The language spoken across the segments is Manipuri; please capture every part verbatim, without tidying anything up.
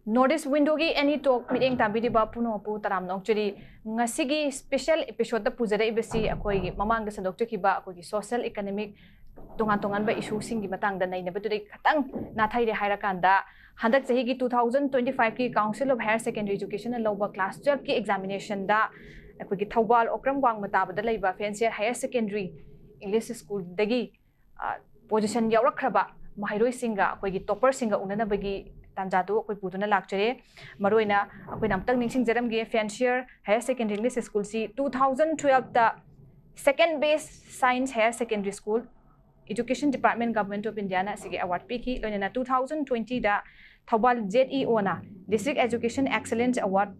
North East Window-ꯒꯤ Any Talk ꯃꯤꯠꯌꯦꯡ ꯇꯥꯕꯤꯔꯤꯕ ꯄꯨꯝꯅꯃꯛꯄꯨ ꯇꯔꯥꯝꯅ ꯑꯣꯛꯆꯔꯤ꯫ ꯉꯁꯤꯒꯤ special episode-ꯇ ꯄꯨꯖꯔꯛꯏꯕꯁꯤ ꯑꯩꯈꯣꯏꯒꯤ ꯃꯃꯥꯡꯗ ꯁꯟꯗꯣꯛꯆꯈꯤꯕ ꯑꯩꯈꯣꯏꯒꯤ social economic ꯇꯣꯉꯥꯟ ꯇꯣꯉꯥꯟꯕ issue-ꯁꯤꯡꯒꯤ ꯃꯇꯥꯡꯗ ꯅꯩꯅꯕꯗꯨꯗꯒꯤ ꯈꯤꯇꯪ ꯅꯥꯊꯩꯔꯦ ꯍꯥꯏꯔꯀꯥꯟꯗ, ꯍꯟꯗꯛ ꯆꯍꯤꯒꯤ two thousand twenty five-ꯀꯤ Council of Higher Secondary Education-ꯅ ꯂꯧꯕ class twelve-ꯀꯤ examination-ꯗ ꯑꯩꯈꯣꯏꯒꯤ ꯊꯧꯕꯥꯜ ꯑꯣꯀ꯭ꯔꯝ ꯋꯥꯡꯃ ꯇꯥꯕꯗ ꯂꯩꯕ Fancier Higher Secondary English School-ꯗꯒꯤ, ꯑ, position ꯌꯥꯎꯔꯛꯈ꯭ꯔꯕ ꯃꯍꯩꯔꯣꯏꯁꯤꯡꯒ, ꯑꯩꯈꯣꯏꯒꯤ topper-ꯁꯤꯡꯒ ꯎꯅꯅꯕꯒꯤ ꯇꯥꯟꯖꯥꯗꯨ ꯑꯩꯈꯣꯏ ꯄꯨꯗꯨꯅ ꯂꯥꯛꯆꯔꯦ꯫ ꯃꯔꯨꯑꯣꯏꯅ ꯑꯩꯈꯣꯏꯅ ꯑꯃꯨꯛꯇꯪ ꯅꯤꯡꯁꯤꯡꯖꯔꯝꯒꯦ, Fancier Higher Secondary English School-ꯁꯤ two thousand twelve-ꯇ second best science higher secondary school, Education Department, Government of India-ꯅ ꯑꯁꯤꯒꯤ award ꯄꯤꯈꯤ꯫ ꯂꯣꯏꯅꯅ two thousand twenty-ꯗ Thoubal Z E O-ꯅ District Education Excellence Award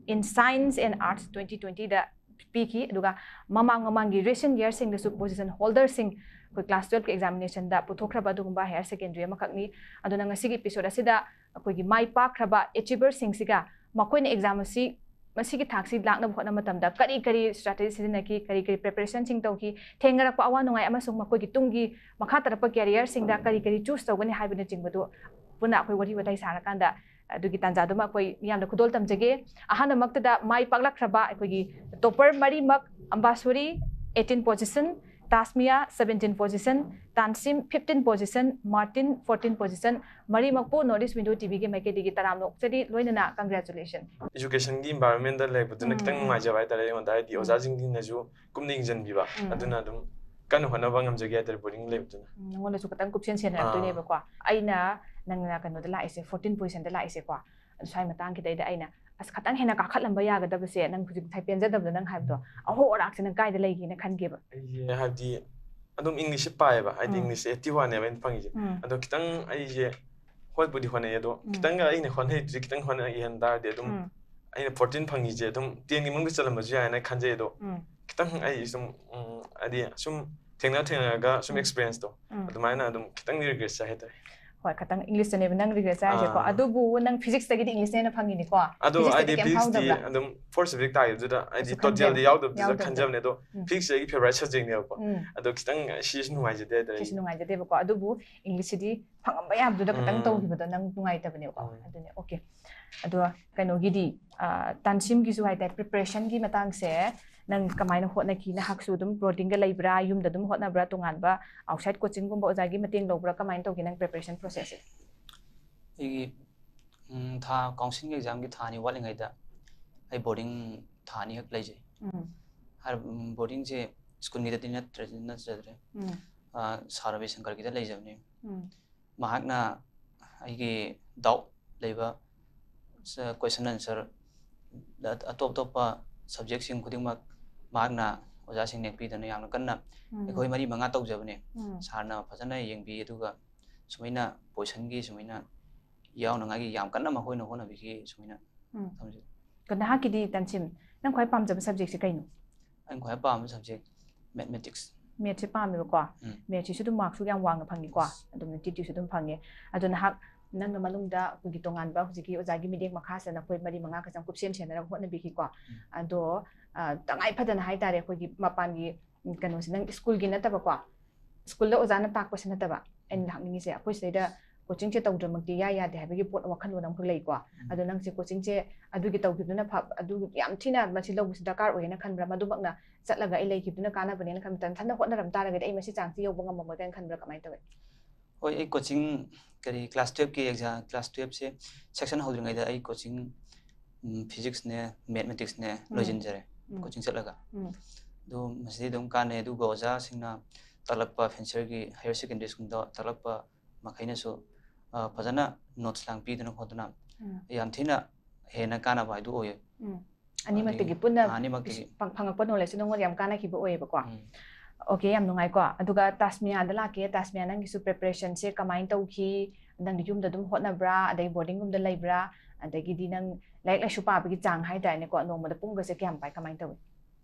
in Science and Arts twenty twenty-ꯗ ꯄꯤꯈꯤ꯫ ꯑꯗꯨꯒ ꯃꯃꯥꯡ ꯃꯃꯥꯡꯒꯤ recent year-ꯁꯤꯡꯗꯁꯨ position holder-ꯁꯤꯡ ꯑꯩꯈꯣꯏ class twelve-ꯀꯤ examination-ꯗ ꯄꯨꯊꯣꯛꯈ꯭ꯔꯕ ꯑꯗꯨꯒꯨꯝꯕ higher secondary ꯑꯃꯈꯛꯅꯤ꯫ ꯑꯗꯨꯅ ꯉꯁꯤꯒꯤ episode ꯑꯁꯤꯗ ꯑꯩꯈꯣꯏꯒꯤ ꯃꯥꯏ ꯄꯥꯛꯈ꯭ꯔꯕ achiever-ꯁꯤꯡꯁꯤꯒ ꯃꯈꯣꯏꯅ exam ꯑꯁꯤ ꯃꯁꯤꯒꯤ ꯊꯥꯛꯁꯤ ꯂꯥꯛꯅꯕ ꯍꯣꯠꯅꯕ ꯃꯇꯝꯗ ꯀꯔꯤ ꯀꯔꯤ strategy ꯁꯤꯖꯤꯟꯅꯈꯤ, ꯀꯔꯤ ꯀꯔꯤ preparation-ꯁꯤꯡ ꯇꯧꯈꯤ, ꯊꯦꯡꯅꯔꯛꯄ ꯑꯋꯥ ꯅꯨꯡꯉꯥꯏ ꯑꯃꯁꯨꯡ ꯃꯈꯣꯏꯒꯤ ꯇꯨꯡꯒꯤ ꯃꯈꯥ ꯇꯥꯔꯛꯄ career-ꯁꯤꯡꯗ ꯀꯔꯤ ꯀꯔꯤ choose ꯇꯧꯒꯅꯤ ꯍꯥꯏꯕꯅꯆꯤꯡꯕꯗꯨ ꯄꯨꯟꯅ ꯑꯩꯈꯣꯏ ꯋꯥꯔꯤ ꯋꯥꯇꯥꯏ ꯁꯥꯔꯀꯥꯟꯗ ꯑꯗꯨꯒꯤ ꯇꯥꯟꯖꯥꯗꯨꯃ ꯑꯩꯈꯣꯏ ꯃꯤꯌꯥꯝꯗ ꯈꯨꯗꯣꯜ ꯇꯝꯖꯒꯦ꯫ ꯑꯍꯥꯟꯕꯃꯛꯇꯗ ꯃꯥꯏ ꯄꯥꯛꯂꯛꯈ꯭ꯔꯕ ꯑꯩꯈꯣꯏꯒꯤ topper ꯃꯔꯤꯃꯛ, ꯑꯝꯕꯥꯁꯣꯔꯤ eighteen position, ꯇꯥꯁꯃꯤꯌꯥ seventeen position, ꯇꯥꯟꯁꯤꯝ fifteen position, Martin fourteen position, ꯃꯔꯤꯃꯛꯄꯨ North East Window T V-ꯒꯤ ꯃꯥꯏꯀꯩꯗꯒꯤ ꯇꯔꯥꯝꯅ ꯑꯣꯛꯆꯔꯤ, ꯂꯣꯏꯅꯅ congratulation꯫ Education-ꯒꯤ environment-ꯗ ꯂꯩꯕꯗꯨꯅ ꯎꯝ, ꯈꯤꯇꯪ ꯎꯝ꯫ ꯅꯨꯡꯉꯥꯏꯖꯕ ꯍꯥꯏꯇꯥꯔꯦ ꯑꯩꯉꯣꯟꯗ, ꯍꯥꯏꯗꯤ ꯎꯝ꯫ ꯑꯣꯖꯥꯁꯤꯡꯁꯤꯅꯁꯨ ꯀꯨꯞꯅ ꯌꯦꯡꯁꯤꯟꯕꯤꯕ, ꯎꯝ꯫ ꯑꯗꯨꯅ ꯑꯗꯨꯝ ꯀꯟꯅ ꯍꯣꯠꯅꯕ ꯉꯝꯖꯒꯦ ꯍꯥꯏꯇꯥꯔꯦ boarding ꯂꯩꯕꯗꯨꯅ꯫ ꯎꯝ, ꯅꯉꯣꯟꯗꯁꯨ ꯈꯤꯇꯪ ꯀꯨꯞꯁꯦꯟ ꯁꯦꯟꯅꯔꯛꯇꯣꯏꯅꯦꯕꯀꯣ꯫ ꯑꯩꯅ ꯅꯪꯅ ꯀꯩꯅꯣꯗ ꯂꯥꯛꯏꯁꯦ, fourteen position-ꯗ ꯂꯥꯛꯏꯁꯦꯀꯣ, ꯑꯗꯨ ꯁ꯭ꯋꯥꯏ ꯃꯇꯥꯡꯁꯤꯗꯩꯗ ꯑꯩꯅ ꯑꯁ ꯈꯤꯇꯪ ꯍꯦꯟꯅ ꯀꯥꯈꯠꯂꯝꯕ ꯌꯥꯒꯗꯕꯁꯦ, ꯅꯪ ꯍꯧꯖꯤꯛ ꯉꯁꯥꯏ ꯄꯦꯟꯖꯗꯕꯗꯣ ꯅꯪ ꯍꯥꯏꯕꯗꯣ, ꯑꯍꯣ ꯑꯔꯥꯛꯁꯦ ꯅꯪ ꯀꯥꯏꯗ ꯂꯩꯒꯦꯅ ꯈꯟꯒꯦꯕ? ꯑꯩꯁꯦ ꯍꯥꯏꯕꯗꯤ ꯑꯗꯨꯝ English-ꯁꯦ ꯄꯥꯏꯌꯦꯕ, ꯍꯥꯏꯗꯤ ꯎꯝ꯫ English-ꯁꯦ eighty one-ꯅꯦꯕ ꯑꯩꯅ ꯐꯪꯉꯤꯁꯦ꯫ ꯎꯝ꯫ ꯑꯗꯣ ꯈꯤꯇꯪ ꯑꯩꯁꯦ ꯍꯣꯠꯄꯨꯗꯤ ꯍꯣꯠꯅꯩ, ꯑꯗꯣ ꯎꯝ꯫ ꯈꯤꯇꯪꯒ ꯑꯩꯅ ꯍꯣꯠꯅꯍꯩꯗ꯭ꯔꯤ, ꯈꯤꯇꯪ ꯍꯣꯠꯅꯍꯟ ꯇꯥꯔꯗꯤ ꯑꯗꯨꯝ ꯎꯝ꯫ ꯑꯩꯅ fourteen ꯐꯪꯉꯤꯁꯦ ꯑꯗꯨꯝ ten-ꯒꯤ ꯃꯅꯨꯡꯗ ꯆꯜꯂꯝꯕꯁꯨ ꯌꯥꯏꯅ ꯈꯟꯖꯩ꯫ ꯑꯗꯣ ꯎꯝ꯫ ꯈꯤꯇꯪ ꯑꯩ ꯁꯨꯝ, ꯎꯝ, ꯍꯥꯏꯗꯤ ꯁꯨꯝ ꯊꯦꯡꯅ ꯊꯦꯡꯅꯔꯒ ꯁꯨꯝ ꯎꯝ꯫ experience-ꯇꯣ, ꯎꯝ꯫ ꯑꯗꯨꯃꯥꯏꯅ ꯑꯗꯨꯝ ꯈꯤꯇꯪꯗꯤ regret ꯆꯥꯏ ꯍꯥꯏꯇꯥꯔꯦ꯫ ꯍꯣꯏ, ꯈꯇꯪ ꯏꯪꯂꯤꯁꯇꯅꯦꯕ ꯅꯪ ꯔꯤꯒ꯭ꯔꯦꯠ ꯆꯥꯔꯤꯁꯦꯀꯣ꯫ ꯑꯥ꯫ ꯑꯗꯨꯕꯨ ꯅꯪ ꯐꯤꯖꯤꯛꯁꯇꯒꯤꯗꯤ ꯏꯪꯂꯤꯁꯅ ꯍꯦꯟꯅ ꯐꯪꯉꯤꯅꯤꯀꯣ꯫ ꯑꯗꯣ ꯐꯤꯖꯤꯛꯁꯇꯗꯤ ꯑꯩꯗꯤ ꯀꯩꯝ ꯐꯤꯖꯤꯛꯁꯇꯤ ꯐꯥꯎꯗꯕ꯭ꯔꯥ? ꯑꯗꯨꯝ ꯐꯣꯔꯠ ꯁꯕꯖꯦꯛ ꯇꯥꯈꯤꯕꯗꯨꯗ ꯑꯩꯗꯤ ꯀꯩꯁꯨ ꯇꯣꯇꯦꯜꯗꯤ ꯈꯟꯖꯕ- ꯌꯥꯎꯗꯕꯗꯨꯗ ꯌꯥꯎꯗꯕ꯫ ꯈꯟꯖꯕꯅꯦ꯫ ꯑꯗꯣ ꯎꯝ꯫ ꯐꯤꯖꯤꯛꯁꯁꯦ ꯑꯩꯒꯤ ꯐꯦꯚꯣꯔꯥꯏꯠ ꯁꯕꯖꯦꯛꯅꯦꯕꯀꯣ꯫ ꯎꯝ꯫ ꯑꯗꯣ ꯈꯤꯇꯪ ꯁꯤꯁꯨ ꯅꯨꯡꯉꯥꯏꯖꯗꯦ ꯍꯥꯏꯇꯥꯔꯦ꯫ ꯁꯤꯁꯨ ꯅꯨꯡꯉꯥꯏꯖꯗꯦꯕꯀꯣ꯫ ꯑꯗꯨꯕꯨ ꯏꯪꯂꯤꯁꯁꯤꯗꯤ ꯐꯪꯉꯝꯕ ꯌꯥꯕꯗꯨꯗ ꯈꯇꯪ ꯎꯝ꯫ ꯇꯧꯈꯤꯕꯗꯣ ꯅꯪ ꯅꯨꯡꯉꯥꯏꯇꯕꯅꯦꯕꯀꯣ꯫ ꯎꯝ꯫ ꯑꯗꯨꯅꯦ, ꯑꯣꯀꯦ꯫ ꯑꯗꯣ ꯀꯩꯅꯣꯒꯤꯗꯤ, ꯑ, ꯇꯥꯟꯁꯤꯝꯒꯤꯁꯨ ꯍꯥꯏꯇꯥꯔꯦ, ꯄ꯭ꯔꯤꯄꯦꯔꯦꯁꯟꯒꯤ ꯃꯇꯥꯡꯁꯦ ꯅꯪ ꯀꯃꯥꯏꯅ ꯍꯣꯠꯅꯈꯤ? ꯅꯍꯥꯛꯁꯨ ꯑꯗꯨꯝ ꯕꯣꯔꯗꯤꯡꯗ ꯂꯩꯕ꯭ꯔꯥ, ꯌꯨꯝꯗ ꯑꯗꯨꯝ ꯍꯣꯠꯅꯕ꯭ꯔꯥ, ꯇꯣꯉꯥꯟꯕ ꯑꯥꯎꯠꯁꯥꯏꯠ ꯀꯣꯆꯤꯡꯒꯨꯝꯕ ꯑꯣꯖꯥꯒꯤ ꯃꯇꯦꯡ ꯂꯧꯕ꯭ꯔꯥ, ꯀꯃꯥꯏꯅ ꯇꯧꯒꯦ ꯅꯪ ꯄ꯭ꯔꯤꯄꯦꯔꯦꯁꯟ ꯄ꯭ꯔꯣꯁꯦꯁꯁꯦ? ꯑꯩꯒꯤ ꯎꯝ, ꯊꯥ ꯀꯥꯎꯟꯁꯤꯜꯒꯤ ꯑꯦꯛꯖꯥꯝꯒꯤ ꯊꯥ ꯑꯅꯤ ꯋꯥꯠꯂꯤꯉꯩꯗ ꯑꯩ ꯕꯣꯔꯗꯤꯡ ꯊꯥ ꯑꯅꯤꯈꯛ ꯂꯩꯖꯩ꯫ ꯎꯝ꯫ ꯍꯥꯏꯔꯤꯕ, ꯎꯝ, ꯕꯣꯔꯗꯤꯡꯁꯦ ꯁ꯭ꯀꯨꯜꯒꯤꯗꯗꯤ ꯅꯠꯇ꯭ꯔꯦ, ꯅꯠꯆꯗ꯭ꯔꯦ꯫ ꯎꯝ꯫ ꯑ, ꯁꯥꯔ ꯔꯕꯤꯁꯪꯀꯔꯒꯤꯗ ꯂꯩꯖꯕꯅꯤ꯫ ꯎꯝ꯫ ꯃꯍꯥꯛꯅ ꯑꯩꯒꯤ ꯗꯥꯎꯠ ꯂꯩꯕ ꯁ-, ꯀꯣꯏꯁꯟ ꯑꯟꯁꯔ ꯑꯇꯣꯞ ꯑꯇꯣꯞꯄ ꯁꯕꯖꯦꯛꯁꯤꯡ ꯈꯨꯗꯤꯡꯃꯛ ꯃꯍꯥꯛꯅ ꯑꯣꯖꯥꯁꯤꯡ ꯅꯦꯛꯄꯤꯗꯅ ꯌꯥꯝꯅ ꯀꯟꯅ ꯎꯝ꯫ ꯑꯩꯈꯣꯏ ꯃꯔꯤ ꯃꯉꯥ ꯇꯧꯖꯕꯅꯦ꯫ ꯎꯝ꯫ ꯁꯥꯔꯅ ꯐꯖꯅ ꯌꯦꯡꯕꯤ, ꯑꯗꯨꯒ ꯁꯨꯃꯥꯏꯅ ꯄꯣꯏꯁꯟꯒꯤ ꯁꯨꯃꯥꯏꯅ ꯌꯥꯎꯅꯉꯥꯏꯒꯤ ꯌꯥꯝ ꯀꯟꯅ ꯃꯈꯣꯏꯅ ꯍꯣꯠꯅꯕꯤꯈꯤ꯫ ꯁꯨꯃꯥꯏꯅ ꯎꯝ꯫ ꯊꯝꯖꯩ꯫ ꯑꯗꯣ ꯅꯍꯥꯛꯀꯤꯗꯤ ꯇꯥꯟꯁꯤꯝ, ꯅꯪ ꯈ꯭ꯋꯥꯏ ꯄꯥꯝꯖꯕ ꯁꯕꯖꯦꯛꯁꯦ ꯀꯩꯅꯣ? ꯑꯩꯅ ꯈ꯭ꯋꯥꯏ ꯄꯥꯝꯕ ꯁꯕꯖꯦꯛ ꯃꯦꯊꯃꯦꯇꯤꯛꯁ꯫ ꯃꯦꯠꯁꯦ ꯄꯥꯝꯃꯦꯕꯀꯣ꯫ ꯎꯝ꯫ ꯃꯦꯠꯁꯤꯁꯨ ꯑꯗꯨꯝ ꯃꯥꯔꯛꯁꯨ ꯌꯥꯝ ꯋꯥꯡꯅ ꯐꯪꯉꯤꯀꯣ꯫ ꯑꯗꯨꯝ ꯅꯨꯡꯇꯤꯒꯤꯁꯨ ꯑꯗꯨꯝ ꯐꯪꯉꯦ꯫ ꯑꯗꯣ ꯅꯍꯥꯛ ꯅꯪꯅ ꯃꯅꯨꯡꯗ ꯑꯩꯈꯣꯏꯒꯤ ꯇꯣꯉꯥꯟꯕ ꯍꯧꯖꯤꯛꯀꯤ ꯑꯣꯖꯥꯒꯤ ꯃꯤꯠꯌꯦꯡ ꯃꯈꯥꯁꯤꯗ ꯅꯈꯣꯏ ꯃꯔꯤ ꯃꯉꯥ ꯈꯛꯇꯪ ꯀꯨꯞꯁꯦꯟ ꯁꯦꯟꯅꯔꯒ ꯍꯣꯠꯅꯕꯤꯈꯤꯀꯣ꯫ ꯑꯗꯣ, ꯑ, ꯇꯉꯥꯏ ꯐꯗꯅ ꯍꯥꯏꯇꯥꯔꯦ, ꯑꯩꯈꯣꯏꯒꯤ ꯃꯄꯥꯟꯒꯤ, ꯎꯝ, ꯀꯩꯅꯣꯁꯦ, ꯅꯪ ꯁ꯭ꯀꯨꯜꯒꯤ ꯅꯠꯇꯕꯀꯣ, ꯁ꯭ꯀꯨꯜꯗ ꯑꯣꯖꯥꯅ ꯇꯥꯛꯄꯁꯦ ꯅꯠꯇꯕ ꯑꯩꯅ ꯂꯥꯛꯅꯤꯡꯉꯤꯁꯦ, ꯑꯩꯈꯣꯏ ꯁꯤꯗꯩꯗ ꯀꯣꯆꯤꯡꯁꯦ ꯇꯧꯗ꯭ꯔꯃꯛꯇꯤ ꯏꯌꯥ ꯌꯥꯗꯦ ꯍꯥꯏꯕꯒꯤ ꯄꯣꯠ, ꯋꯥꯈꯜꯂꯣꯟ ꯑꯃꯈꯛ ꯂꯩꯀꯣ꯫ ꯑꯗꯣ ꯅꯪꯁꯦ ꯀꯣꯆꯤꯡꯁꯦ ꯑꯗꯨꯒꯤ ꯇꯧꯈꯤꯕꯗꯨꯅ ꯐ-, ꯑꯗꯨ ꯌꯥꯝ ꯊꯤꯅ ꯃꯁꯤ ꯂꯧꯕꯁꯤ ꯗꯔꯀꯥꯔ ꯑꯣꯏꯌꯦꯅ ꯈꯟꯕ꯭ꯔꯥ? ꯃꯗꯨꯃꯛꯅ ꯆꯠꯂꯒ ꯑꯩ ꯂꯩꯈꯤꯕꯗꯨꯅ ꯀꯥꯟꯅꯕꯅꯦꯅ ꯈꯟꯕ꯭ꯔꯥ? ꯅꯊꯟꯗ ꯍꯣꯠꯅꯔꯝ ꯇꯥꯔꯒꯗꯤ ꯑꯩ ꯃꯁꯤ ꯆꯥꯡꯁꯤ ꯌꯧꯕ ꯉꯝꯃꯝꯃꯣꯏ ꯀꯥꯏꯅ ꯈꯟꯕ꯭ꯔꯥ? ꯀꯃꯥꯏꯅ ꯇꯧꯋꯤ? ꯍꯣꯏ, ꯑꯩ ꯀꯣꯆꯤꯡ, ꯀꯔꯤ, ꯀ꯭ꯂꯥꯁ ꯇꯨꯌꯦꯜꯞꯀꯤ ꯑꯦꯛꯖꯥꯝ, ꯀ꯭ꯂꯥꯁ ꯇꯨꯌꯦꯜꯞꯁꯦ ꯁꯦꯛꯁꯟ ꯍꯧꯗ꯭ꯔꯤꯉꯩꯗ ꯑꯩ ꯀꯣꯆꯤꯡ, ꯎꯝ, ꯐꯤꯖꯤꯛꯁꯅꯦ, ꯃꯦꯊꯃꯦꯇꯤꯛꯁꯅꯦ ꯎꯝ꯫ ꯂꯣꯏꯁꯤꯟꯖꯔꯦ ꯎꯝ꯫ ꯀꯣꯆꯤꯡ ꯆꯠꯂꯒ꯫ ꯎꯝ꯫ ꯑꯗꯨ ꯃꯁꯤꯗꯤ ꯑꯗꯨꯝ ꯀꯥꯟꯅꯩ꯫ ꯑꯗꯨꯒ ꯑꯣꯖꯥꯁꯤꯡꯅ ꯇꯥꯛꯂꯛꯄ, ꯐꯦꯟꯁꯔꯒꯤ ꯍꯥꯌꯔ ꯁꯦꯀꯦꯟꯗꯔꯤ ꯁ꯭ꯀꯨꯜꯗ ꯇꯥꯛꯂꯛꯄ ꯃꯈꯩꯅꯁꯨ, ꯑ, ꯐꯖꯅ ꯅꯣꯠꯁ ꯂꯥꯡ ꯄꯤꯗꯅ ꯈꯣꯠꯇꯅ ꯎꯝ꯫ ꯌꯥꯝ ꯊꯤꯅ ꯍꯦꯟꯅ ꯀꯥꯟꯅꯕ ꯍꯥꯏꯗꯨ ꯑꯣꯏꯌꯦ꯫ ꯎꯝ꯫ ꯑꯅꯤꯃꯛꯇꯒꯤ ꯑꯗꯒꯤ ꯄꯨꯟꯅ ꯑꯅꯤꯃꯛꯇꯒꯤ꯫ ꯐꯪ-, ꯐꯪꯉꯛꯄ ꯅꯣꯂꯦꯖꯁꯨ ꯅꯉꯣꯟꯗ ꯌꯥꯝ ꯀꯥꯟꯅꯈꯤꯕ ꯑꯣꯏꯌꯦꯕꯀꯣ꯫ ꯎꯝ꯫ ꯑꯣꯀꯦ, ꯌꯥꯝ ꯅꯨꯡꯉꯥꯏꯀꯣ꯫ ꯑꯗꯨꯒ ꯇꯥꯁꯃꯤꯌꯥꯗ ꯂꯥꯛꯀꯦ꯫ ꯇꯥꯁꯃꯤꯌꯥ, ꯅꯪꯒꯤꯁꯨ ꯄ꯭ꯔꯤꯄꯦꯔꯦꯁꯟꯁꯦ ꯀꯃꯥꯏꯅ ꯇꯧꯈꯤ? ꯅꯪ ꯌꯨꯝꯗ ꯑꯗꯨꯝ ꯍꯣꯠꯅꯕ꯭ꯔꯥ, ꯑꯗꯩ ꯕꯣꯔꯗꯤꯡꯒꯨꯝꯗ ꯂꯩꯕ꯭ꯔꯥ, ꯑꯗꯒꯤꯗꯤ ꯅꯪ ꯂꯥꯏꯔꯤꯛ ꯂꯥꯏꯁꯨ ꯄꯥꯕꯒꯤ ꯆꯥꯡ ꯍꯥꯏꯇꯥꯔꯦꯅꯦꯀꯣ, ꯅꯣꯡꯃꯗ ꯄꯨꯡꯒꯁꯦ ꯀꯌꯥꯝ ꯄꯥꯏ, ꯀꯃꯥꯏꯅ ꯇꯧꯏ?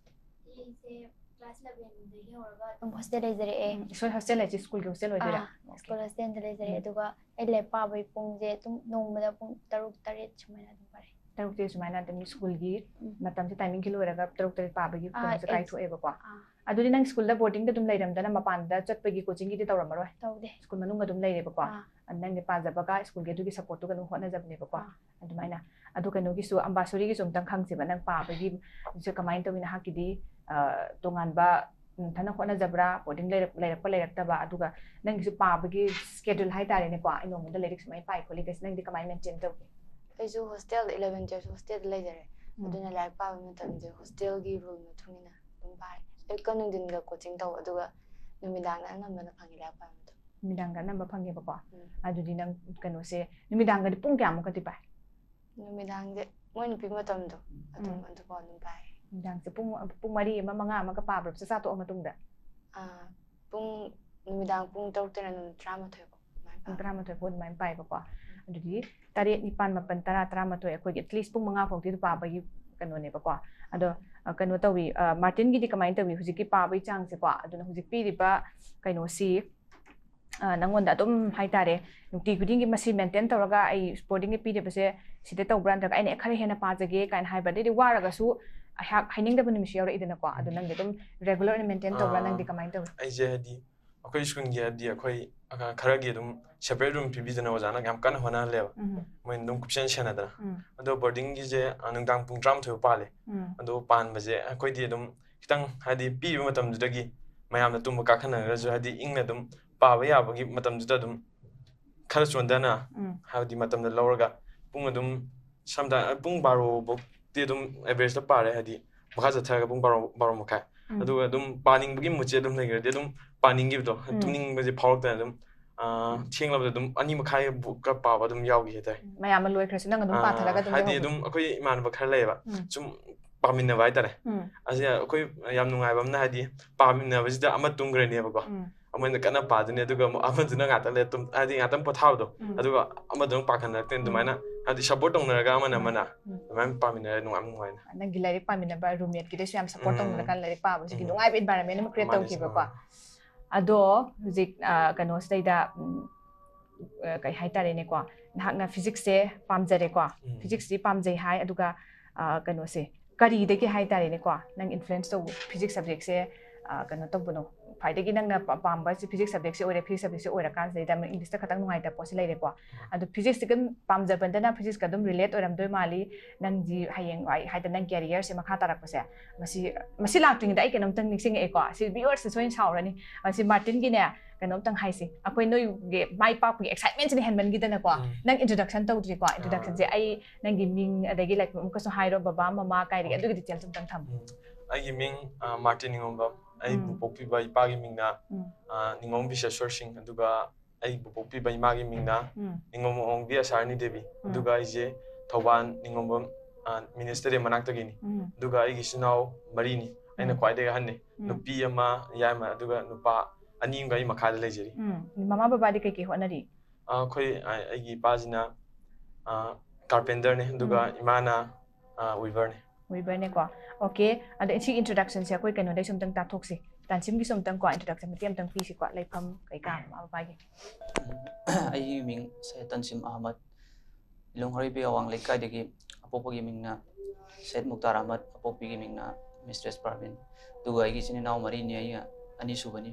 ꯑꯩꯁꯦ ꯀ꯭ꯂꯥꯁ ꯏꯂꯦꯚꯦꯟꯗꯒꯤ ꯍꯧꯔꯒ ꯑꯗꯨꯝ ꯍꯣꯁꯇꯦꯜ ꯂꯩꯖꯔꯛꯑꯦ꯫ ꯎꯝ, ꯁꯣꯏ ꯍꯣꯁꯇꯦꯜ ꯍꯥꯏꯁꯦ ꯁ꯭ꯀꯨꯜꯒꯤ ꯍꯣꯁꯇꯦꯜ ꯑꯣꯏꯗꯣꯏꯔꯥ? ꯑꯥ, ꯁ꯭ꯀꯨꯜ ꯍꯣꯁꯇꯦꯜꯗ ꯂꯩꯖꯔꯦ꯫ ꯎꯝ꯫ ꯑꯗꯨꯒ ꯑꯩ ꯂꯥꯏꯔꯤꯛ ꯄꯥꯕꯒꯤ ꯄꯨꯡꯁꯦ ꯑꯗꯨꯝ ꯅꯣꯡꯃꯗ ꯄꯨꯡ ꯇꯔꯨꯛ ꯇꯔꯦꯠ ꯁꯨꯃꯥꯏꯅ ꯑꯗꯨꯝ ꯄꯥꯔꯦ꯫ ꯇꯔꯨꯛ ꯇꯔꯦꯠ ꯁꯨꯃꯥꯏꯅ ꯑꯗꯨꯝ ꯁ꯭ꯀꯨꯜꯒꯤ ꯎꯝ꯫ ꯃꯇꯝꯁꯦ, ꯇꯥꯏꯃꯤꯡꯒꯤ ꯂꯣꯏꯔꯒ ꯇꯔꯨꯛ ꯇꯔꯦꯠ ꯄꯥꯕꯒꯤ ꯑꯥ, ꯈꯨꯗꯣꯡꯁꯦ ꯑꯦ- ꯀꯥꯏꯊꯣꯛꯑꯦꯕꯀꯣ꯫ ꯑꯥ, ꯑꯗꯨꯗꯤ ꯅꯪ ꯁ꯭ꯀꯨꯜꯗ ꯕꯣꯔꯗꯤꯡꯗ ꯑꯗꯨꯝ ꯂꯩꯔꯝꯗꯅ ꯃꯄꯥꯟꯗ ꯆꯠꯄꯒꯤ ꯀꯣꯆꯤꯡꯒꯤꯗꯤ ꯇꯧꯔꯝꯃꯔꯣꯏ? ꯇꯧꯗꯦ꯫ ꯁ꯭ꯀꯨꯜ ꯃꯅꯨꯡ ꯑꯗꯨꯝ ꯂꯩꯔꯦꯕꯀꯣ꯫ ꯑꯥ, ꯑꯗꯨ ꯅꯪꯗꯤ ꯄꯥꯖꯕꯒ ꯁ꯭ꯀꯨꯜꯒꯤ ꯑꯗꯨꯒꯤ ꯁꯞꯄꯣꯔꯠꯇꯨꯒ ꯑꯗꯨꯝ ꯍꯣꯠꯅꯖꯕꯅꯦꯕꯀꯣ꯫ ꯑꯥ꯫ ꯑꯗꯨꯃꯥꯏꯅ꯫ ꯑꯗꯨ ꯀꯩꯅꯣꯒꯤꯁꯨ, ꯑꯝꯕꯥꯁꯣꯔꯤꯒꯤꯁꯨ ꯑꯝꯇꯪ ꯈꯪꯁꯦꯕ, ꯅꯪ ꯄꯥꯕꯒꯤ ꯁꯦ ꯀꯃꯥꯏꯅ ꯇꯧꯏ? ꯅꯍꯥꯛꯀꯤꯗꯤ ꯑ, ꯇꯣꯉꯥꯟꯕ ꯅꯊꯟꯅ ꯍꯣꯠꯅꯖꯕ꯭ꯔꯥ, ꯕꯣꯔꯗꯤꯡ ꯂꯩꯔꯛ- ꯂꯩꯔꯛꯄ ꯂꯩꯔꯛꯇꯕ, ꯑꯗꯨꯒ ꯅꯪꯒꯤꯁꯨ ꯄꯥꯕꯒꯤ ꯁ꯭ꯀꯦꯗꯨꯜ ꯍꯥꯏꯇꯥꯔꯦꯅꯦꯀꯣ, ꯑꯩ ꯅꯣꯡꯃꯗ ꯂꯥꯏꯔꯤꯛ ꯁꯨꯃꯥꯏꯅ ꯄꯥꯏ ꯈꯣꯠꯂꯤ ꯀꯩꯁꯦ ꯅꯪꯗꯤ ꯀꯃꯥꯏꯅ ꯃꯦꯟꯇꯦꯟ ꯇꯧꯒꯦ? ꯑꯩꯁꯨ ꯍꯣꯁꯇꯦꯜꯗ, ꯏꯂꯦꯚꯦꯟ ꯇꯨꯌꯦꯜꯐ ꯍꯣꯁꯇꯦꯜꯗ ꯂꯩꯖꯔꯦ꯫ ꯎꯝ꯫ ꯑꯗꯨꯅ ꯂꯥꯏꯔꯤꯛ ꯄꯥꯕ ꯃꯇꯝꯁꯦ ꯍꯣꯁꯇꯦꯜꯒꯤ ꯔꯨꯜ ꯃꯇꯨꯡ ꯏꯟꯅ ꯑꯗꯨꯝ ꯄꯥꯔꯦ꯫ ꯑꯌꯨꯛꯀ ꯅꯨꯡꯊꯤꯟꯒ ꯀꯣꯆꯤꯡ ꯇꯧꯕ, ꯑꯗꯨꯒ ꯅꯨꯃꯤꯗꯥꯡꯗ ꯑꯅꯝꯕꯅ ꯐꯪꯉꯦ ꯂꯥꯏꯔꯤꯛ ꯄꯥꯕ ꯃꯇꯝ꯫ ꯅꯨꯃꯤꯗꯥꯡꯗ ꯑꯅꯝꯕ ꯐꯪꯉꯦꯕꯀꯣ꯫ ꯎꯝ꯫ ꯑꯗꯨꯗꯤ ꯅꯪ ꯀꯩꯅꯣꯁꯦ, ꯅꯨꯃꯤꯗꯥꯡꯗꯗꯤ ꯄꯨꯡ ꯀꯌꯥꯃꯨꯛꯀꯗꯤ ꯄꯥꯏ? ꯅꯨꯃꯤꯗꯥꯡꯁꯦ ꯃꯣꯏꯅ ꯄꯤ ꯃꯇꯝꯗꯣ ꯑꯗꯨꯝ ꯎꯝ꯫ ꯑꯗꯨꯐꯥꯎ ꯑꯗꯨꯝ ꯄꯥꯏ꯫ ꯅꯨꯃꯤꯗꯥꯡꯁꯦ ꯄꯨꯡ, ꯄꯨꯡ ꯃꯔꯤ ꯑꯃ, ꯃꯉꯥ ꯑꯃꯒ ꯄꯥꯕ꯭ꯔꯣ, ꯆꯥꯛꯆꯥ ꯇꯣꯛꯑ ꯃꯇꯨꯡꯗ? ꯑꯥ, ꯄꯨꯡ, ꯅꯨꯃꯤꯗꯥꯡ ꯄꯨꯡ ꯇꯔꯨꯛꯇꯩꯅ ꯑꯗꯨꯝ ꯇꯔꯥꯃꯥꯊꯣꯏ ꯐꯥꯎ ꯑꯗꯨꯃꯥꯏꯅ ꯄꯨꯡ ꯄꯥꯕ꯫ ꯇꯔꯥꯃꯥꯊꯣꯏ ꯐꯥꯎ ꯑꯗꯨꯃꯥꯏꯅ ꯄꯥꯏꯕꯀꯣ꯫ ꯑꯗꯨꯗꯤ ꯇꯔꯦꯠ, ꯅꯤꯄꯥꯟ, ꯃꯥꯄꯟ, ꯇꯔꯥ, ꯇꯔꯥꯃꯥꯊꯣꯏ, ꯑꯩꯈꯣꯏꯒꯤ at least ꯄꯨꯡ ꯃꯉꯥ ꯐꯥꯎꯗꯤ ꯑꯗꯨꯝ ꯄꯥꯕꯒꯤ ꯀꯩꯅꯣꯅꯦꯕꯀꯣ꯫ ꯑꯗꯣ, ꯑ, ꯀꯩꯅꯣ ꯇꯧꯋꯤ, ꯑ, ꯃꯥꯔꯇꯤꯟꯒꯤꯗꯤ ꯀꯃꯥꯏꯅ ꯇꯧꯋꯤ ꯍꯧꯖꯤꯛꯀꯤ ꯄꯥꯕꯒꯤ ꯆꯥꯡꯁꯦꯀꯣ? ꯑꯗꯨꯅ ꯍꯧꯖꯤꯛ ꯄꯤꯔꯤꯕ ꯀꯩꯅꯣꯁꯤ, ꯑ, ꯅꯪꯉꯣꯟꯗ ꯑꯗꯨꯝ ꯍꯥꯏꯇꯥꯔꯦ, ꯅꯨꯡꯇꯤ ꯈꯨꯗꯤꯡꯒꯤ ꯃꯁꯤ ꯃꯦꯟꯇꯦꯟ ꯇꯧꯔꯒ ꯑꯩ ꯕꯣꯔꯗꯤꯡꯒꯤ ꯄꯤꯔꯤꯕꯁꯦ ꯁꯤꯗ ꯇꯧꯕ꯭ꯔꯥ, ꯅꯠꯇ꯭ꯔꯒ ꯑꯩꯅ ꯈꯔ ꯍꯦꯟꯅ ꯄꯥꯖꯒꯦ ꯀꯥꯏꯅ ꯍꯥꯏꯕ, ꯑꯗꯩꯗꯤ ꯋꯥꯔꯒꯁꯨ ꯑꯩꯍꯥꯛ ꯍꯥꯏꯅꯤꯡꯗꯕ ꯅꯨꯃꯤꯠꯁꯨ ꯌꯥꯎꯔꯛꯏꯗꯅꯀꯣ꯫ ꯑꯗꯣ ꯅꯪꯗꯤ ꯑꯗꯨꯝ ꯔꯦꯒꯨꯂꯔ ꯑꯣꯏꯅ ꯃꯦꯟꯇꯦꯟ ꯇꯧꯕ꯭ꯔꯥ? ꯑꯥ, ꯅꯪꯗꯤ ꯀꯃꯥꯏꯅ ꯇꯧꯋꯤ? ꯑꯩꯁꯦ ꯍꯥꯏꯗꯤ ꯑꯩꯈꯣꯏ ꯁ꯭ꯀꯨꯜꯒꯤ ꯍꯥꯏꯗꯤ ꯑꯩꯈꯣꯏ ꯑ, ꯈꯔꯒꯤ ꯑꯗꯨꯝ ꯁꯦꯄꯔꯦꯠ ꯔꯨꯝ ꯄꯤꯕꯤꯗꯅ ꯑꯣꯖꯥꯅ ꯌꯥꯝ ꯀꯟꯅ ꯍꯣꯠꯅꯍꯜꯂꯦꯕ꯫ ꯎꯝ, ꯃꯣꯏꯅ ꯑꯗꯨꯝ ꯀꯨꯞꯁꯦꯟ ꯁꯦꯟꯅꯗꯅ꯫ ꯎꯝ, ꯑꯗꯣ ꯕꯣꯔꯗꯤꯡꯒꯤꯁꯦ ꯑ, ꯅꯨꯡꯗꯥꯡ ꯄꯨꯡ ꯇꯔꯥꯃꯥꯊꯣꯏ ꯐꯥꯎ ꯄꯥꯜꯂꯦ꯫ ꯎꯝ, ꯑꯗꯣ ꯄꯥꯟꯕꯁꯦ ꯑꯩꯈꯣꯏꯗꯤ ꯑꯗꯨꯝ ꯈꯤꯇꯪ ꯍꯥꯏꯗꯤ ꯄꯤꯔꯤꯕ ꯃꯇꯝꯗꯨꯗꯒꯤ ꯃꯌꯥꯝꯅ ꯇꯨꯝꯕ ꯀꯥꯈꯠꯅꯔꯒꯁꯨ ꯍꯥꯏꯗꯤ ꯏꯪꯅ ꯑꯗꯨꯝ ꯄꯥꯕ ꯌꯥꯕꯒꯤ ꯃꯇꯝꯗꯨꯗ ꯑꯗꯨꯝ ꯈꯔ ꯆꯣꯟꯊꯅ ꯎꯝ, ꯍꯥꯏꯕꯗꯤ ꯃꯇꯝꯗ ꯂꯧꯔꯒ ꯄꯨꯡ ꯑꯗꯨꯝ ꯁꯝꯇꯥꯏꯝ ꯄꯨꯡ ꯕꯥꯔꯣ ꯐꯥꯎꯗꯤ ꯑꯗꯨꯝ ꯑꯦꯚꯔꯦꯖꯇ ꯄꯥꯔꯦ, ꯍꯥꯏꯗꯤ ꯃꯈꯥ ꯆꯠꯊꯔꯒ ꯄꯨꯡ ꯕꯥꯔꯣ, ꯕꯥꯔꯣ ꯃꯈꯥꯏ꯫ ꯎꯝ꯫ ꯑꯗꯨꯒ ꯑꯗꯨꯝ ꯄꯥꯅꯤꯡꯕꯒꯤ ꯃꯨꯠꯁꯦ ꯑꯗꯨꯝ ꯂꯩꯈ꯭ꯔꯗꯤ ꯑꯗꯨꯝ ꯄꯥꯅꯤꯡꯈꯤꯕꯗꯣ, ꯎꯝ꯫ ꯇꯨꯝꯅꯤꯡꯕꯁꯦ ꯐꯥꯎꯔꯛꯇꯅ ꯑꯗꯨꯝ ꯑ, ꯊꯦꯡꯂꯕꯗ ꯑꯗꯨꯝ ꯑꯅꯤ ꯃꯈꯥꯏ ꯕꯨꯛꯀ ꯄꯥꯕ ꯑꯗꯨꯝ ꯌꯥꯎꯈꯤ ꯍꯥꯏꯇꯥꯔꯦ꯫ ꯃꯌꯥꯝ ꯑꯃ ꯂꯣꯏꯈ꯭ꯔꯁꯨ ꯅꯪ ꯑꯗꯨꯝ ꯑ, ꯄꯥꯊꯔꯒ ꯑꯗꯨꯝ ꯍꯥꯏꯗꯤ ꯂꯩꯍꯧꯕꯗꯣ? ꯑꯗꯨꯝ ꯑꯩꯈꯣꯏ ꯏꯃꯥꯟꯅꯕ ꯈꯔ ꯂꯩꯌꯦꯕ, ꯎꯝ, ꯁꯨꯝ ꯄꯥꯃꯤꯟꯅꯕ ꯍꯥꯏꯇꯥꯔꯦ꯫ ꯎꯝ, ꯑꯁꯤ ꯑꯩꯈꯣꯏ ꯌꯥꯝ ꯅꯨꯡꯉꯥꯏꯕ ꯑꯃꯅ ꯍꯥꯏꯗꯤ ꯄꯥꯃꯤꯟꯅꯕꯁꯤꯗ ꯑꯃ ꯇꯨꯝꯈ꯭ꯔꯅꯦꯕꯀꯣ, ꯎꯝ, ꯑꯃꯅ ꯀꯟꯅ ꯄꯥꯗꯣꯏꯅꯦ, ꯑꯗꯨꯒ ꯑꯃꯨꯛ ꯑꯃꯗꯨꯅ ꯉꯥꯛꯇꯪ ꯂꯩꯔ ꯇꯨꯝ, ꯍꯥꯏꯗꯤ ꯉꯥꯛꯇꯪ ꯄꯣꯊꯥꯕꯗꯣ, ꯎꯝ꯫ ꯑꯗꯨꯒ ꯑꯃꯗꯨꯅ ꯄꯥꯈꯠꯅꯔꯛꯇꯣꯏꯅꯦ꯫ ꯎꯝ꯫ ꯑꯗꯨꯃꯥꯏꯅ ꯍꯥꯏꯗꯤ ꯁꯞꯄꯣꯔꯠ ꯇꯧꯅꯔꯒ ꯑꯃꯅ ꯎꯝ. ꯑꯃꯅ ꯎꯝ. ꯑꯗꯨꯃꯥꯏꯅ ꯄꯥꯃꯤꯟꯅꯔꯒ ꯅꯨꯡꯉꯥꯏ ꯅꯨꯡꯉꯥꯏꯅ ꯅꯪꯒꯤ ꯂꯥꯏꯔꯤꯛ ꯄꯥꯃꯤꯟꯅꯕ ꯔꯨꯝꯃꯦꯠꯀꯤꯗꯁꯨ ꯌꯥꯝ ꯁꯞꯄꯣꯔꯠ ꯎꯝ. ꯇꯧꯅꯔꯀꯥꯟꯗ ꯂꯥꯏꯔꯤꯛ ꯄꯥꯕꯁꯤꯒꯤ ꯎꯝ. ꯅꯨꯡꯉꯥꯏꯕ ꯏꯟꯚꯥꯏꯔꯟꯃꯦꯟ ꯑꯃ ꯀ꯭ꯔꯤꯌꯦꯠ ꯃꯥꯅꯦ, ꯇꯧꯈꯤꯕꯀꯣ ꯃꯥꯅꯦ. ꯑꯗꯣ ꯍꯧꯖꯤꯛ ꯑ, ꯀꯩꯅꯣꯁꯤꯗꯩꯗ ꯎꯝ, ꯑ, ꯀꯩ ꯍꯥꯏꯇꯥꯔꯦꯅꯦꯀꯣ ꯅꯍꯥꯛꯅ ꯐꯤꯖꯤꯛꯁꯁꯦ ꯄꯥꯝꯖꯔꯦꯀꯣ ꯎꯝ. ꯐꯤꯖꯤꯛꯁꯇꯤ ꯄꯥꯝꯖꯩ ꯍꯥꯏ ꯑꯗꯨꯒ ꯑ, ꯀꯩꯅꯣꯁꯦ ꯀꯔꯤꯗꯒꯤ ꯍꯥꯏꯇꯥꯔꯦꯅꯦꯀꯣ ꯅꯪ ꯏꯟꯐ꯭ꯂꯨꯌꯦꯟꯁ ꯇꯧꯕ ꯐꯤꯖꯤꯛꯁ ꯁꯕꯖꯦꯛꯁꯦ ꯀꯩꯅꯣ ꯇꯧꯕꯅꯣ ꯈ꯭ꯋꯥꯏꯗꯒꯤ ꯅꯪꯅ ꯄꯥꯝꯕꯁꯦ ꯐꯤꯖꯤꯛꯁ ꯁꯕꯖꯦꯛꯁꯦ ꯑꯣꯏꯔꯦ ꯐꯤꯖꯤꯛꯁ ꯁꯕꯖꯦꯛꯁꯦ ꯑꯣꯏꯔꯀꯥꯟꯁꯤꯗꯩꯗ ꯏꯪꯂꯤꯁꯇ ꯈꯛꯇꯪ ꯅꯨꯡꯉꯥꯏꯇꯕ ꯄꯣꯠꯁꯦ ꯂꯩꯔꯦꯀꯣ ꯑꯗꯣ ꯐꯤꯖꯤꯛꯁꯇꯤ ꯑꯗꯨꯝ ꯄꯥꯝꯖꯕꯗꯅ ꯐꯤꯖꯤꯛꯁꯀ ꯑꯗꯨꯝ ꯔꯤꯂꯦꯠ ꯑꯣꯏꯔꯝꯗꯣꯏ ꯃꯥꯜꯂꯤ ꯅꯪꯗꯤ ꯍꯌꯦꯡ ꯍꯥꯏꯗꯤ ꯅꯪ ꯀꯦꯔꯤꯌꯔꯁꯦ ꯃꯈꯥ ꯇꯥꯔꯛꯄꯁꯦ ꯃꯁꯤ ꯃꯁꯤ ꯂꯥꯛꯇ꯭ꯔꯤꯉꯩꯗ ꯑꯩ ꯀꯩꯅꯣꯝꯇꯪ ꯅꯤꯡꯁꯤꯡꯉꯛꯑꯦꯀꯣ ꯁꯤ ꯚꯤꯌꯨꯋꯔꯁꯇ ꯁꯣꯏꯅ ꯁꯥꯎꯔꯅꯤ ꯃꯁꯤ ꯃꯥꯔꯇꯤꯟꯒꯤꯅꯦ ꯀꯩꯅꯣꯝꯇꯪ ꯍꯥꯏꯁꯤ ꯑꯩꯈꯣꯏ ꯅꯣꯏꯒꯤ ꯃꯥꯏ ꯄꯥꯛꯄꯒꯤ ꯑꯦꯛꯁꯥꯏꯠꯃꯦꯟꯁꯤꯅ ꯍꯦꯟꯃꯟꯈꯤꯗꯅꯀꯣ ꯎꯝ. ꯅꯪ ꯏꯟꯇ꯭ꯔꯣꯗꯛꯁꯟ ꯇꯧꯗ꯭ꯔꯤꯀꯣ ꯏꯟꯇ꯭ꯔꯣꯗꯛꯁꯟꯁꯦ ꯑꯩ ꯅꯪꯒꯤ ꯃꯤꯡ ꯑꯗꯒꯤ ꯂꯩꯐꯝ ꯑꯃꯨꯛꯀꯁꯨ ꯍꯥꯏꯔꯣ ꯕꯕꯥ ꯃꯃꯥ ꯀꯥꯏꯗꯒꯤ ꯑꯗꯨꯒꯤ ꯗꯤꯇꯦꯜꯁ ꯑꯝꯇꯪ ꯊꯝꯃꯨ ꯎꯝ. ꯑꯩꯒꯤ ꯃꯤꯡ ꯑ, ꯃꯥꯔꯇꯤꯟ ꯅꯤꯉꯣꯝꯕꯝ ꯑꯩꯕꯨ ꯎꯝ. ꯄꯣꯛꯄꯤꯕ ꯏꯄꯥꯒꯤ ꯃꯤꯡꯅ ꯎꯝ. ꯑ, ꯅꯤꯉꯣꯝ ꯕꯤꯁꯦꯁꯣꯔ ꯁꯤꯡ ꯑꯗꯨꯒ ꯑꯩꯕꯨ ꯄꯣꯛꯄꯤꯕ ꯏꯃꯥꯒꯤ ꯃꯤꯡꯅ ꯎꯝ. ꯅꯤꯉꯣꯝ ꯑꯣꯡꯕꯤ ꯑꯁꯥꯔꯅꯤ ꯗꯦꯕꯤ ꯎꯝ. ꯑꯗꯨꯒ ꯑꯩꯁꯦ ꯊꯧꯕꯥꯜ ꯅꯤꯉꯣꯝꯕꯝ ꯃꯤꯅꯤꯁꯇꯔꯤ ꯃꯅꯥꯛꯇꯒꯤꯅꯤ ꯎꯝ. ꯑꯗꯨꯒ ꯑꯩꯒꯤ ꯏꯆꯤꯟ ꯏꯅꯥꯎ ꯃꯔꯤꯅꯤ ꯑꯩꯅ ꯎꯝ. ꯈ꯭ꯋꯥꯏꯗꯒꯤ ꯑꯍꯟꯅꯤ ꯎꯝ. ꯅꯨꯄꯤ ꯑꯃ ꯌꯥꯏꯃ ꯑꯗꯨꯒ ꯅꯨꯄꯥ ꯑꯅꯤ ꯑꯃꯒ ꯑꯩ ꯃꯈꯥꯗ ꯂꯩꯖꯔꯤ ꯎꯝ. ꯃꯃꯥ ꯕꯕꯥꯗꯤ ꯀꯩꯀꯩ ꯍꯣꯠꯅꯔꯤ ꯑ, ꯑꯩꯈꯣꯏ ꯑ, ꯑꯩꯒꯤ ꯏꯄꯥꯁꯤꯅ ꯀꯥꯔꯄꯦꯟꯇꯔꯅꯤ ꯑꯗꯨꯒ ꯎꯝ. ꯏꯃꯥꯅ ꯋꯤꯚꯔꯅꯤ ꯋꯤꯚꯔꯅꯦꯀꯣ ꯑꯣꯀꯦ ꯑꯗꯣ ꯁꯤ ꯏꯟꯇ꯭ꯔꯣꯗꯛꯁꯟꯁꯦ ꯑꯩꯈꯣꯏ ꯀꯩꯅꯣꯗꯩꯁꯨ ꯑꯝꯇꯪ ꯇꯥꯊꯣꯛꯁꯤ ꯇꯥꯟꯁꯤꯝꯒꯤꯁꯨ ꯑꯝꯇꯪ ꯀꯣ ꯏꯟꯇ꯭ꯔꯣꯗꯛꯁꯟ ꯃꯇꯦꯛ ꯑꯝꯇꯪ ꯄꯤꯁꯤꯀꯣ ꯂꯩꯐꯝ ꯀꯩꯀꯥ ꯃꯃꯥ ꯕꯕꯥꯒꯤ ꯑꯩꯒꯤ ꯃꯤꯡ ꯁꯌꯦꯗ ꯇꯟꯁꯤꯝ ꯑꯍꯃꯗ ꯂꯣꯡꯍꯔꯩꯕꯤ ꯑꯋꯥꯡ ꯂꯩꯀꯥꯏꯗꯒꯤ ꯑꯄꯣꯛꯄꯒꯤ ꯃꯤꯡꯅ ꯁꯌꯦꯗ ꯃꯨꯛꯇꯥꯔ ꯑꯍꯃꯗ ꯑꯄꯣꯛꯄꯤꯒꯤ ꯃꯤꯡꯅ ꯃꯤꯁꯇ꯭ꯔꯦꯁ ꯄꯥꯔꯚꯤꯟ ꯑꯗꯨꯒ ꯑꯩꯒꯤ ꯏꯆꯤꯟ ꯏꯅꯥꯎ ꯃꯔꯤꯅꯤ ꯑꯩꯅ ꯑꯅꯤꯁꯨꯕꯅꯤ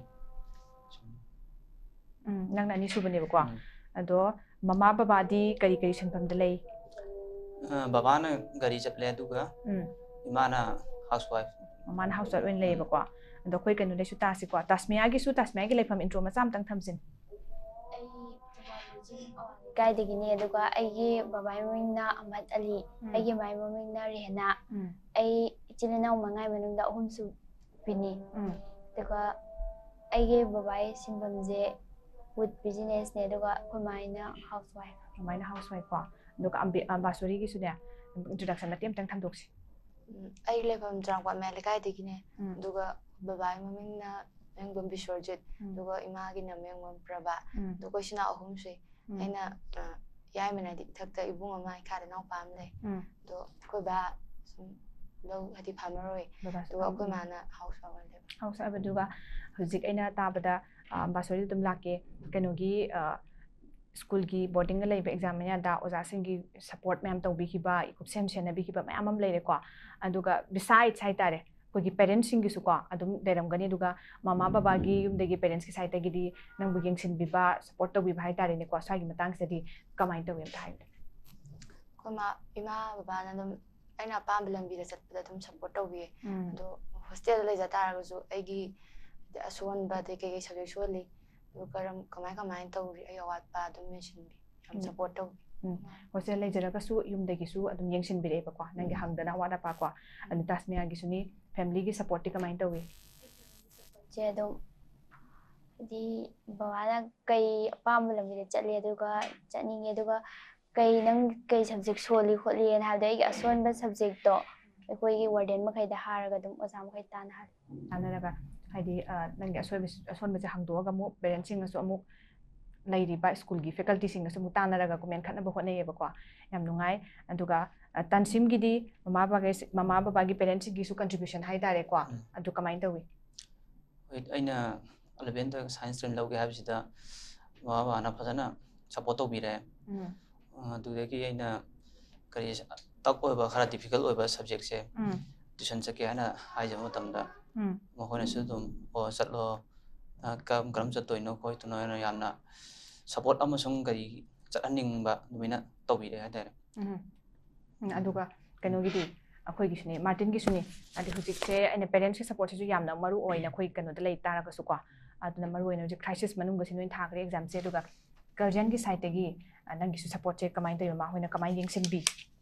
ꯎꯝ ꯅꯪꯅ ꯑꯅꯤꯁꯨꯕꯅꯦꯕꯀꯣ ꯎꯝ. ꯑꯗꯣ ꯃꯃꯥ ꯕꯕꯥꯗꯤ ꯀꯔꯤ ꯀꯔꯤ ꯁꯤꯟꯐꯝꯗ ꯂꯩ ꯑ, ꯕꯕꯥꯅ ꯒꯥꯔꯤ ꯆꯠꯂꯦ ꯑꯗꯨꯒ ꯎꯝ ꯏꯃꯥꯅ ꯍꯥꯎꯁ ꯋꯥꯏꯐ ꯃꯃꯥꯅ ꯍꯥꯎꯁ ꯋꯥꯏꯐ ꯑꯣꯏꯅ ꯂꯩꯌꯦꯕꯀꯣ ꯑꯗꯣ ꯑꯩꯈꯣꯏ ꯀꯩꯅꯣꯗꯩꯁꯨ ꯇꯥꯁꯤꯀꯣ ꯇꯥꯁꯃꯤꯌꯥꯒꯤꯁꯨ ꯇꯥꯁꯃꯤꯌꯥꯒꯤ ꯂꯩꯐꯝ ꯏꯟꯇ꯭ꯔꯣ ꯃꯆꯥ ꯑꯝꯇꯪ ꯊꯝꯁꯤꯟ ꯑꯩ ꯀꯥꯏꯗꯒꯤꯅꯦ ꯑꯗꯨꯒ ꯑꯩꯒꯤ ꯕꯕꯥꯒꯤ ꯃꯃꯤꯡꯅ ꯑꯍꯃꯗ ꯑꯂꯤ ꯎꯝ. ꯑꯩꯒꯤ ꯏꯃꯥꯒꯤ ꯃꯃꯤꯡꯅ ꯔꯦꯍꯅꯥ ꯎꯝ ꯑꯩ ꯏꯆꯤꯜ ꯏꯅꯥꯎ ꯃꯉꯥꯒꯤ ꯃꯅꯨꯡꯗ ꯑꯍꯨꯝꯁꯨꯕꯤꯅꯤ ꯎꯝ ꯑꯗꯨꯒ ꯑꯩꯒꯤ ꯕꯕꯥꯒꯤ ꯁꯤꯟꯐꯝꯁꯦ ꯋꯨꯠ ꯕꯤꯖꯤꯅꯦꯁꯅꯦ ꯑꯗꯨꯒ ꯑꯩꯈꯣꯏ ꯃꯥꯏꯅ ꯍꯥꯎꯁ ꯋꯥꯏꯐ ꯑꯗꯨꯃꯥꯏꯅ ꯍꯥꯎꯁ ꯋꯥꯏꯐ ꯀꯣ ꯑꯗꯨꯒ ꯑꯝꯕꯤ- ꯑꯝꯕꯥꯁꯣꯔꯤꯒꯤꯁꯨꯅꯦ ꯏꯟꯇ꯭ꯔꯣꯗꯛꯁꯟ ꯃꯇꯦꯛ ꯑꯝꯇꯪ ꯊꯝꯗꯣꯛꯁꯤ ꯎꯝ, ꯑꯩꯒꯤ ꯂꯩꯐꯝ ꯆꯨꯔꯥꯡꯄꯥꯠ ꯃꯌꯥꯏ ꯂꯩꯀꯥꯏꯗꯒꯤꯅꯦ ꯎꯝ. ꯑꯗꯨꯒ ꯕꯕꯥꯒꯤ ꯃꯃꯤꯡꯅ ꯃꯌꯨꯝꯕꯝ ꯕꯤꯁ꯭ꯋꯔꯖꯤꯠ ꯎꯝ. ꯑꯗꯨꯒ ꯏꯃꯥꯒꯤꯅ ꯃꯌꯨꯝꯕꯝ ꯄ꯭ꯔꯚꯥ ꯎꯝ. ꯑꯗꯨꯒ ꯑꯩꯈꯣꯏ ꯏꯆꯤꯟ ꯏꯅꯥꯎ ꯑꯍꯨꯝ ꯁꯨꯏ ꯎꯝ. ꯑꯩꯅ ꯑ, ꯌꯥꯏꯃꯅꯗꯤ ꯏꯊꯛꯇ ꯏꯕꯨꯡ ꯑꯃ, ꯏꯈꯥꯗ ꯏꯅꯥꯎꯄꯥ ꯑꯃ ꯂꯩ꯫ ꯎꯝ꯫ ꯑꯗꯣ ꯑꯩꯈꯣꯏ ꯕꯥ ꯁꯨꯝ ꯂꯧ ꯍꯥꯏꯗꯤ ꯐꯥꯔꯃꯔ ꯑꯣꯏ꯫ ꯕꯕꯥꯁꯨ ꯑꯗꯨꯒ ꯑꯩꯈꯣꯏ farmer꯫ ꯃꯥꯅ ꯍꯥꯎꯁ ꯋꯥꯏꯐ ꯑꯣꯏꯅ ꯂꯩꯕ꯫ House wife. ꯑꯗꯨꯒ ꯍꯧꯖꯤꯛ ꯑꯩꯅ ꯇꯥꯕꯗ, ꯑ, ꯕꯥꯁꯣꯔꯤꯗ ꯑꯗꯨꯝ ꯂꯥꯛꯀꯦ, ꯀꯩꯅꯣꯒꯤ, ꯑ, ꯁ꯭ꯀꯨꯜꯒꯤ ꯕꯣꯔꯗꯤꯡꯗ ꯂꯩꯕ ꯑꯦꯛꯖꯥꯝ ꯃꯌꯥꯗ ꯑꯣꯖꯥꯁꯤꯡꯒꯤ ꯁꯄꯣꯔꯠ ꯃꯌꯥꯝ ꯇꯧꯕꯤꯈꯤꯕ, ꯀꯨꯞꯁꯦꯝ ꯁꯦꯟꯅꯕꯤꯈꯤꯕ ꯃꯌꯥꯝ ꯑꯃ ꯂꯩꯔꯦꯀꯣ꯫ ꯑꯗꯨꯒ besides ꯍꯥꯏꯇꯥꯔꯦ, ꯑꯩꯈꯣꯏꯒꯤ ꯄꯦꯔꯦꯟꯁꯁꯤꯡꯒꯤꯁꯨꯀꯣ ꯑꯗꯨꯝ ꯂꯩꯔꯝꯒꯅꯤ꯫ ꯑꯗꯨꯒ ꯃꯃꯥ ꯕꯕꯥꯒꯤ ꯌꯨꯝꯗꯒꯤ, ꯄꯦꯔꯦꯟꯁꯀꯤ ꯁꯥꯏꯠꯇꯒꯤꯗꯤ ꯅꯪꯕꯨ ꯌꯦꯡꯁꯤꯟꯕꯤꯕ, ꯁꯄꯣꯔꯠ ꯇꯧꯕꯤꯕ ꯍꯥꯏꯇꯥꯔꯦꯅꯦꯀꯣ꯫ ꯁ꯭ꯋꯥꯏꯒꯤ ꯃꯇꯥꯡꯁꯤꯗꯗꯤ ꯀꯃꯥꯏꯅ ꯇꯧꯋꯤ, ꯑꯝꯇ ꯍꯥꯏꯕꯤꯌꯨ꯫ ꯑꯩꯈꯣꯏ ꯃꯥ ꯏꯃꯥ ꯕꯕꯥꯅ ꯑꯗꯨꯝ ꯑꯩꯅ ꯑꯄꯥꯝꯕ ꯂꯝꯕꯤꯗ ꯆꯠꯄꯗ ꯑꯗꯨꯝ ꯁꯞꯄꯣꯔꯠ ꯇꯧꯕꯤꯌꯦ꯫ ꯎꯝ꯫ ꯑꯗꯣ ꯍꯣꯁꯇꯦꯜꯗ ꯂꯩꯖ ꯇꯥꯔꯒꯁꯨ ꯑꯩꯒꯤ ꯑꯁꯣꯟꯕ ꯑꯗꯩ ꯀꯩꯀꯩ ꯁꯕꯖꯦꯛ ꯁꯣꯜꯂꯤ, ꯑꯗꯨ ꯀꯔꯝ ꯀꯃꯥꯏ ꯀꯃꯥꯏꯅ ꯇꯧꯔꯤ, ꯑꯩ ꯑꯋꯥꯠꯄ ꯑꯗꯨꯝ ꯃꯦꯟꯁꯤꯟꯕꯤ, ꯌꯥꯝ ꯎꯝ꯫ ꯁꯞꯄꯣꯔꯠ ꯇꯧꯕꯤ꯫ ꯍꯣꯁꯇꯦꯜ ꯂꯩꯖꯔꯒꯁꯨ ꯌꯨꯝꯗꯒꯤꯁꯨ ꯑꯗꯨꯝ ꯌꯦꯡꯁꯤꯟꯕꯤꯔꯛꯑꯦꯕꯀꯣ, ꯅꯪꯒꯤ ꯍꯪꯗꯅ ꯑꯋꯥꯠ ꯑꯄꯥ ꯀꯣ꯫ ꯑꯗꯨ ꯇꯥꯁꯃꯤꯌꯥꯒꯤꯁꯨꯅꯤ, ꯐꯦꯃꯤꯂꯤꯒꯤ ꯁꯞꯄꯣꯔꯠꯇꯤ ꯀꯃꯥꯏꯅ ꯇꯧꯏ? ꯁꯦ ꯑꯗꯨꯝ ꯍꯥꯏꯗꯤ ꯕꯕꯥꯅ ꯀꯩ ꯑꯄꯥꯝꯕ ꯂꯝꯕꯤꯗ ꯆꯠꯂꯦ, ꯑꯗꯨꯒ ꯆꯠꯅꯤꯡꯉꯦ, ꯑꯗꯨꯒ ꯀꯩ ꯅꯪ ꯀꯩ ꯁꯕꯖꯦꯛ ꯁꯣꯜꯂꯤ ꯈꯣꯠꯂꯤꯅ ꯍꯥꯏꯕꯗꯣ, ꯑꯩꯒꯤ ꯑꯁꯣꯟꯕ ꯁꯕꯖꯦꯛꯇꯣ ꯑꯩꯈꯣꯏꯒꯤ ꯋꯥꯔꯗꯦꯟ ꯃꯈꯩꯗ ꯍꯥꯏꯔꯒ ꯑꯗꯨꯝ ꯑꯣꯖꯥ ꯃꯈꯩ ꯇꯥꯟꯅꯍꯜꯂꯤ꯫ ꯇꯥꯟꯅꯔꯒ ꯍꯥꯏꯗꯤ, ꯑ, ꯅꯪꯒꯤ ꯑꯁꯣꯏꯕ, ꯑꯁꯣꯟꯕꯁꯦ ꯍꯪꯗꯣꯛꯑꯒ ꯑꯃꯨꯛ ꯄꯦꯔꯦꯟꯁꯁꯤꯡꯅꯁꯨ ꯑꯃꯨꯛ ꯂꯩꯔꯤꯕ ꯁ꯭ꯀꯨꯜꯒꯤ ꯐꯦꯀꯜꯇꯤꯁꯤꯡꯒꯁꯨ ꯑꯃꯨꯛ ꯇꯥꯟꯅꯔꯒ ꯃꯦꯟꯈꯠꯅꯕ ꯍꯣꯠꯅꯩꯌꯦꯕꯀꯣ꯫ ꯌꯥꯝ ꯅꯨꯡꯉꯥꯏ꯫ ꯑꯗꯨꯒ, ꯑ, ꯇꯥꯟꯁꯤꯝꯒꯤꯗꯤ ꯃꯃꯥ ꯕꯕꯥꯒꯤ, ꯃꯃꯥ ꯕꯕꯥꯒꯤ ꯄꯦꯔꯦꯟꯁꯁꯤꯡꯒꯤꯁꯨ ꯀꯟꯇ꯭ꯔꯤꯕ꯭ꯌꯨꯁꯟ ꯍꯥꯏꯇꯥꯔꯦꯀꯣ꯫ ꯎꯝ꯫ ꯑꯗꯨ ꯀꯃꯥꯏꯅ ꯇꯧꯏ? ꯍꯣꯏ, ꯑꯩꯅ eleventh science stream ꯂꯧꯒꯦ ꯍꯥꯏꯕꯁꯤꯗ ꯃꯃꯥ ꯕꯕꯥꯅ ꯐꯖꯅ ꯁꯞꯄꯣꯔꯠ ꯇꯧꯕꯤꯔꯦ꯫ ꯎꯝ꯫ ꯑ, ꯑꯗꯨꯗꯒꯤ ꯑꯩꯅ ꯀꯔꯤ tough ꯑꯣꯏꯕ, ꯈꯔ difficult ꯑꯣꯏꯕ ꯁꯕꯖꯦꯛꯁꯦ ꯎꯝ꯫ ꯇ꯭ꯌꯨꯁꯟ ꯆꯠꯀꯦ ꯍꯥꯏꯅ ꯍꯥꯏꯖꯕ ꯃꯇꯝꯗ ꯎꯝ꯫ ꯃꯈꯣꯏꯅꯁꯨ ꯑꯗꯨꯝ, "ꯑꯣ, ꯆꯠꯂꯣ, ꯑ, ꯀꯔꯝ ꯀꯔꯝ ꯆꯠꯇꯣꯏꯅꯣ ꯈꯣꯠꯇꯣꯏꯅꯣ" ꯍꯥꯏꯅ ꯌꯥꯝꯅ ꯁꯞꯄꯣꯔꯠ ꯑꯃꯁꯨꯡ ꯀꯔꯤ ꯆꯠꯍꯟꯅꯤꯡꯕ ꯑꯗꯨꯃꯥꯏꯅ ꯇꯧꯕꯤꯔꯦ ꯍꯥꯏꯇꯥꯔꯦ꯫ ꯎꯝ꯫ ꯎꯝ, ꯑꯗꯨꯒ ꯀꯩꯅꯣꯒꯤꯗꯤ, ꯑꯩꯈꯣꯏꯒꯤꯁꯨꯅꯤ, ꯃꯥꯔꯇꯤꯟꯒꯤꯁꯨꯅꯤ꯫ ꯍꯥꯏꯗꯤ ꯍꯧꯖꯤꯛꯁꯦ ꯑꯩꯅ ꯄꯦꯔꯦꯟꯁꯀꯤ ꯁꯞꯄꯣꯔꯠꯁꯤꯁꯨ ꯌꯥꯝꯅ ꯃꯔꯨ ꯑꯣꯏꯅ ꯑꯩꯈꯣꯏ ꯀꯩꯅꯣꯗ ꯂꯩ ꯇꯥꯔꯒꯁꯨꯀꯣ, ꯑꯗꯨꯅ ꯃꯔꯨ ꯑꯣꯏꯅ ꯍꯧꯖꯤꯛ ꯀ꯭ꯔꯥꯏꯁꯤꯁ ꯃꯅꯨꯡꯗ ꯁꯤ ꯅꯣꯏ ꯊꯥꯈ꯭ꯔꯦ ꯑꯦꯛꯖꯥꯝꯁꯦ꯫ ꯑꯗꯨꯒ ꯒꯥꯔꯖꯤꯌꯟꯒꯤ ꯁꯥꯏꯠꯇꯒꯤ, ꯑ, ꯅꯪꯒꯤꯁꯨ ꯁꯞꯄꯣꯔꯠꯁꯦ ꯀꯃꯥꯏꯅ ꯇꯧꯋꯤ? ꯃꯃꯥ ꯍꯣꯏꯅ ꯀꯃꯥꯏꯅ ꯌꯦꯡꯁꯤꯟꯕꯤ?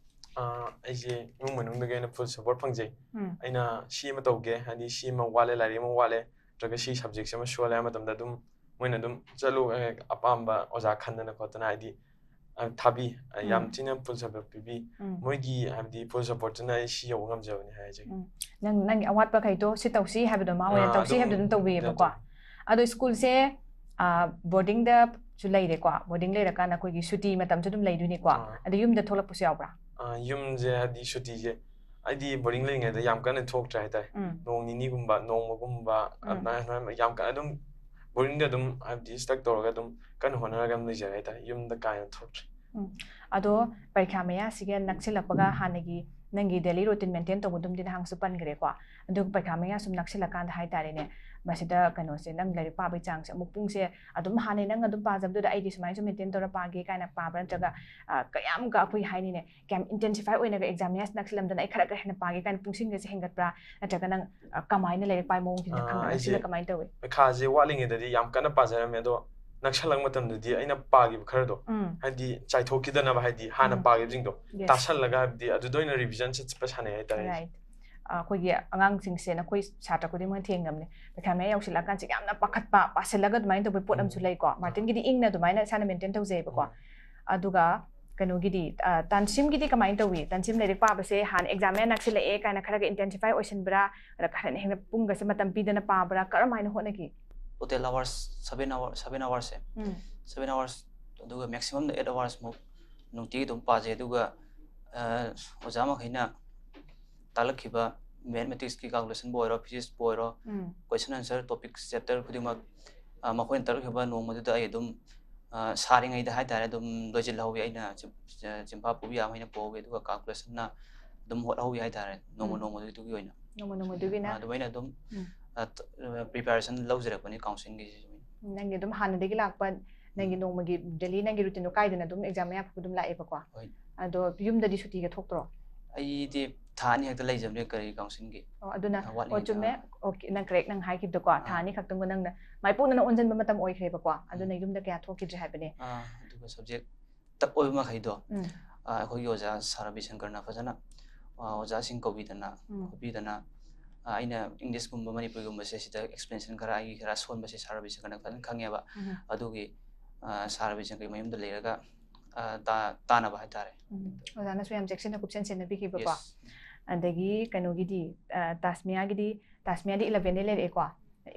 ꯑꯥ, ꯑꯩꯁꯦ ꯏꯃꯨꯡ ꯃꯅꯨꯡꯗꯒꯤ ꯑꯩꯅ ꯐꯨꯜ ꯁꯞꯄꯣꯔꯠ ꯐꯪꯖꯩ꯫ ꯎꯝ꯫ ꯑꯩꯅ ꯁꯤ ꯑꯃ ꯇꯧꯒꯦ, ꯍꯥꯏꯗꯤ ꯁꯤ ꯑꯃ ꯋꯥꯠꯂꯦ, ꯂꯥꯏꯔꯤꯛ ꯑꯃ ꯋꯥꯠꯂꯦ, ꯅꯠꯇ꯭ꯔꯒ ꯁꯤ ꯁꯕꯖꯦꯛꯁꯦ ꯑꯃ ꯁꯣꯜꯂꯦ ꯍꯥꯏꯕ ꯃꯇꯝꯗ ꯑꯗꯨꯝ ꯃꯣꯏꯅ ꯑꯗꯨꯝ ꯆꯠꯂꯨ, ꯑꯦ, ꯑꯄꯥꯝꯕ ꯑꯣꯖꯥ ꯈꯟꯗꯅ ꯈꯣꯠꯇꯅ, ꯍꯥꯏꯗꯤ, ꯑ, ꯊꯥꯕꯤ꯫ ꯑ, ꯌꯥꯝ ꯎꯝ꯫ ꯊꯤꯅ ꯐꯨꯜ ꯁꯞꯄꯣꯔꯠ ꯄꯤꯕꯤ꯫ ꯎꯝ꯫ ꯃꯣꯏꯒꯤ, ꯍꯥꯏꯕꯗꯤ, ꯐꯨꯜ ꯁꯞꯄꯣꯔꯠꯇꯨꯅ ꯑꯩ ꯁꯤ ꯌꯧꯕ ꯉꯝꯖꯕꯅꯤ ꯍꯥꯏꯖꯒꯦ꯫ ꯎꯝ꯫ ꯅꯪ, ꯅꯪꯒꯤ ꯑꯋꯥꯠꯄꯈꯩꯗꯣ ꯁꯤ ꯇꯧꯁꯤ ꯍꯥꯏꯕꯗꯣ ꯃꯥ ꯍꯣꯏꯅ ꯑꯥ, ꯇꯧꯁꯤ ꯑꯗꯨꯝ ꯍꯥꯏꯕꯗꯣ ꯑꯗꯨꯝ ꯇꯧꯕꯤꯌꯦꯕꯀꯣ꯫ ꯇꯧ- ꯑꯗꯣ ꯁ꯭ꯀꯨꯜꯁꯦ, ꯑ, ꯕꯣꯔꯗꯤꯡꯗ ꯁꯨ ꯂꯩꯔꯦꯀꯣ, ꯕꯣꯔꯗꯤꯡ ꯂꯩꯔꯀꯥꯟꯗ ꯑꯩꯈꯣꯏꯒꯤ ꯁꯨꯇꯤ ꯃꯇꯝꯁꯨ ꯑꯗꯨꯝ ꯂꯩꯗꯣꯏꯅꯤꯀꯣ꯫ ꯑꯥ꯫ ꯑꯗꯣ ꯌꯨꯝꯗ ꯊꯣꯛꯂꯛꯄꯁꯨ ꯌꯥꯎꯕ꯭ꯔꯥ? ꯑꯥ, ꯌꯨꯝꯁꯦ ꯍꯥꯏꯗꯤ ꯁꯨꯇꯤꯁꯦ ꯑꯩꯗꯤ ꯕꯣꯔꯗꯤꯡ ꯂꯩꯔꯤꯉꯩꯗ ꯌꯥꯝ ꯀꯟꯅ ꯊꯣꯛꯇ꯭ꯔꯦ ꯍꯥꯏꯇꯥꯔꯦ꯫ ꯎꯝ꯫ ꯅꯣꯡ ꯅꯤꯅꯤꯒꯨꯝꯕ, ꯅꯣꯡꯃꯒꯨꯝꯕ, ꯎꯝ꯫ ꯑꯗꯨꯃꯥꯏꯅ, ꯑꯗꯨꯃꯥꯏꯅ ꯌꯥꯝ ꯀꯟꯅ ꯑꯗꯨꯝ ꯕꯣꯔꯗꯤꯡꯗ ꯑꯗꯨꯝ ꯍꯥꯏꯕꯗꯤ ꯁ꯭ꯇꯛ ꯇꯧꯔꯒ ꯑꯗꯨꯝ ꯀꯟꯅ ꯍꯣꯠꯅꯔꯒ ꯑꯗꯨꯝ ꯂꯩꯖꯔꯦ ꯍꯥꯏꯇꯥꯔꯦ, ꯌꯨꯝꯗ ꯀꯥ ꯍꯦꯟꯅ ꯊꯣꯛꯇ꯭ꯔꯦ꯫ ꯑꯗꯣ ꯄꯔꯤꯈ꯭ꯌꯥ ꯃꯌꯥꯁꯤꯒ ꯅꯛꯁꯤꯜꯂꯛꯄꯒ ꯍꯥꯟꯅꯒꯤ ꯅꯪꯒꯤ ꯗꯦꯂꯤ ꯔꯨꯇꯤꯟ ꯃꯦꯟꯇꯦꯟ ꯇꯧꯕꯗꯨꯝꯗꯤ ꯅꯍꯥꯟꯁꯨ ꯄꯟꯈ꯭ꯔꯦꯀꯣ꯫ ꯑꯗꯨꯒ ꯄꯔꯤꯈ꯭ꯌꯥ ꯃꯌꯥ ꯁꯨꯝ ꯅꯛꯁꯤꯜꯂꯛꯀꯥꯟꯗ ꯍꯥꯏꯇꯥꯔꯦꯅꯦ, ꯃꯁꯤꯗ ꯀꯩꯅꯣꯁꯦ, ꯅꯪ ꯂꯥꯏꯔꯤꯛ ꯄꯥꯕꯒꯤ ꯆꯥꯡꯁꯦ ꯑꯃꯨꯛ ꯄꯨꯡꯁꯦ ꯑꯗꯨꯝ ꯍꯥꯟꯅꯩ ꯅꯪ ꯑꯗꯨꯝ ꯄꯥꯖꯕꯗꯨꯗ ꯑꯩꯗꯤ ꯁꯨꯃꯥꯏꯅ ꯁꯨꯝ ꯃꯦꯟꯇꯦꯟ ꯇꯧꯔ ꯄꯥꯒꯦ ꯀꯥꯏꯅ ꯄꯥꯕ꯭ꯔꯥ, ꯅꯠꯇ꯭ꯔꯒ ꯑ, ꯀꯌꯥꯝꯒ ꯑꯩꯈꯣꯏ ꯍꯥꯏꯅꯤꯅꯦ, ꯀꯌꯥꯝ ꯏꯟꯇꯦꯟꯁꯤꯐꯥꯏ ꯑꯣꯏꯅꯒ ꯑꯦꯛꯖꯥꯝ ꯃꯌꯥꯁꯤ ꯅꯛꯁꯤꯜꯂꯝꯗꯅ ꯑꯩ ꯈꯔ ꯈꯔ ꯍꯦꯟꯅ ꯄꯥꯒꯦ ꯀꯥꯏꯅ ꯄꯨꯡꯁꯤꯡꯒꯁꯦ ꯍꯦꯟꯒꯠꯄ꯭ꯔꯥ, ꯅꯠꯇ꯭ꯔꯒ ꯅꯪ ꯑ, ꯀꯃꯥꯏꯅ ꯂꯥꯏꯔꯤꯛ ꯄꯥꯏ ꯃꯑꯣꯡꯁꯤꯅ ꯑꯥ, ꯈꯪꯕ꯭ꯔꯥ? ꯑꯩꯁꯦ ꯅꯛꯁꯤꯜꯂ ꯀꯃꯥꯏꯅ ꯇꯧꯏ? ꯄꯩꯈꯥꯁꯦ ꯋꯥꯠꯂꯤꯉꯩꯗꯗꯤ ꯌꯥꯝ ꯀꯟꯅ ꯄꯥꯖꯔꯝꯃꯦ, ꯑꯗꯣ ꯅꯛꯁꯜꯂꯛꯄ ꯃꯇꯝꯗꯗꯤ ꯑꯩꯅ ꯄꯥꯈꯤꯕ ꯈꯔꯗꯣ ꯎꯝ꯫ ꯍꯥꯏꯗꯤ ꯆꯥꯏꯊꯣꯛꯈꯤꯗꯅꯕ, ꯍꯥꯏꯗꯤ ꯍꯥꯟꯅ ꯎꯝ꯫ ꯄꯥꯈꯤꯕꯁꯤꯡꯗꯣ Yes. ꯇꯥꯁꯜꯂꯒ ꯍꯥꯏꯕꯗꯤ ꯑꯗꯨꯗ ꯑꯣꯏꯅ ꯔꯤꯚꯤꯖꯟ ꯆꯠꯄ ꯁꯥꯟꯅꯩ ꯍꯥꯏꯇꯥꯔꯦ꯫ Right. ꯑ, ꯑꯩꯈꯣꯏꯒꯤ ꯑꯉꯥꯡꯁꯤꯡꯁꯦ ꯅꯈꯣꯏ ꯁꯥꯇ꯭ꯔ ꯈꯨꯗꯤꯡꯃꯛꯅ ꯊꯦꯡꯅꯕꯅꯦ, ꯄꯩꯈꯥ ꯃꯌꯥ ꯌꯧꯁꯤꯜꯂꯛꯑꯀꯥꯟꯁꯦ ꯌꯥꯝꯅ ꯄꯥꯈꯠꯄ, ꯄꯥꯁꯤꯜꯂꯒ ꯑꯗꯨꯃꯥꯏꯅ ꯇꯧꯕ ꯄꯣꯠ ꯑꯃꯁꯨ ꯎꯝ꯫ ꯂꯩꯀꯣ꯫ ꯃꯥꯔꯇꯤꯟꯒꯤꯗꯤ ꯏꯪꯅ ꯑꯗꯨꯃꯥꯏꯅ ꯏꯁꯥꯅ ꯃꯦꯟꯇꯦꯟ ꯇꯧꯖꯩꯕꯀꯣ꯫ ꯎꯝ꯫ ꯑꯗꯨꯒ ꯀꯩꯅꯣꯒꯤꯗꯤ, ꯑ, ꯇꯥꯟꯁꯤꯝꯒꯤꯗꯤ ꯀꯃꯥꯏꯅ ꯇꯧꯏ? ꯇꯥꯟꯁꯤꯝ ꯂꯥꯏꯔꯤꯛ ꯄꯥꯕꯁꯦ ꯍꯥꯟꯅ ꯑꯦꯛꯖꯥꯝ ꯃꯌꯥ ꯅꯛꯁꯤꯜꯂꯛꯑꯦ ꯀꯥꯏꯅ ꯈꯔꯒ ꯏꯟꯇꯦꯟꯁꯤꯐꯥꯏ ꯑꯣꯏꯁꯤꯟꯕ꯭ꯔꯥ, ꯑꯗ ꯈꯔ ꯍꯦꯟꯅ ꯄꯨꯡꯒꯁꯦ ꯃꯇꯝ ꯄꯤꯗꯅ ꯄꯥꯕ꯭ꯔꯥ, ꯀꯔꯝ ꯍꯥꯏꯅ ꯍꯣꯠꯅꯈꯤ? Total hours seven hour, seven hours ꯁꯦ, ꯎꯝ꯫ seven hours, ꯑꯗꯨꯒ maximum ꯗ eight hours ꯃꯨꯛ ꯅꯨꯡꯇꯤꯒꯤ ꯑꯗꯨꯝ ꯄꯥꯖꯩ꯫ ꯑꯗꯨꯒ ꯑ, ꯑꯣꯖꯥ ꯃꯈꯩꯅ ꯇꯥꯛꯂꯛꯈꯤꯕ mathematics ꯀꯤ calculation ꯕꯨ ꯑꯣꯏꯔꯣ, physics ꯄꯨ ꯑꯣꯏꯔꯣ, ꯎꯝ꯫ question answer topic chapter ꯈꯨꯗꯤꯡꯃꯛ, ꯑ, ꯃꯈꯣꯏꯅ ꯇꯥꯛꯂꯛꯈꯤꯕ ꯅꯣꯡꯃꯗꯨꯗ ꯑꯩ ꯑꯗꯨꯝ, ꯑ, ꯁꯥꯔꯤꯉꯩꯗ ꯍꯥꯏꯇꯥꯔꯦ, ꯑꯗꯨꯝ ꯂꯣꯏꯁꯤꯜꯍꯧꯋꯤ꯫ ꯑꯩꯅ ꯆꯤꯝ-, ꯆ-, ꯆꯤꯝꯐꯥ ꯄꯨꯕ ꯌꯥꯕ ꯃꯈꯩꯅ ꯄꯨꯍꯧꯋꯤ, ꯑꯗꯨꯒ calculation ꯅ ꯑꯗꯨꯝ ꯍꯣꯠꯍꯧꯋꯤ ꯍꯥꯏꯇꯥꯔꯦ, ꯅꯣꯡꯃ ꯎꯝ꯫ ꯅꯣꯡꯃꯗꯨꯒꯤ ꯑꯣꯏꯅ꯫ ꯅꯣꯡꯃ ꯅꯣꯡꯃꯗꯨꯒꯤꯅ? ꯑ, ꯑꯗꯨꯃꯥꯏꯅ ꯑꯗꯨꯝ, ꯎꯝ꯫ ꯑ, ꯇ-, ꯑ, preparation ꯂꯧꯖꯔꯛꯄꯅꯤ council ꯒꯤꯁꯤꯁꯨ꯫ ꯅꯪꯒꯤ ꯑꯗꯨꯝ ꯍꯥꯟꯅꯗꯒꯤ ꯂꯥꯛꯄ, ꯅꯪꯒꯤ ꯎꯝ꯫ ꯅꯣꯡꯃꯒꯤ daily ꯅꯪꯒꯤ routine ꯗꯣ ꯀꯥꯏꯗꯅ ꯑꯗꯨꯝ exam ꯃꯌꯥ ꯐꯥꯎꯕ ꯑꯗꯨꯝ ꯂꯥꯛꯑꯦꯕꯀꯣ? ꯍꯣꯏ꯫ ꯑꯗꯣ ꯌꯨꯝꯗꯗꯤ ꯁꯨꯇꯤꯒ ꯊꯣꯛꯇ꯭ꯔꯣ? ꯑꯩꯗꯤ ꯊꯥ ꯑꯅꯤ ꯈꯛꯇ ꯂꯩꯖꯕꯅꯦ ꯀꯔꯤ council ꯒꯤ꯫ ꯑꯣ, ꯑꯗꯨꯅ, ꯑ, ꯑꯣ, ꯋꯥꯠꯂꯤꯉꯩꯗ, ꯆꯨꯝꯃꯦ꯫ ꯑꯥ꯫ Okay, ꯅꯪ correct, ꯅꯪ ꯍꯥꯏꯈꯤꯕꯗꯣꯀꯣ, ꯊꯥ ꯑꯥ꯫ ꯑꯅꯤ ꯈꯛꯇꯪꯗꯣ ꯅꯪꯅ ꯃꯥꯏꯄꯨꯅꯅ ꯑꯣꯟꯁꯤꯟꯕ ꯃꯇꯝ ꯑꯣꯏꯈ꯭ꯔꯦꯕꯀꯣ, ꯑꯗꯨꯅ ꯎꯝ꯫ ꯌꯨꯝꯗ ꯀꯌꯥ ꯊꯣꯛꯈꯤꯗ꯭ꯔꯦ ꯍꯥꯏꯕꯅꯦ꯫ ꯑꯥ, ꯑꯗꯨꯒ subject tough ꯑꯣꯏꯕ ꯃꯈꯩꯗꯣ, ꯎꯝ꯫ ꯑꯥ, ꯑꯩꯈꯣꯏꯒꯤ ꯑꯣꯖꯥ ꯁꯥꯔ ꯔꯕꯤꯁꯪꯀꯔꯅ ꯐꯖꯅ, ꯑꯥ, ꯑꯣꯖꯥꯁꯤꯡ ꯀꯧꯕꯤꯗꯅ, ꯎꯝ꯫ ꯈꯣꯠꯄꯤꯗꯅ, ꯑꯥ, ꯑꯩꯅ English ꯀꯨꯝꯕ ꯃꯅꯤꯄꯨꯔꯤꯒꯨꯝꯕꯁꯦ ꯁꯤꯗ explanation ꯈꯔ, ꯑꯩꯒꯤ ꯈꯔ ꯁꯣꯟꯕꯁꯦ ꯁꯥꯔ ꯔꯕꯤꯁꯪꯀꯔꯅ ꯐꯖꯅ ꯈꯪꯉꯦꯕ꯫ ꯎꯝ꯫ ꯑꯗꯨꯒꯤ, ꯑꯥ, ꯁꯥꯔ ꯔꯕꯤꯁꯪꯀꯔꯒꯤ ꯃꯌꯨꯝꯗ ꯂꯩꯔꯒ, ꯑꯥ, ꯇꯥ-, ꯇꯥꯅꯕ ꯍꯥꯏꯇꯥꯔꯦ꯫ ꯎꯝ꯫ ꯑꯣꯖꯥꯅꯁꯨ ꯌꯥꯝ ꯆꯦꯛꯁꯤꯟꯅ ꯀꯨꯞꯁꯦꯟ ꯁꯦꯟꯅꯕꯤꯈꯤꯕꯀꯣ꯫ Yes꯫ ꯑꯗꯒꯤ ꯀꯩꯅꯣꯒꯤꯗꯤ, ꯑ, ꯇꯥꯁꯃꯤꯌꯥꯒꯤꯗꯤ, ꯇꯥꯁꯃꯤꯌꯥꯗꯤ eleven ꯗꯩ ꯂꯩꯔꯛꯑꯦꯀꯣ꯫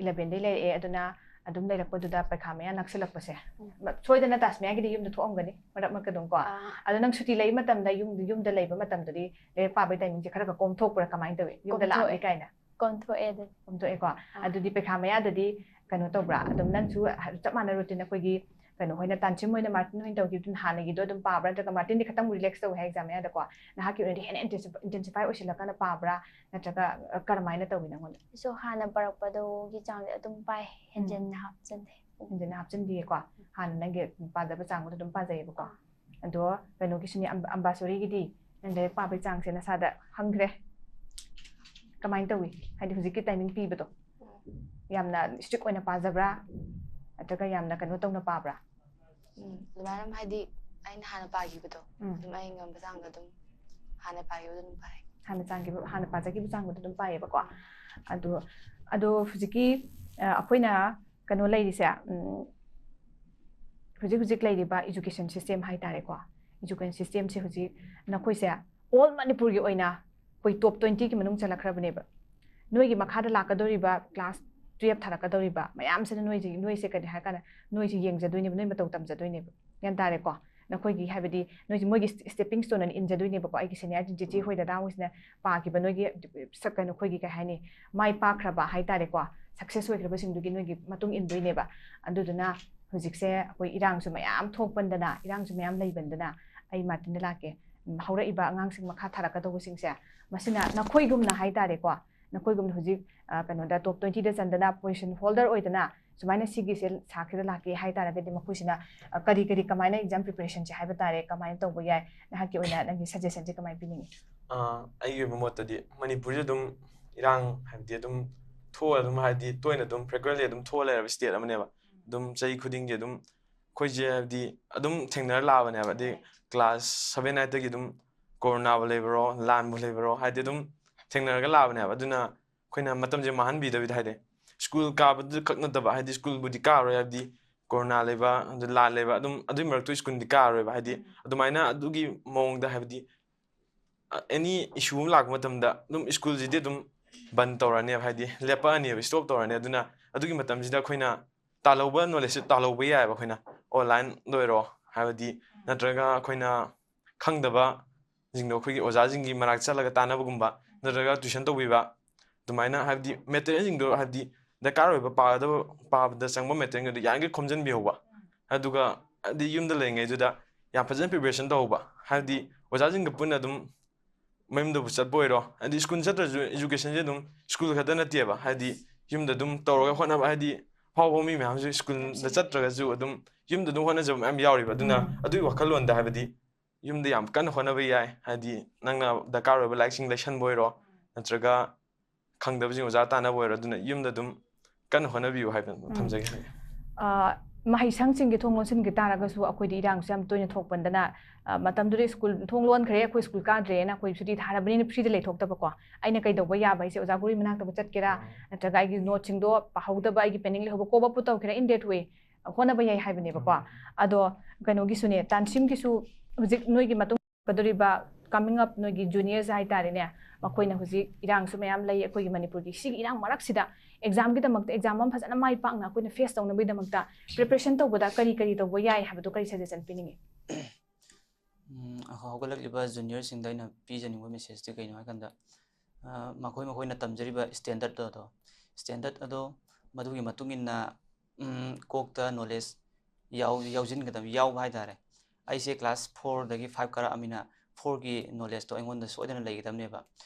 Eleven ꯗꯩ ꯂꯩꯔꯛꯑꯦ, ꯑꯗꯨꯅ ꯑꯗꯨꯝ ꯂꯩꯔꯛꯄꯗꯨꯗ ꯄꯩꯈꯥ ꯃꯌꯥ ꯅꯛꯁꯤꯜꯂꯛꯄꯁꯦ, ꯎꯝ. ꯁꯣꯏꯗꯅ ꯇꯥꯁꯃꯤꯌꯥꯒꯤꯗꯤ ꯌꯨꯝꯗ ꯊꯣꯛꯑꯝꯒꯅꯤ ꯃꯔꯛ ꯃꯔꯛꯇ ꯑꯗꯨꯝ ꯀꯣ꯫ ꯑꯥ, ꯑꯗꯣ ꯅꯪ ꯁꯨꯇꯤ ꯂꯩꯕ ꯃꯇꯝꯗ ꯌꯨꯝ ꯌꯨꯝꯗ ꯂꯩꯕ ꯃꯇꯝꯗꯗꯤ ꯂꯥꯏꯔꯤꯛ ꯄꯥꯕꯒꯤ timingꯁꯦ ꯈꯔ ꯈꯔ ꯀꯣꯝꯊꯣꯛꯄ꯭ꯔꯥ, ꯀꯃꯥꯏꯅ ꯇꯧꯏ? ꯌꯨꯝꯗ ꯀꯣꯝꯊꯣꯛꯑꯦ꯫ ꯂꯥꯛꯑꯝꯃꯤ ꯀꯥꯏꯅ ꯀꯣꯝꯊꯣꯛꯑꯦ ꯑꯗꯨꯗꯤ꯫ ꯀꯣꯝꯊꯣꯛꯑꯦꯀꯣ꯫ ꯑꯗꯨꯗꯤ ꯄꯩꯈꯥ ꯃꯌꯥꯗꯗꯤ ꯀꯩꯅꯣ ꯇꯧꯕ꯭ꯔꯥ? ꯑꯗꯨꯝ ꯅꯪꯁꯨ ꯆꯞ ꯃꯥꯟꯅ routine, ꯑꯩꯈꯣꯏꯒꯤ ꯀꯩꯅꯣ ꯍꯣꯏꯅ, ꯇꯥꯟꯁꯤꯝ ꯍꯣꯏꯅ, ꯃꯥꯔꯇꯤꯟ ꯍꯣꯏꯅ ꯇꯧꯈꯤꯕꯗꯨꯅ ꯍꯥꯟꯅꯒꯤꯗꯣ ꯑꯗꯨꯝ ꯄꯥꯕ꯭ꯔꯥ? ꯅꯠꯇ꯭ꯔꯒ ꯃꯥꯔꯇꯤꯟꯗꯤ ꯈꯤꯇꯪ relax ꯇꯧꯋꯦ ꯍꯥꯏ exam ꯃꯌꯥꯗꯀꯣ, ꯅꯍꯥꯛꯀꯤ ꯑꯣꯏꯅꯗꯤ ꯍꯦꯟꯅ intensify ꯑꯣꯏꯁꯤꯜꯂꯛꯀꯥꯟꯗ ꯄꯥꯕ꯭ꯔꯥ? ꯅꯠꯇ꯭ꯔꯒ ꯀꯔꯝꯍꯥꯏꯅ ꯇꯧꯏ ꯅꯪꯉꯣꯟꯗ? ꯑꯩꯁꯨ ꯍꯥꯟꯅ ꯄꯥꯔꯛꯄꯗꯨꯒꯤ ꯆꯥꯡꯗꯤ ꯑꯗꯨꯝ ꯄꯥꯏ, ꯍꯦꯟꯖꯤꯟꯅ ꯍꯥꯞꯆꯤꯟꯗꯦ꯫ ꯍꯦꯟꯖꯤꯟꯅ ꯍꯥꯞꯆꯤꯟꯗꯦꯀꯣ꯫ ꯍꯥꯟꯅ ꯅꯪꯒꯤ ꯄꯥꯖꯕ ꯆꯥꯡꯗꯨꯗ ꯑꯗꯨꯝ ꯄꯥꯖꯩꯌꯦꯕꯀꯣ꯫ ꯑꯗꯣ ꯀꯩꯅꯣꯒꯤꯁꯨꯅꯦ, ꯑꯝ- ꯑꯝꯕꯥꯁꯣꯔꯤꯒꯤꯗꯤ ꯅꯪ ꯂꯥꯏꯔꯤꯛ ꯄꯥꯕꯒꯤ ꯆꯥꯡꯁꯦ ꯅꯁꯥꯗ ꯈꯪꯈ꯭ꯔꯦ꯫ ꯀꯃꯥꯏꯅ ꯇꯧꯏ? ꯍꯥꯏꯗꯤ ꯍꯧꯖꯤꯛꯀꯤ timing ꯄꯤꯕꯗꯣ ꯌꯥꯝꯅ strict ꯑꯣꯏꯅ ꯄꯥꯖꯕ꯭ꯔꯥ? ꯅꯠꯇ꯭ꯔꯒ ꯌꯥꯝꯅ ꯀꯩꯅꯣ ꯇꯧꯅ ꯄꯥꯕ꯭ꯔꯥ? ꯎꯝ, ꯑꯗꯨꯃꯥꯏꯅ ꯍꯥꯏꯗꯤ ꯑꯩꯅ ꯍꯥꯟꯅ ꯄꯥꯈꯤꯕꯗꯣ ꯎꯝ. ꯑꯗꯨꯝ ꯑꯩ ꯉꯝꯕ ꯆꯥꯡꯗ ꯑꯗꯨꯝ ꯍꯥꯟꯅ ꯄꯥꯈꯤꯕꯗꯣ ꯑꯗꯨꯝ ꯄꯥꯏ꯫ ꯍꯥꯟꯅ ꯆꯥꯡꯈꯤꯕ, ꯍꯥꯟꯅ ꯄꯥꯖꯈꯤꯕ ꯆꯥꯡꯗꯨꯗ ꯑꯗꯨꯝ ꯄꯥꯏꯌꯦꯕꯀꯣ꯫ ꯑꯗꯣ, ꯑꯗꯣ ꯍꯧꯖꯤꯛꯀꯤ, ꯑ, ꯑꯩꯈꯣꯏꯅ ꯀꯩꯅꯣ ꯂꯩꯔꯤꯁꯦ, ꯎꯝ, ꯍꯧꯖꯤꯛ ꯍꯧꯖꯤꯛ ꯂꯩꯔꯤꯕ education system ꯍꯥꯏꯇꯥꯔꯦꯀꯣ, education systemꯁꯦ ꯍꯧꯖꯤꯛ ꯅꯈꯣꯏꯁꯦ all ꯃꯅꯤꯄꯨꯔꯒꯤ ꯑꯣꯏꯅ ꯑꯩꯈꯣꯏ top twentyꯒꯤ ꯃꯅꯨꯡ ꯆꯜꯂꯛꯈ꯭ꯔꯕꯅꯦꯕ꯫ ꯅꯣꯏꯒꯤ ꯃꯈꯥꯗ ꯂꯥꯛꯀꯗꯧꯔꯤꯕ class twelve ꯊꯥꯔꯛꯀꯗꯧꯔꯤꯕ ꯃꯌꯥꯝꯁꯤꯅ ꯅꯣꯏꯁꯦ, ꯅꯣꯏꯁꯦ ꯀꯔꯤ ꯍꯥꯏ ꯀꯥꯟꯗ ꯅꯣꯏꯁꯦ ꯌꯦꯡꯖꯗꯣꯏꯅꯦꯕ, ꯅꯣꯏ ꯃꯇꯧ ꯇꯝꯖꯗꯣꯏꯅꯦꯕ꯫ ꯒ꯭ꯌꯥꯟ ꯇꯥꯔꯦꯀꯣ? ꯅꯈꯣꯏꯒꯤ ꯍꯥꯏꯕꯗꯤ ꯅꯣꯏꯁꯦ ꯃꯣꯏꯒꯤ stepping stone ꯑꯅ ꯏꯟꯖꯗꯣꯏꯅꯦꯕꯀꯣ꯫ ꯑꯩꯒꯤ senior ꯆꯤꯆꯦ ꯍꯣꯏ, ꯗꯗꯥ ꯍꯣꯏꯁꯤꯅ ꯄꯥꯈꯤꯕ ꯅꯣꯏꯒꯤ ꯁꯛ-, ꯀꯩꯅꯣ, ꯑꯩꯈꯣꯏꯒꯤ ꯀꯩ ꯍꯥꯏꯅꯤ, ꯃꯥꯏ ꯄꯥꯛꯈ꯭ꯔꯕ ꯍꯥꯏꯇꯥꯔꯦꯀꯣ, success ꯑꯣꯏꯈ꯭ꯔꯕꯁꯤꯡꯗꯨꯒꯤ ꯅꯣꯏꯒꯤ ꯃꯇꯨꯡ ꯏꯟꯗꯣꯏꯅꯦꯕ꯫ ꯑꯗꯨꯗꯨꯅ ꯍꯧꯖꯤꯛꯁꯦ ꯑꯩꯈꯣꯏ ꯏꯔꯥꯡꯁꯨ ꯃꯌꯥꯝ ꯊꯣꯛꯄꯟꯗꯅ, ꯏꯔꯥꯡꯁꯨ ꯃꯌꯥꯝ ꯂꯩꯕꯟꯗꯅ, ꯑꯩ ꯃꯥꯔꯇꯤꯟꯗ ꯂꯥꯛꯀꯦ꯫ ꯎꯝ, ꯍꯧꯔꯛꯏꯕ ꯑꯉꯥꯡꯁꯤꯡ ꯃꯈꯥ ꯊꯥꯔꯛꯀꯗꯧꯕꯁꯤꯡꯁꯦ, ꯃꯁꯤꯅ ꯅꯈꯣꯏꯒꯨꯝꯅ ꯍꯥꯏꯇꯥꯔꯦꯀꯣ, ꯅꯈꯣꯏꯒꯨꯝꯅ ꯍꯧꯖꯤꯛ, ꯑ, ꯀꯩꯅꯣꯗ top twentyꯗ ꯆꯟꯗꯅ position holder ꯑꯣꯏꯗꯅ ꯁꯨꯃꯥꯏꯅ ꯁꯤꯒꯤꯁꯦ ꯁꯥꯈꯤꯗ ꯂꯥꯛꯀꯦ ꯍꯥꯏꯇꯥꯔꯒꯗꯤ, ꯃꯈꯣꯏꯁꯤꯅ, ꯑ, ꯀꯔꯤ ꯀꯔꯤ, ꯀꯃꯥꯏꯅ exam preparationꯁꯦ ꯍꯥꯏꯕ ꯇꯥꯔꯦ, ꯀꯃꯥꯏꯅ ꯇꯧꯕ ꯌꯥꯏ? ꯅꯍꯥꯛꯀꯤ ꯑꯣꯏꯅ ꯅꯪꯒꯤ suggestionꯁꯦ ꯀꯃꯥꯏꯅ ꯄꯤꯅꯤꯡꯉꯤ? ꯑ, ꯑꯩꯒꯤ ꯑꯣꯏꯕ ꯃꯣꯠꯇꯗꯤ ꯃꯅꯤꯄꯨꯔꯁꯦ ꯑꯗꯨꯝ ꯏꯔꯥꯡ ꯍꯥꯏꯕꯗꯤ ꯑꯗꯨꯝ ꯊꯣꯛꯑ ꯑꯗꯨꯝ ꯍꯥꯏꯗꯤ ꯇꯣꯏꯅ ꯑꯗꯨꯝ frequently ꯑꯗꯨꯝ ꯊꯣꯛꯑ ꯂꯩꯔꯕ state ꯑꯃꯅꯦꯕ꯫ ꯑꯗꯨꯝ ꯆꯍꯤ ꯈꯨꯗꯤꯡꯒꯤ ꯑꯗꯨꯝ ꯑꯩꯈꯣꯏꯁꯦ ꯍꯥꯏꯕꯗꯤ ꯑꯗꯨꯝ ꯊꯦꯡꯅꯔ ꯂꯥꯛꯑꯕꯅꯦꯕ꯫ ꯍꯥꯏꯗꯤ class seven eightꯇꯒꯤ ꯑꯗꯨꯝ ꯀꯣꯔꯣꯅꯥꯕꯨ ꯂꯩꯕꯔꯣ, ꯂꯥꯟꯕꯨ ꯂꯩꯕꯔꯣ, ꯍꯥꯏꯗꯤ ꯑꯗꯨꯝ ꯊꯦꯡꯅꯔꯒ ꯂꯥꯛꯑꯕꯅꯦꯕ꯫ ꯑꯗꯨꯅ ꯑꯩꯈꯣꯏꯅ ꯃꯇꯝꯁꯦ ꯃꯥꯡꯍꯟꯕꯤꯗꯕꯤꯗ, ꯍꯥꯏꯗꯤ school ꯀꯥꯕꯗꯨ ꯈꯛ ꯅꯠꯇꯕ, ꯍꯥꯏꯗꯤ schoolꯕꯨꯗꯤ ꯀꯥꯔꯣꯏ, ꯍꯥꯏꯕꯗꯤ ꯀꯣꯔꯣꯅꯥ ꯂꯩꯕ, ꯑꯗꯨ ꯂꯥꯟ ꯂꯩꯕ, ꯑꯗꯨꯝ ꯑꯗꯨꯒꯤ ꯃꯔꯛꯇꯨ schoolꯗꯤ ꯀꯥꯔꯣꯏꯕ꯫ ꯍꯥꯏꯗꯤ ꯑꯗꯨꯃꯥꯏꯅ ꯑꯗꯨꯒꯤ ꯃꯑꯣꯡꯗ, ꯍꯥꯏꯕꯗꯤ any issue ꯑꯃ ꯂꯥꯛꯄ ꯃꯇꯝꯗ ꯑꯗꯨꯝ schoolꯁꯤꯗꯤ ꯑꯗꯨꯝ ꯕꯟ ꯇꯧꯔꯅꯦꯕ, ꯍꯥꯏꯗꯤ ꯂꯦꯞꯄꯛꯑꯅꯦꯕ, stop ꯇꯧꯔꯅꯤ꯫ ꯑꯗꯨꯅ ꯑꯗꯨꯒꯤ ꯃꯇꯝꯁꯤꯗ ꯑꯩꯈꯣꯏꯅ ꯇꯥꯜꯍꯧꯕ ꯅꯣꯂꯦꯖꯁꯦ ꯇꯥꯜꯍꯧꯕ ꯌꯥꯏꯑꯕ ꯑꯩꯈꯣꯏꯅ꯫ ꯑꯣꯟꯂꯥꯏꯟꯗ ꯑꯣꯏꯔꯣ, ꯍꯥꯏꯕꯗꯤ ꯅꯠꯇ꯭ꯔꯒ ꯑꯩꯈꯣꯏꯅ ꯈꯪꯗꯕꯁꯤꯡꯗꯣ ꯑꯩꯈꯣꯏꯒꯤ ꯑꯣꯖꯥꯁꯤꯡꯒꯤ ꯃꯅꯥꯛ ꯆꯠꯂꯒ ꯇꯥꯟꯅꯕꯒꯨꯝꯕ ꯅꯠꯇ꯭ꯔꯒ ꯇ꯭ꯋꯤꯁꯟ ꯇꯧꯕꯤꯕ, ꯑꯗꯨꯃꯥꯏꯅ ꯍꯥꯏꯕꯗꯤ ꯃꯦꯇꯔꯤꯌꯦꯜꯁꯤꯡꯗꯣ, ꯍꯥꯏꯕꯗꯤ ꯗꯔꯀꯥꯔ ꯑꯣꯏꯕ ꯄꯥꯒꯗꯕ, ꯄꯥꯕꯗ ꯆꯪꯕ ꯃꯦꯇꯔꯤꯌꯦꯜꯒꯗꯣ ꯌꯥꯔꯤꯈꯩ ꯈꯣꯝꯖꯤꯟꯕꯤꯍꯧꯕ꯫ ꯑꯗꯨꯒ ꯍꯥꯏꯗꯤ ꯌꯨꯝꯗ ꯂꯩꯔꯤꯉꯩꯗꯨꯗ ꯌꯥꯝ ꯐꯖꯅ ꯄ꯭ꯔꯤꯄꯦꯔꯦꯁꯟ ꯇꯧꯍꯧꯕ, ꯍꯥꯏꯕꯗꯤ ꯑꯣꯖꯥꯁꯤꯡꯒ ꯄꯨꯟꯅ ꯑꯗꯨꯝ ꯃꯌꯨꯝꯗꯕꯨ ꯆꯠꯄ ꯑꯣꯏꯔꯣ, ꯍꯥꯏꯗꯤ ꯁ꯭ꯀꯨꯜ ꯆꯠꯇ꯭ꯔꯁꯨ ꯑꯦꯖꯨꯀꯦꯁꯟꯁꯦ ꯑꯗꯨꯝ ꯁ꯭ꯀꯨꯜ ꯈꯛꯇ ꯅꯠꯇꯦꯕ, ꯍꯥꯏꯗꯤ ꯌꯨꯝꯗ ꯑꯗꯨꯝ ꯇꯧꯔꯒ ꯍꯣꯠꯅꯕ, ꯍꯥꯏꯗꯤ ꯐꯥꯎꯕ ꯃꯤ ꯃꯌꯥꯝꯁꯨ ꯁ꯭ꯀꯨꯜꯗ ꯆꯠꯇ꯭ꯔꯒꯁꯨ ꯑꯗꯨꯝ ꯌꯨꯝꯗ ꯑꯗꯨꯝ ꯍꯣꯠꯅꯖꯕ ꯃꯌꯥꯝ ꯌꯥꯎꯔꯤꯕ꯫ ꯑꯗꯨꯅ ꯎꯝ꯫ ꯑꯗꯨꯒꯤ ꯋꯥꯈꯜꯂꯣꯟꯗ ꯍꯥꯏꯕꯗꯤ ꯌꯨꯝꯗ ꯌꯥꯝ ꯀꯟꯅ ꯍꯣꯠꯅꯕ ꯌꯥꯏ, ꯍꯥꯏꯗꯤ ꯅꯪꯅ ꯗꯔꯀꯥꯔ ꯑꯣꯏꯕ ꯂꯥꯏꯔꯤꯛꯁꯤꯡ ꯂꯩꯁꯟꯕ ꯑꯣꯏꯔꯣ, ꯅꯠꯇ꯭ꯔꯒ ꯈꯪꯗꯕꯁꯤꯡ ꯑꯣꯖꯥ ꯇꯥꯟꯅꯕ ꯑꯣꯏꯔꯣ, ꯑꯗꯨꯅ ꯌꯨꯝꯗ ꯑꯗꯨꯝ ꯀꯟꯅ ꯍꯣꯠꯅꯕꯤꯌꯨ ꯍꯥꯏꯕ ꯎꯝ꯫ ꯊꯝꯖꯒꯦ꯫ ꯑ, ꯃꯍꯩꯁꯪꯁꯤꯡꯒꯤ ꯊꯣꯡ ꯂꯣꯟꯁꯤꯟꯈꯤ ꯇꯥꯔꯒꯁꯨ ꯑꯩꯈꯣꯏꯗꯤ ꯏꯔꯥꯡꯁꯨ ꯌꯥꯝ ꯇꯣꯏꯅ ꯊꯣꯛꯄꯟꯗꯅ, ꯑ, ꯃꯇꯝꯗꯨꯗ ꯁ꯭ꯀꯨꯜ ꯊꯣꯡ ꯂꯣꯟꯈ꯭ꯔꯦ, ꯑꯩꯈꯣꯏ ꯁ꯭ꯀꯨꯜ ꯀꯥꯗ꯭ꯔꯦꯅ ꯑꯩꯈꯣꯏ ꯁꯨꯇꯤ ꯊꯥꯔꯕꯅꯤꯅ ꯐ꯭ꯔꯤꯗ ꯂꯩꯊꯣꯛꯇꯕꯀꯣ꯫ ꯑꯩꯅ ꯀꯩꯗꯧꯕ ꯌꯥꯕ ꯍꯥꯏꯁꯦ ꯑꯣꯖꯥ ꯒꯨꯔꯨꯒꯤ ꯃꯅꯥꯛꯇꯕꯨ ꯆꯠꯀꯦꯔꯥ, ꯅꯠꯇ꯭ꯔꯒ ꯑꯩꯒꯤ ꯅꯣꯠꯁꯤꯡꯗꯣ ꯄꯥꯍꯧꯗꯕ, ꯑꯩꯒꯤ ꯄꯦꯟꯗꯤꯡ ꯂꯩꯍꯧꯕ ꯀꯣꯞ ꯑꯞꯄꯨ ꯇꯧꯒꯦꯔꯥ, in that way ꯍꯣꯠꯅꯕ ꯌꯥꯏ ꯍꯥꯏꯕꯅꯦꯕꯀꯣ꯫ ꯑꯗꯣ ꯀꯩꯅꯣꯒꯤꯁꯨꯅꯦ, ꯇꯥꯟꯁꯤꯝꯒꯤꯁꯨ ꯍꯧꯖꯤꯛ ꯅꯣꯏꯒꯤ ꯃꯇꯨꯡ ꯀꯗꯧꯔꯤꯕ coming up ꯅꯣꯏꯒꯤ juniors ꯍꯥꯏꯇꯥꯔꯦꯅꯦ, ꯃꯈꯣꯏꯅ ꯍꯧꯖꯤꯛ ꯏꯔꯥꯡꯁꯨ ꯃꯌꯥꯝ ꯂꯩ ꯑꯩꯈꯣꯏꯒꯤ ꯃꯅꯤꯄꯨꯔꯒꯤ, ꯁꯤꯒꯤ ꯏꯔꯥꯡ ꯃꯔꯛꯁꯤꯗ examꯒꯤꯗꯃꯛꯇ, exam ꯑꯃ ꯐꯖꯅ ꯃꯥꯏ ꯄꯥꯛꯅ ꯑꯩꯈꯣꯏꯅ face ꯇꯧꯅꯕꯒꯤꯗꯃꯛꯇ preparation ꯇꯧꯕꯗ ꯀꯔꯤ ꯀꯔꯤ ꯇꯧꯕ ꯌꯥꯏ ꯍꯥꯏꯕꯗꯣ ꯀꯔꯤ suggestion ꯄꯤꯅꯤꯡꯉꯤ? ꯎꯝ, ꯍꯧꯒꯠꯂꯛꯂꯤꯕ juniorꯁꯤꯡꯗ ꯑꯩꯅ ꯄꯤꯖꯅꯤꯡꯕ messageꯇꯤ ꯀꯩꯅꯣ ꯍꯥꯏꯀꯥꯟꯗ, ꯑ, ꯃꯈꯣꯏ ꯃꯈꯣꯏꯅ ꯇꯝꯖꯔꯤꯕ standardꯇꯣ, standard ꯑꯗꯣ ꯃꯗꯨꯒꯤ ꯃꯇꯨꯡ ꯏꯟꯅ, ꯎꯝ, ꯀꯣꯛꯇ knowledge ꯌꯥꯎ-, ꯌꯥꯎꯁꯤꯟꯒꯗꯕ, ꯌꯥꯎꯕ ꯍꯥꯏꯇꯥꯔꯦ꯫ ꯑꯩꯁꯦ class fourꯗꯒꯤ five ꯀꯥꯔꯛꯑꯃꯤꯅ fourꯒꯤ knowledgeꯇꯣ ꯑꯩꯉꯣꯟꯗ ꯁꯣꯏꯗꯅ ꯂꯩꯒꯗꯕꯅꯦꯕ꯫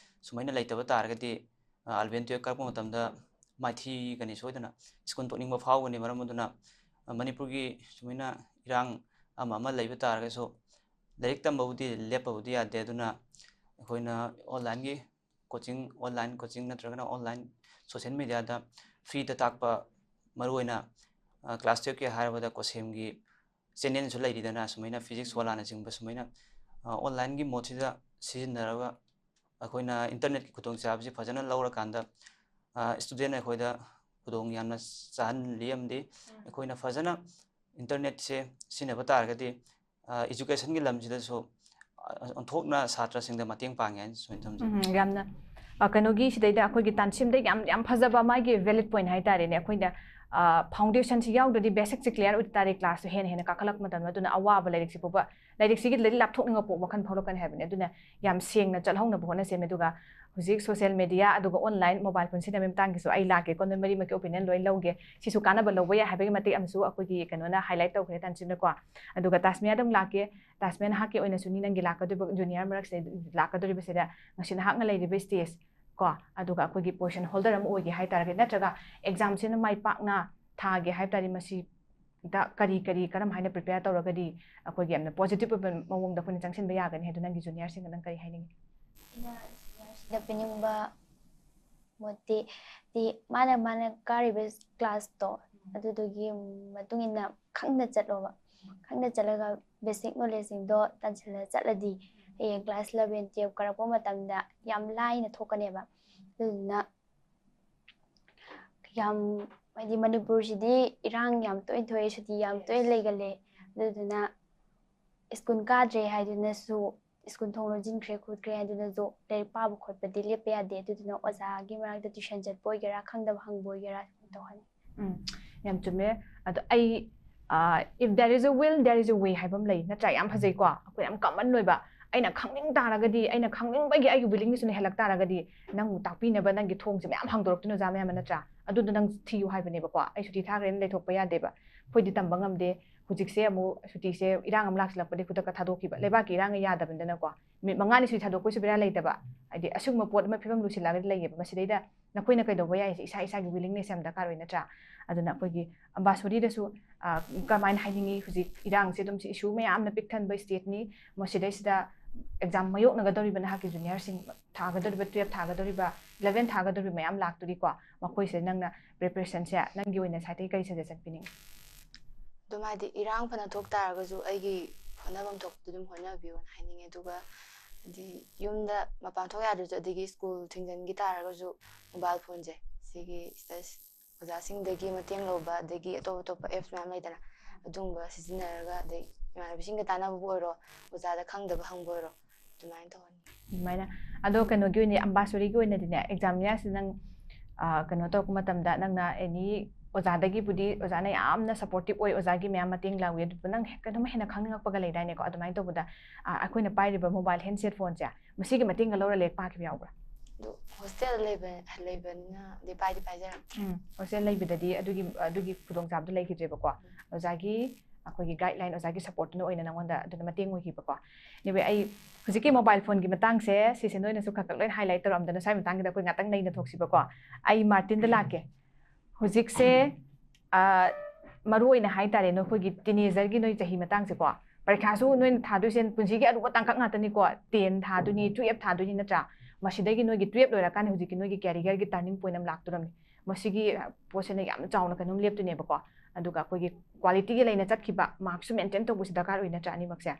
ꯁꯨꯃꯥꯏꯅ ꯂꯩꯇꯕ ꯇꯥꯔꯒꯗꯤ, ꯑ, eleven twelve ꯀꯥꯔꯛꯄ ꯃꯇꯝꯗ ꯃꯥꯏꯊꯤꯒꯅꯤ ꯁꯣꯏꯗꯅ꯫ ꯁ꯭ꯀꯨꯜ ꯇꯣꯛꯅꯤꯡꯕ ꯐꯥꯎꯒꯅꯤ꯫ ꯃꯔꯝ ꯑꯗꯨꯅ, ꯑ, ꯃꯅꯤꯄꯨꯔꯒꯤ ꯁꯨꯃꯥꯏꯅ ꯏꯔꯥꯡ ꯑꯃ ꯑꯃ ꯂꯩꯕ ꯇꯥꯔꯒꯁꯨ ꯂꯥꯏꯔꯤꯛ ꯇꯝꯕꯕꯨꯗꯤ ꯂꯦꯞꯄꯕꯨꯗꯤ ꯌꯥꯗꯦ꯫ ꯑꯗꯨꯅ ꯑꯩꯈꯣꯏꯅ onlineꯒꯤ coaching, online coaching ꯅꯠꯇ꯭ꯔꯒꯅ online social mediaꯗ freeꯗ ꯇꯥꯛꯄ, ꯃꯔꯨꯑꯣꯏꯅ, ꯑ, class twelveꯀꯤ ꯍꯥꯏꯔꯕꯗ COSEMꯒꯤ channelꯁꯨ ꯂꯩꯔꯤꯗꯅ, ꯁꯨꯃꯥꯏꯅ Physics Wallꯥꯅꯆꯤꯡꯕ ꯁꯨꯃꯥꯏꯅ, ꯑ, onlineꯒꯤ modeꯁꯤꯗ ꯁꯤꯖꯤꯟꯅꯔꯒ ꯑꯩꯈꯣꯏꯅ internetꯀꯤ ꯈꯨꯗꯣꯡꯆꯥꯕꯁꯤ ꯐꯖꯅ ꯂꯧꯔꯀꯥꯟꯗ, ꯑ, student ꯑꯩꯈꯣꯏꯗ ꯈꯨꯗꯣꯡ ꯌꯥꯝꯅ ꯆꯥꯍꯜꯂꯤ ꯑꯃꯗꯤ ꯑꯩꯈꯣꯏꯅ ꯐꯖꯅ internetꯁꯦ ꯁꯤꯖꯤꯟꯅꯕ ꯇꯥꯔꯒꯗꯤ, ꯑ, educationꯒꯤ ꯂꯝꯁꯤꯗꯁꯨ, ꯑ, ꯑꯣꯟꯊꯣꯛꯅ ꯁꯥꯇ꯭ꯔꯁꯤꯡꯗ ꯃꯇꯦꯡ ꯄꯥꯡꯉꯦ ꯍꯥꯏꯅ ꯁꯨꯃꯥꯏꯅ ꯊꯝꯖꯒꯦ꯫ ꯎꯝ, ꯌꯥꯝꯅ, ꯑ, ꯀꯩꯅꯣꯒꯤ ꯁꯤꯗꯩꯗ ꯑꯩꯈꯣꯏꯒꯤ ꯇꯥꯟꯁꯤꯝꯗ ꯌꯥꯝ, ꯌꯥꯝ ꯐꯖꯕ ꯃꯥꯒꯤ valid point ꯍꯥꯏꯇꯥꯔꯦꯅꯦ꯫ ꯑꯩꯈꯣꯏꯅ, ꯐꯥꯎꯟꯗꯦꯁꯟꯁꯤ ꯌꯥꯎꯗ꯭ꯔꯗꯤ ꯕꯦꯁꯤꯛꯁꯤ ꯀ꯭ꯂꯤꯌꯥꯔ ꯑꯣꯏꯗ ꯇꯥꯔꯗꯤ ꯀ꯭ꯂꯥꯁꯇꯨ ꯍꯦꯟꯅ ꯍꯦꯟꯅ ꯀꯥꯈꯠꯂꯛꯄ ꯃꯇꯝꯗ, ꯑꯗꯨꯅ ꯑꯋꯥꯕ ꯂꯥꯏꯔꯤꯛꯁꯤ ꯐꯥꯎꯕ, ꯂꯥꯏꯔꯤꯛꯁꯤꯒꯤ ꯂꯥꯏꯔꯤꯛ ꯂꯥꯞꯊꯣꯛꯅꯤꯡꯕ ꯄꯣꯛ ꯋꯥꯈꯜ ꯐꯥꯎꯔꯛꯀꯅꯤ ꯍꯥꯏꯕꯅꯤ꯫ ꯑꯗꯨꯅ ꯌꯥꯝ ꯁꯦꯡꯅ ꯆꯠꯍꯧꯅꯕ ꯍꯣꯠꯅꯁꯦ꯫ ꯑꯗꯨꯒ ꯍꯧꯖꯤꯛ ꯁꯣꯁꯤꯌꯦꯜ ꯃꯦꯗꯤꯌꯥ ꯑꯗꯨꯒ ꯑꯣꯟꯂꯥꯏꯟ ꯃꯣꯕꯥꯏꯜ ꯐꯣꯟ ꯁꯤꯖꯤꯟꯅꯕꯒꯤ ꯃꯇꯥꯡꯒꯤꯁꯨ ꯑꯩ ꯂꯥꯛꯀꯦꯀꯣ, ꯅꯣꯏ ꯃꯔꯤꯃꯛꯀꯤ ꯑꯣꯄꯤꯅꯤꯌꯟ ꯂꯣꯏ ꯂꯧꯒꯦ꯫ ꯁꯤꯁꯨ ꯀꯥꯟꯅꯕ ꯂꯧꯕ ꯌꯥꯏ ꯍꯥꯏꯕꯒꯤ ꯃꯇꯤꯛ ꯑꯃꯁꯨ ꯑꯩꯈꯣꯏꯒꯤ ꯀꯩꯅꯣꯅ ꯍꯥꯏꯂꯥꯏꯠ ꯇꯧꯈ꯭ꯔꯦ ꯇꯥꯟꯁꯤꯟꯅꯀꯣ꯫ ꯑꯗꯨꯒ ꯇꯥꯁꯃꯤꯌꯥꯗ ꯑꯃꯨꯛ ꯂꯥꯛꯀꯦ꯫ ꯇꯥꯁꯃꯤꯌꯥ, ꯅꯍꯥꯛꯀꯤ ꯑꯣꯏꯅꯁꯨ ꯅꯤ ꯅꯪꯒꯤ ꯂꯥꯛꯀꯗꯣꯏꯕ ꯖꯨꯅꯤꯌꯔ ꯃꯔꯛꯁꯤꯗ ꯂꯥꯛꯀꯗꯧꯔꯤꯕꯁꯤꯗ ꯉꯁꯤ ꯅꯍꯥꯛꯅ ꯂꯩꯔꯤꯕ ꯁ꯭ꯇꯦꯖ ꯀꯣ, ꯑꯗꯨꯒ ꯑꯩꯈꯣꯏꯒꯤ ꯄꯣꯖꯤꯁꯟ ꯍꯣꯜꯗꯔ ꯑꯃ ꯑꯣꯏꯒꯦ ꯍꯥꯏ ꯇꯥꯔꯒꯗꯤ, ꯅꯠꯇ꯭ꯔꯒ ꯑꯦꯛꯖꯥꯝꯁꯤꯅ ꯃꯥꯏ ꯄꯥꯛꯅ ꯊꯥꯒꯦ ꯍꯥꯏꯕ ꯇꯥꯔꯗꯤ, ꯃꯁꯤꯗ ꯀꯔꯤ ꯀꯔꯤ, ꯀꯔꯝ ꯍꯥꯏꯅ ꯄ꯭ꯔꯤꯄꯦꯌꯔ ꯇꯧꯔꯒꯗꯤ ꯑꯩꯈꯣꯏꯒꯤ ꯌꯥꯝꯅ ꯄꯣꯖꯤꯇꯤꯕ ꯑꯣꯏꯕ ꯃꯑꯣꯡꯗ ꯑꯩꯈꯣꯏꯅ ꯆꯪꯁꯤꯟꯕ ꯌꯥꯒꯅꯤ ꯍꯥꯏꯗꯣ ꯅꯪꯒꯤ ꯖꯨꯅꯤꯌꯔꯁꯤꯡꯗ ꯅꯪ ꯀꯔꯤ ꯍꯥꯏꯅꯤꯡꯉꯤ? ꯑꯩꯅ ꯖꯨꯅꯤꯌꯔꯁꯤꯡꯗ ꯄꯤꯅꯤꯡꯕ ꯃꯣꯠꯇꯤ, ꯗꯤ ꯃꯥꯅ, ꯃꯥꯅ ꯀꯥꯔꯤꯕ ꯀ꯭ꯂꯥꯁꯇꯣ, ꯑꯗꯨꯗꯨꯒꯤ ꯃꯇꯨꯡ ꯏꯟꯅ ꯈꯪꯅ ꯆꯠꯂꯣꯕ꯫ ꯈꯪꯅ ꯆꯠꯂꯒ ꯕꯦꯁꯤꯛ ꯅꯣꯂꯦꯖꯁꯤꯡꯗꯣ ꯇꯥꯟꯁꯤꯜꯂ ꯆꯠꯂꯗꯤ, ꯍꯌꯦꯡ ꯀ꯭ꯂꯥꯁ ꯏꯂꯚꯦꯟ, ꯇꯨꯌꯦꯜꯞ ꯀꯥꯔꯛꯄ ꯃꯇꯝꯗ ꯌꯥꯝ ꯂꯥꯏꯅ ꯊꯣꯛꯀꯅꯦꯕ꯫ ꯑꯗꯨꯗꯨꯅ ꯌꯥꯝ, ꯍꯥꯏꯗꯤ, ꯃꯅꯤꯄꯨꯔꯁꯤꯗꯤ ꯏꯔꯥꯡ ꯌꯥꯝ ꯇꯣꯏꯅ ꯊꯣꯛꯑꯦ, ꯁꯨꯇꯤ ꯌꯥꯝ ꯇꯣꯏꯅ ꯂꯩꯒꯜꯂꯦ꯫ ꯑꯗꯨꯗꯨꯅ ꯁ꯭ꯀꯨꯜ ꯀꯥꯗ꯭ꯔꯦ ꯍꯥꯏꯗꯨꯅꯁꯨ, ꯁ꯭ꯀꯨꯜ ꯊꯣꯡ ꯂꯣꯟꯁꯤꯟꯈ꯭ꯔꯦ ꯈꯣꯠꯈ꯭ꯔꯦ ꯍꯥꯏꯗꯨꯅꯁꯨ ꯂꯥꯏꯔꯤꯛ ꯄꯥꯕ ꯈꯣꯠꯄꯗꯤ ꯂꯦꯞꯄ ꯌꯥꯗꯦ꯫ ꯑꯗꯨꯗꯨꯅ ꯑꯣꯖꯥꯒꯤ ꯃꯅꯥꯛꯇ ꯇ꯭ꯌꯨꯁꯟ ꯆꯠꯄ ꯑꯣꯏꯒꯦꯔꯥ, ꯈꯪꯗꯕ ꯍꯪꯕ ꯑꯣꯏꯒꯦꯔꯥ, ꯇꯧꯍꯟꯅꯤꯡꯉꯤ꯫ ꯎꯝ, ꯌꯥꯝ ꯆꯨꯝꯃꯦ꯫ ꯑꯗꯣ ꯑꯩ, "If there is a will, there is a way" ꯍꯥꯏꯕ ꯑꯃ ꯂꯩ, ꯅꯠꯇ꯭ꯔꯥ? ꯌꯥꯝ ꯐꯖꯩꯀꯣ? ꯑꯩꯈꯣꯏ ꯌꯥꯝ ꯀꯃꯟ ꯑꯣꯏꯕ, "ꯑꯩꯅ ꯈꯪꯅꯤꯡ ꯇꯥꯔꯒꯗꯤ, ꯑꯩꯅ ꯈꯪꯅꯤꯡꯕꯒꯤ ꯑꯩꯒꯤ ꯋꯤꯂꯤꯡꯅꯦꯁꯇꯨꯅ ꯍꯦꯜꯂꯛ ꯇꯥꯔꯒꯗꯤ, ꯅꯪꯕꯨ ꯇꯥꯛꯄꯤꯅꯕ ꯅꯪꯒꯤ ꯊꯣꯡꯁꯦ ꯃꯌꯥꯝ ꯍꯥꯡꯗꯣꯔꯛꯇꯣꯏꯅꯤ, ꯑꯣꯖꯥ ꯃꯌꯥꯝ ꯑꯃ", ꯅꯠꯇ꯭ꯔꯥ? ꯑꯗꯨꯗꯣ ꯅꯪ ꯊꯤꯌꯨ ꯍꯥꯏꯕꯅꯦꯕꯀꯣ꯫ "ꯑꯩ ꯁꯨꯇꯤ ꯊꯥꯈ꯭ꯔꯦꯅ ꯂꯩꯊꯣꯛꯄ ꯌꯥꯗꯦꯕ꯫ ꯑꯩꯈꯣꯏꯗꯤ ꯇꯝꯕ ꯉꯝꯗꯦ꯫ ꯍꯧꯖꯤꯛꯁꯦ ꯑꯃꯨꯛ ꯁꯨꯇꯤꯁꯦ ꯏꯔꯥꯡ ꯑꯃ ꯂꯥꯛꯁꯤꯜꯂꯛꯄꯗꯒꯤ ꯈꯨꯗꯛꯇ ꯊꯥꯗꯣꯛꯈꯤꯕ, ꯂꯩꯕꯥꯛꯀꯤ ꯏꯔꯥꯡꯅ ꯌꯥꯗꯕꯅꯤꯅꯀꯣ꯫ ꯅꯨꯃꯤꯠ ꯃꯉꯥꯅꯤ ꯁꯨꯇꯤ ꯊꯥꯗꯣꯛꯄꯁꯨ ꯕꯦꯔꯥ ꯂꯩꯇꯕ, ꯍꯥꯏꯗꯤ ꯑꯁꯤꯒꯨꯝꯕ ꯄꯣꯠ ꯑꯃ ꯐꯤꯕꯝ ꯂꯨꯁꯤꯜꯂꯛꯑꯒꯗꯤ ꯂꯩꯌꯦꯕ꯫ ꯃꯁꯤꯗꯩꯗ ꯅꯈꯣꯏꯅ ꯀꯩꯗꯧꯕ ꯌꯥꯏꯁꯦ ꯏꯁꯥ ꯏꯁꯥꯒꯤ ꯋꯤꯂꯤꯡꯅꯦꯁ ꯌꯥꯝ ꯗꯔꯀꯥꯔ ꯑꯣꯏ, ꯅꯠꯇ꯭ꯔꯥ? ꯑꯗꯨꯅ ꯑꯩꯈꯣꯏꯒꯤ ꯑꯝꯕꯥꯁꯣꯔꯤꯗꯁꯨ, ꯑ, ꯀꯃꯥꯏꯅ ꯍꯥꯏꯅꯤꯡꯉꯤ, ꯍꯧꯖꯤꯛ ꯏꯔꯥꯡꯁꯦ ꯑꯗꯨꯝ ꯁꯤ ꯏꯁꯨ ꯃꯌꯥꯝꯅ ꯄꯤꯛ ꯊꯟꯕ ꯁ꯭ꯇꯦꯠꯅꯤ꯫ ꯃꯁꯤꯗꯩꯁꯤꯗ ꯑꯦꯛꯖꯥꯝ ꯃꯥꯌꯣꯛꯅꯒꯗꯧꯔꯤꯕ ꯅꯍꯥꯛꯀꯤ ꯖꯨꯅꯤꯌꯔꯁꯤꯡ, ꯊꯥꯒꯗꯧꯔꯤꯕ, ꯇꯨꯌꯦꯜꯞ ꯊꯥꯒꯗꯧꯔꯤꯕ, ꯏꯂꯚꯦꯟ ꯊꯥꯒꯗꯧꯔꯤꯕ ꯃꯌꯥꯝ ꯂꯥꯛꯇꯣꯔꯤꯀꯣ꯫ ꯃꯈꯣꯏꯁꯦ ꯅꯪꯅ ꯄ꯭ꯔꯤꯄꯦꯔꯦꯁꯟꯁꯦ ꯅꯪꯒꯤ ꯑꯣꯏꯅ ꯁꯥꯏꯠꯇꯒꯤ ꯀꯔꯤ ꯁꯖꯦꯁꯟ ꯄꯤꯅꯤꯡꯉꯤ? ꯑꯗꯨꯝ, ꯍꯥꯏꯗꯤ, ꯏꯔꯥꯡ ꯐꯅ ꯊꯣꯛ ꯇꯥꯔꯒꯁꯨ ꯑꯩꯒꯤ ꯍꯣꯠꯅꯐꯝ ꯊꯣꯛꯄꯗꯨ ꯑꯗꯨꯝ ꯍꯣꯠꯅꯕꯤꯌꯣꯅ ꯍꯥꯏꯅꯤꯡꯉꯦ꯫ ꯑꯗꯨꯒ, ꯍꯥꯏꯗꯤ, ꯌꯨꯝꯗ ꯃꯄꯥꯟ ꯊꯣꯛ ꯌꯥꯗ꯭ꯔꯁꯨ, ꯑꯗꯒꯤ ꯁ꯭ꯀꯨꯜ ꯊꯤꯡꯖꯤꯟꯈꯤ ꯇꯥꯔꯒꯁꯨ, ꯃꯣꯕꯥꯏꯜ ꯐꯣꯟꯁꯦ, ꯁꯤꯒꯤ ꯁꯤꯗ ꯑꯣꯖꯥꯁꯤꯡꯗꯒꯤ ꯃꯇꯦꯡ ꯂꯧꯕ, ꯑꯗꯒꯤ ꯑꯇꯣꯞ ꯑꯇꯣꯞꯄ ꯑꯦꯞꯁ ꯃꯌꯥꯝ ꯂꯩꯗꯅ, ꯑꯗꯨꯒꯨꯝꯕ ꯁꯤꯖꯤꯟꯅꯔꯒ, ꯑꯗꯩ ꯏꯃꯥꯟꯅꯕꯤꯁꯤꯡꯒ ꯇꯥꯟꯅꯕꯕꯨ ꯑꯣꯏꯔꯣ, ꯑꯣꯖꯥꯗ ꯈꯪꯗꯕ ꯍꯪꯕ ꯑꯣꯏꯔꯣ, ꯑꯗꯨꯃꯥꯏꯅ ꯇꯧꯍꯟꯅꯤꯡꯉꯤ꯫ ꯑꯗꯨꯃꯥꯏꯅ꯫ ꯑꯗꯣ ꯀꯩꯅꯣꯒꯤ ꯑꯣꯏꯅ, ꯑꯝꯕꯥꯁꯣꯔꯤꯒꯤ ꯑꯣꯏꯅꯗꯤꯅꯦ, ꯑꯦꯛꯖꯥꯝ ꯃꯌꯥꯁꯤ ꯅꯪ, ꯑ, ꯀꯩꯅꯣ ꯇꯧꯔꯛꯄ ꯃꯇꯝꯗ ꯅꯪꯅ ꯑꯦꯅꯤ ꯑꯣꯖꯥꯗꯒꯤꯕꯨꯗꯤ ꯑꯣꯖꯥꯅ ꯌꯥꯝꯅ supportive ꯑꯣꯏ, ꯑꯣꯖꯥꯒꯤ ꯃꯌꯥꯝ ꯃꯇꯦꯡ ꯂꯧꯏ꯫ ꯑꯗꯨꯕꯨ ꯅꯪ ꯍꯦꯛ ꯀꯩꯅꯣꯝ ꯍꯦꯟꯅ ꯈꯪꯅꯤꯡꯉꯛꯄꯒ ꯂꯩꯗꯥꯏꯅꯦꯀꯣ? ꯑꯗꯨꯃꯥꯏꯅ ꯇꯧꯕꯗ, ꯑ, ꯑꯩꯈꯣꯏꯅ ꯄꯥꯏꯔꯤꯕ mobile handset phoneꯁꯦ, ꯃꯁꯤꯒꯤ ꯃꯇꯦꯡꯒ ꯂꯧꯔ ꯂꯥꯏꯔꯤꯛ ꯄꯥꯈꯤꯕ ꯌꯥꯎꯕ꯭ꯔꯥ? ꯑꯗꯨ ꯍꯣꯁꯇꯦꯜꯗ ꯂꯩꯕ ꯂꯩꯕꯅꯤꯅ ꯗꯤ ꯄꯥꯏꯗꯤ ꯄꯥꯏꯖꯔꯛꯇ꯭ꯔꯦ꯫ ꯎꯝ, ꯍꯣꯁꯇꯦꯜ ꯂꯩꯕꯗꯗꯤ ꯑꯗꯨꯒꯤ ꯑꯗꯨꯒꯤ ꯈꯨꯗꯣꯡꯆꯥꯕꯗꯨ ꯂꯩꯈꯤꯗ꯭ꯔꯦꯕꯀꯣ꯫ ꯑꯣꯖꯥꯒꯤ, ꯑꯩꯈꯣꯏꯒꯤ guideline, ꯑꯣꯖꯥꯒꯤ supportꯇꯨꯅ ꯑꯣꯏꯅ ꯅꯪꯉꯣꯟꯗ ꯑꯗꯨꯅ ꯃꯇꯦꯡ ꯑꯣꯏꯈꯤꯕꯀꯣ꯫ Anyway, ꯑꯩ ꯍꯧꯖꯤꯛꯀꯤ mobile phoneꯒꯤ ꯃꯇꯥꯡꯁꯦ ꯁꯤꯁꯦ ꯅꯣꯏꯅꯁꯨ ꯈꯔ ꯈꯔ ꯂꯣꯏꯅ highlight ꯇꯧꯔꯝꯗꯅ, ꯁ꯭ꯋꯥꯏ ꯃꯇꯥꯡꯁꯤꯗ ꯑꯩꯈꯣꯏ ꯉꯥꯛꯇꯪ ꯅꯩꯅ ꯊꯣꯛꯁꯤꯕꯀꯣ꯫ ꯑꯩ ꯃꯥꯔꯇꯤꯟꯗ ꯂꯥꯛꯀꯦ꯫ ꯍꯧꯖꯤꯛꯁꯦ, ꯑ, ꯃꯔꯨ ꯑꯣꯏꯅ ꯍꯥꯏꯇꯥꯔꯦ, ꯅꯈꯣꯏꯒꯤ teenagerꯒꯤ ꯅꯣꯏ ꯆꯍꯤ ꯃꯇꯥꯡꯁꯦꯀꯣ, ꯄꯔꯤꯈꯥꯁꯨ ꯅꯣꯏꯅ ꯊꯥꯗꯣꯏꯁꯦ ꯄꯨꯟꯁꯤꯒꯤ ꯑꯔꯨꯕ ꯇꯥꯡꯀꯛ ꯉꯥꯛꯇꯅꯤꯀꯣ꯫ Ten ꯊꯥꯗꯣꯏꯅꯤ, twelve ꯊꯥꯗꯣꯏꯅꯤ, ꯅꯠꯇ꯭ꯔꯥ? ꯃꯁꯤꯗꯒꯤ ꯅꯣꯏꯒꯤ twelve ꯂꯣꯏꯔꯀꯥꯟꯗ ꯍꯧꯖꯤꯛꯀꯤ ꯅꯣꯏꯒꯤ careerꯒꯤ turning point ꯑꯃ ꯂꯥꯛꯇꯣꯔꯝꯅꯤ꯫ ꯃꯁꯤꯒꯤ, ꯑ, ꯄꯣꯠꯁꯤꯅ ꯌꯥꯝꯅ ꯆꯥꯎꯅ ꯀꯩꯅꯣꯝ ꯂꯦꯞꯇꯣꯏꯅꯦꯕꯀꯣ꯫ ꯑꯗꯨꯒ ꯑꯩꯈꯣꯏꯒꯤ qualityꯒꯤ ꯂꯩꯅ ꯆꯠꯈꯤꯕ, markꯁꯨ maintain ꯇꯧꯕꯁꯨ ꯗꯔꯀꯥꯔ ꯑꯣꯏ, ꯅꯠꯇ꯭ꯔꯥ? ꯑꯅꯤꯃꯛꯁꯦ꯫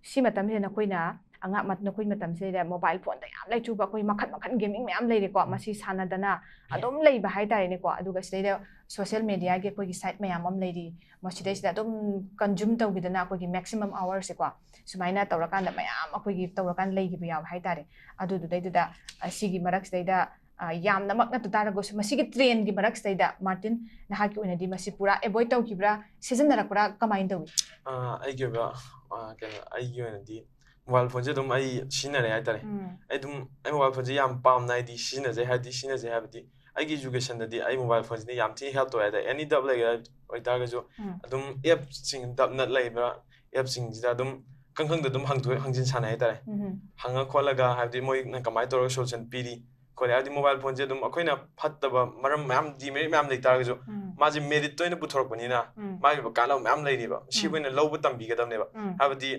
ꯁꯤ ꯃꯇꯝꯁꯤꯗ ꯅꯈꯣꯏꯅ ꯑꯉꯥꯡ ꯃ-, ꯅꯈꯣꯏ ꯃꯇꯝꯁꯤꯗ mobile phoneꯗ ꯌꯥꯝ ꯂꯩꯆꯨꯕ, ꯑꯩꯈꯣꯏ ꯃꯈꯜ ꯃꯈꯜ gaming ꯃꯌꯥꯝ ꯂꯩꯔꯦꯀꯣ, ꯃꯁꯤ ꯁꯥꯟꯅꯗꯅ ꯑꯗꯨꯝ ꯂꯩꯕ ꯍꯥꯏꯇꯥꯔꯦꯅꯦꯀꯣ꯫ ꯑꯗꯨꯒ ꯁꯤꯗꯩꯗ social mediaꯒꯤ ꯑꯩꯈꯣꯏꯒꯤ site ꯃꯌꯥꯝ ꯑꯃ ꯂꯩꯔꯤ, ꯃꯁꯤꯗꯩꯁꯤꯗ ꯑꯗꯨꯝ consume ꯇꯧꯈꯤꯗꯅ ꯑꯩꯈꯣꯏꯒꯤ maximum hoursꯁꯦꯀꯣ, ꯁꯨꯃꯥꯏꯅ ꯇꯧꯔꯀꯥꯟꯗ ꯃꯌꯥꯝ ꯑꯩꯈꯣꯏꯒꯤ ꯇꯧꯔꯀꯥꯟꯗ ꯂꯩꯈꯤꯕ ꯌꯥꯎꯋꯦ ꯍꯥꯏꯇꯥꯔꯦ꯫ ꯑꯗꯨꯗꯨꯗꯩꯗꯨꯗ, ꯑ, ꯁꯤꯒꯤ ꯃꯔꯛꯁꯤꯗꯩꯗ, ꯑ, ꯌꯥꯝꯅꯃꯛ ꯅꯠꯇ ꯇꯥꯔꯒꯁꯨ ꯃꯁꯤꯒꯤ trendꯒꯤ ꯃꯔꯛꯁꯤꯗꯩꯗ ꯃꯥꯔꯇꯤꯟ, ꯅꯍꯥꯛꯀꯤ ꯑꯣꯏꯅꯗꯤ ꯃꯁꯤ ꯄꯨꯔꯥ avoid ꯇꯧꯈꯤꯕ꯭ꯔꯥ, ꯁꯤꯖꯤꯟꯅꯔꯛꯄ꯭ꯔꯥ, ꯀꯃꯥꯏꯅ ꯇꯧꯏ? ꯑ, ꯑꯩꯒꯤ ꯑꯣꯏꯕ, ꯑ, ꯀꯩꯅꯣ, ꯑꯩꯒꯤ ꯑꯣꯏꯅꯗꯤ mobile phoneꯁꯦ ꯑꯗꯨꯝ ꯑꯩ ꯁꯤꯖꯤꯟꯅꯔꯦ ꯍꯥꯏꯇꯥꯔꯦ꯫ ꯎꯝ, ꯑꯩ ꯑꯗꯨꯝ, ꯑꯩ mobile phoneꯁꯦ ꯌꯥꯝ ꯄꯥꯝꯅ ꯍꯥꯏꯗꯤ ꯁꯤꯖꯤꯟꯅꯖꯩ, ꯍꯥꯏꯕꯗꯤ ꯁꯤꯖꯤꯟꯅꯖꯩ ꯍꯥꯏꯕꯗꯤ ꯑꯩꯒꯤ educationꯗꯗꯤ ꯑꯩ mobile phoneꯁꯤꯅ ꯌꯥꯝ ꯊꯤꯅ help ꯇꯧꯋꯦ ꯍꯥꯏꯇꯥꯔꯦ꯫ Any doubt ꯂꯩꯒꯦꯔꯥ ꯑꯣꯏꯇꯥꯔꯒꯁꯨ ꯎꯝ, ꯑꯗꯨꯝ appꯁꯤꯡ, doubt nut ꯂꯩꯕ appꯁꯤꯡꯁꯤꯗ ꯑꯗꯨꯝ ꯈꯪ ꯈꯪꯗ ꯑꯗꯨꯝ ꯍꯪꯗꯣꯛ ꯍꯪꯖꯤꯟ ꯁꯥꯟꯅꯩ ꯍꯥꯏꯇꯥꯔꯦ꯫ ꯎꯝ, ꯍꯪꯉ ꯈꯣꯠꯂꯒ, ꯍꯥꯏꯕꯗꯤ ꯃꯣꯏꯅ ꯀꯃꯥꯏꯅ ꯇꯧꯔꯒ solution ꯄꯤꯔꯤ ꯈꯣꯠꯂꯤ, ꯍꯥꯏꯕꯗꯤ mobile phoneꯁꯦ ꯑꯗꯨꯝ ꯑꯩꯈꯣꯏꯅ ꯐꯠꯇꯕ ꯃꯔꯝ ꯃꯌꯥꯝ, demerit ꯃꯌꯥꯝ ꯂꯩ ꯇꯥꯔꯒꯁꯨ ꯎꯝ, ꯃꯥꯁꯦ meritꯇ ꯑꯣꯏꯅ ꯄꯨꯊꯣꯔꯛꯄꯅꯤꯅ ꯎꯝ, ꯃꯥꯒꯤ ꯑꯣꯏꯕ ꯀꯥꯟꯅꯕ ꯃꯌꯥꯝ ꯂꯩꯔꯤꯕ, ꯁꯤ ꯎꯝ, ꯑꯩꯈꯣꯏꯅ ꯂꯧꯕ ꯇꯝꯕꯤꯒꯗꯕꯅꯦꯕ꯫ ꯎꯝ, ꯍꯥꯏꯕꯗꯤ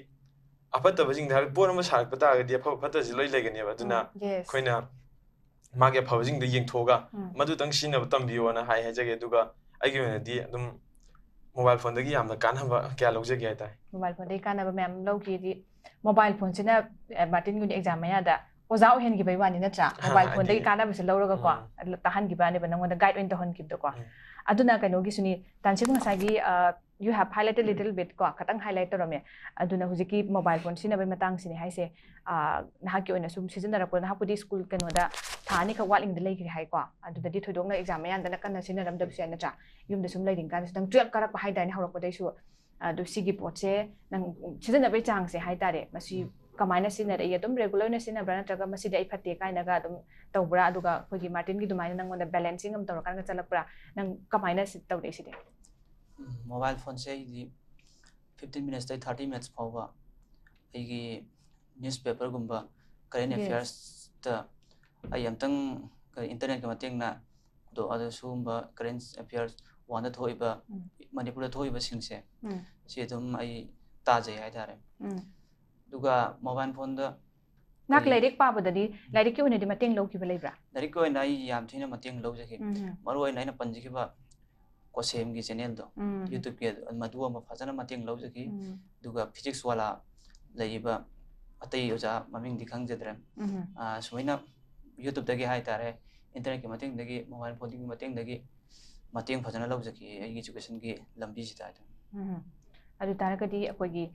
ꯑꯐꯠꯇꯕꯁꯤꯡꯗ, ꯍꯥꯏꯕꯗꯤ ꯄꯣꯠ ꯑꯃ ꯁꯥꯔꯛꯄ ꯇꯥꯔꯒꯗꯤ ꯑꯐꯕ ꯐꯠꯇꯕꯁꯤ ꯂꯣꯏ ꯂꯩꯒꯅꯦꯕ꯫ ꯑꯗꯨꯅ ꯎꯝ, yes, ꯑꯩꯈꯣꯏꯅ ꯃꯥꯒꯤ ꯑꯐꯕꯁꯤꯡꯗꯣ ꯌꯦꯡꯊꯣꯛꯑꯒ ꯎꯝ, ꯃꯗꯨꯇꯪ ꯁꯤꯖꯤꯟꯅꯕ ꯇꯝꯕꯤꯌꯣꯅ ꯍꯥꯏ, ꯍꯥꯏꯖꯒꯦ꯫ ꯑꯗꯨꯒ ꯑꯩꯒꯤ ꯑꯣꯏꯅꯗꯤ ꯑꯗꯨꯝ mobile phoneꯗꯒꯤ ꯌꯥꯝꯅ ꯀꯥꯟꯅꯕ ꯀꯌꯥ ꯂꯧꯖꯒꯦ ꯍꯥꯏꯇꯥꯔꯦ꯫ mobile phoneꯗꯒꯤ ꯀꯥꯟꯅꯕ ꯃꯌꯥꯝ ꯂꯧꯈꯤꯗꯤ, mobile phoneꯁꯤꯅ, ꯑ, ꯃꯥꯔꯇꯤꯟꯒꯤ exam ꯃꯌꯥꯗ ꯑꯣꯖꯥ ꯑꯣꯏꯍꯟꯈꯤꯕꯩ ꯋꯥꯅꯤ, ꯅꯠꯇ꯭ꯔꯥ? Mobile phoneꯗꯒꯤ ꯍꯥꯏꯗꯤ ꯀꯥꯟꯅꯕꯁꯦ ꯂꯧꯔꯒꯀꯣ, ꯎꯝ, ꯇꯥꯍꯟꯈꯤꯕ ꯋꯥꯅꯦꯕ, ꯅꯪꯉꯣꯟꯗ guide ꯑꯣꯏꯅ ꯇꯧꯍꯟꯈꯤꯕꯗꯣꯀꯣ꯫ ꯎꯝ, ꯑꯗꯨꯅ ꯀꯩꯅꯣꯒꯤꯁꯨꯅꯤ, ꯇꯥꯟꯁꯤꯕ, ꯉꯁꯥꯏꯒꯤ, ꯑ, you have highlighted little bit ꯀꯣ, ꯈꯇꯪ highlight ꯇꯧꯔꯝꯃꯦ꯫ ꯑꯗꯨꯅ ꯍꯧꯖꯤꯛꯀꯤ mobile phone ꯁꯤꯖꯤꯟꯅꯕꯒꯤ ꯃꯇꯥꯡꯁꯤꯅꯤ ꯍꯥꯏꯁꯦ, ꯑ, ꯅꯍꯥꯛꯀꯤ ꯑꯣꯏꯅ ꯁꯨꯝ ꯁꯤꯖꯤꯟꯅꯔꯛꯄ, ꯅꯍꯥꯛꯄꯨꯗꯤ school ꯀꯩꯅꯣꯗ ꯊꯥ ꯑꯅꯤꯈꯛ ꯋꯥꯠꯂꯤꯉꯩꯗ ꯂꯩꯈ꯭ꯔꯦ ꯍꯥꯏꯀꯣ, ꯑꯗꯨꯗꯗꯤ ꯊꯣꯏꯗꯣꯛꯅ ꯑꯦꯛꯖꯥꯝ ꯃꯌꯥꯗꯅ ꯀꯟꯅ ꯁꯤꯖꯤꯟꯅꯔꯝꯗꯕꯁꯨ ꯌꯥꯏ ꯅꯠꯇ꯭ꯔꯥ? ꯌꯨꯝꯗ ꯁꯨꯝ ꯂꯩꯔꯤꯉꯩꯗꯁꯨ ꯅꯪ ꯇꯨꯌꯦꯜꯞ ꯀꯥꯔꯛꯄ ꯍꯥꯏꯗꯥꯏꯅꯦ ꯍꯧꯔꯛꯄꯗꯩꯁꯨ꯫ ꯑꯗꯨ ꯁꯤꯒꯤ ꯄꯣꯠꯁꯦ ꯅꯪ ꯁꯤꯖꯤꯟꯅꯕꯒꯤ ꯆꯥꯡꯁꯦ ꯍꯥꯏꯇꯥꯔꯦ, ꯃꯁꯤ ꯀꯃꯥꯏꯅ ꯁꯤꯖꯤꯟꯅꯔꯛꯏ? ꯑꯗꯨꯝ ꯔꯦꯒꯨꯂꯔ ꯑꯣꯏꯅ ꯁꯤꯖꯤꯟꯅꯕ꯭ꯔꯥ, ꯅꯠꯇ꯭ꯔꯒ ꯃꯁꯤꯗꯤ ꯑꯩ ꯐꯠꯇꯦ ꯀꯥꯏꯅꯒ ꯑꯗꯨꯝ ꯇꯧꯕ꯭ꯔꯥ? ꯑꯗꯨꯒ ꯑꯩꯈꯣꯏꯒꯤ ꯃꯥꯔꯇꯤꯟꯒꯤ ꯑꯗꯨꯃꯥꯏꯅ ꯅꯪꯉꯣꯟꯗ ꯕꯦꯂꯦꯟꯁꯤꯡ ꯑꯃ ꯇꯧꯔꯀꯥꯟꯗ ꯆꯠꯂꯛꯄ꯭ꯔꯥ? ꯅꯪ ꯀꯃꯥꯏꯅ ꯁꯤ ꯇꯧꯔꯛꯏ ꯁꯤꯗꯤ? ꯃꯣꯕꯥꯏꯜ ꯐꯣꯟꯁꯦ ꯑꯩꯗꯤ ꯐꯤꯐꯇꯤꯟ ꯃꯤꯅꯠꯁꯇꯩ ꯊꯥꯔꯇꯤ ꯃꯤꯅꯠꯁ ꯐꯥꯎꯕ ꯑꯩꯒꯤ ꯅ꯭ꯌꯨꯁꯄꯦꯄꯔꯒꯨꯝꯕ, ꯀꯔꯦꯟ Yes. ꯑꯦꯐꯤꯌꯔꯁꯇ ꯑꯩ ꯑꯝꯇꯪ ꯏꯟꯇꯔꯅꯦꯠꯀꯤ ꯃꯇꯦꯡꯅ ꯑꯗꯣ ꯑꯗꯣ ꯁꯤꯒꯨꯝꯕ ꯀꯔꯦꯟ ꯑꯦꯐꯤꯌꯔꯁ ꯋꯥꯟꯗ ꯊꯣꯛꯏꯕ, ꯎꯝ. ꯃꯅꯤꯄꯨꯔꯗ ꯊꯣꯛꯏꯕꯁꯤꯡꯁꯦ, ꯎꯝ. ꯁꯤ ꯑꯗꯨꯝ ꯑꯩ ꯇꯥꯖꯩ ꯍꯥꯏꯇꯥꯔꯦ꯫ ꯎꯝ. ꯑꯗꯨꯒ ꯃꯣꯕꯥꯏꯜ ꯐꯣꯟꯗ ꯅꯍꯥꯛ ꯀꯔꯤ- ꯂꯥꯏꯔꯤꯛ ꯄꯥꯕꯗꯗꯤ, ꯂꯥꯏꯔꯤꯛꯀꯤ ꯑꯣꯏꯅꯗꯤ ꯃꯇꯦꯡ ꯂꯧꯈꯤꯕ ꯂꯩꯕ꯭ꯔꯥ? ꯂꯥꯏꯔꯤꯛꯀꯤ ꯑꯣꯏꯅ ꯑꯩ ꯌꯥꯝ ꯊꯤꯅ ꯃꯇꯦꯡ ꯂꯧꯖꯈꯤ꯫ ꯎꯝ. ꯃꯔꯨ ꯑꯣꯏꯅ ꯑꯩꯅ ꯄꯟꯖꯈꯤꯕ ꯀꯣꯁꯦꯝꯒꯤ ꯆꯦꯅꯦꯜꯗꯣ, ꯎꯝ. ꯌꯨꯇ꯭ꯌꯨꯕꯀꯤ, ꯃꯗꯨ ꯑꯃ ꯐꯖꯅ ꯃꯇꯦꯡ ꯂꯧꯖꯈꯤ꯫ ꯎꯝ. ꯑꯗꯨꯒ ꯐꯤꯖꯤꯛꯁ ꯋꯥꯂꯥ ꯂꯩꯔꯤꯕ ꯑꯇꯩ ꯑꯣꯖꯥ ꯃꯃꯤꯡꯗꯤ ꯈꯪꯖꯗ꯭ꯔꯦ꯫ ꯎꯝ. ꯑꯥ, ꯁꯨꯃꯥꯏꯅ ꯌꯨꯇ꯭ꯌꯨꯕꯇꯒꯤ ꯍꯥꯏꯇꯥꯔꯦ, ꯏꯟꯇꯔꯅꯦꯠꯀꯤ ꯃꯇꯦꯡꯗꯒꯤ, ꯃꯣꯕꯥꯏꯜ ꯐꯣꯟꯒꯤ ꯃꯇꯦꯡꯗꯒꯤ ꯃꯇꯦꯡ ꯐꯖꯅ ꯂꯧꯖꯈꯤ ꯑꯩꯒꯤ ꯏꯖꯨꯀꯦꯁꯟꯒꯤ ꯂꯝꯕꯤꯁꯤꯗ ꯍꯥꯏꯇꯥꯔꯦ꯫ ꯎꯝ. ꯑꯗꯨ ꯇꯥꯔꯒꯗꯤ ꯑꯩꯈꯣꯏꯒꯤ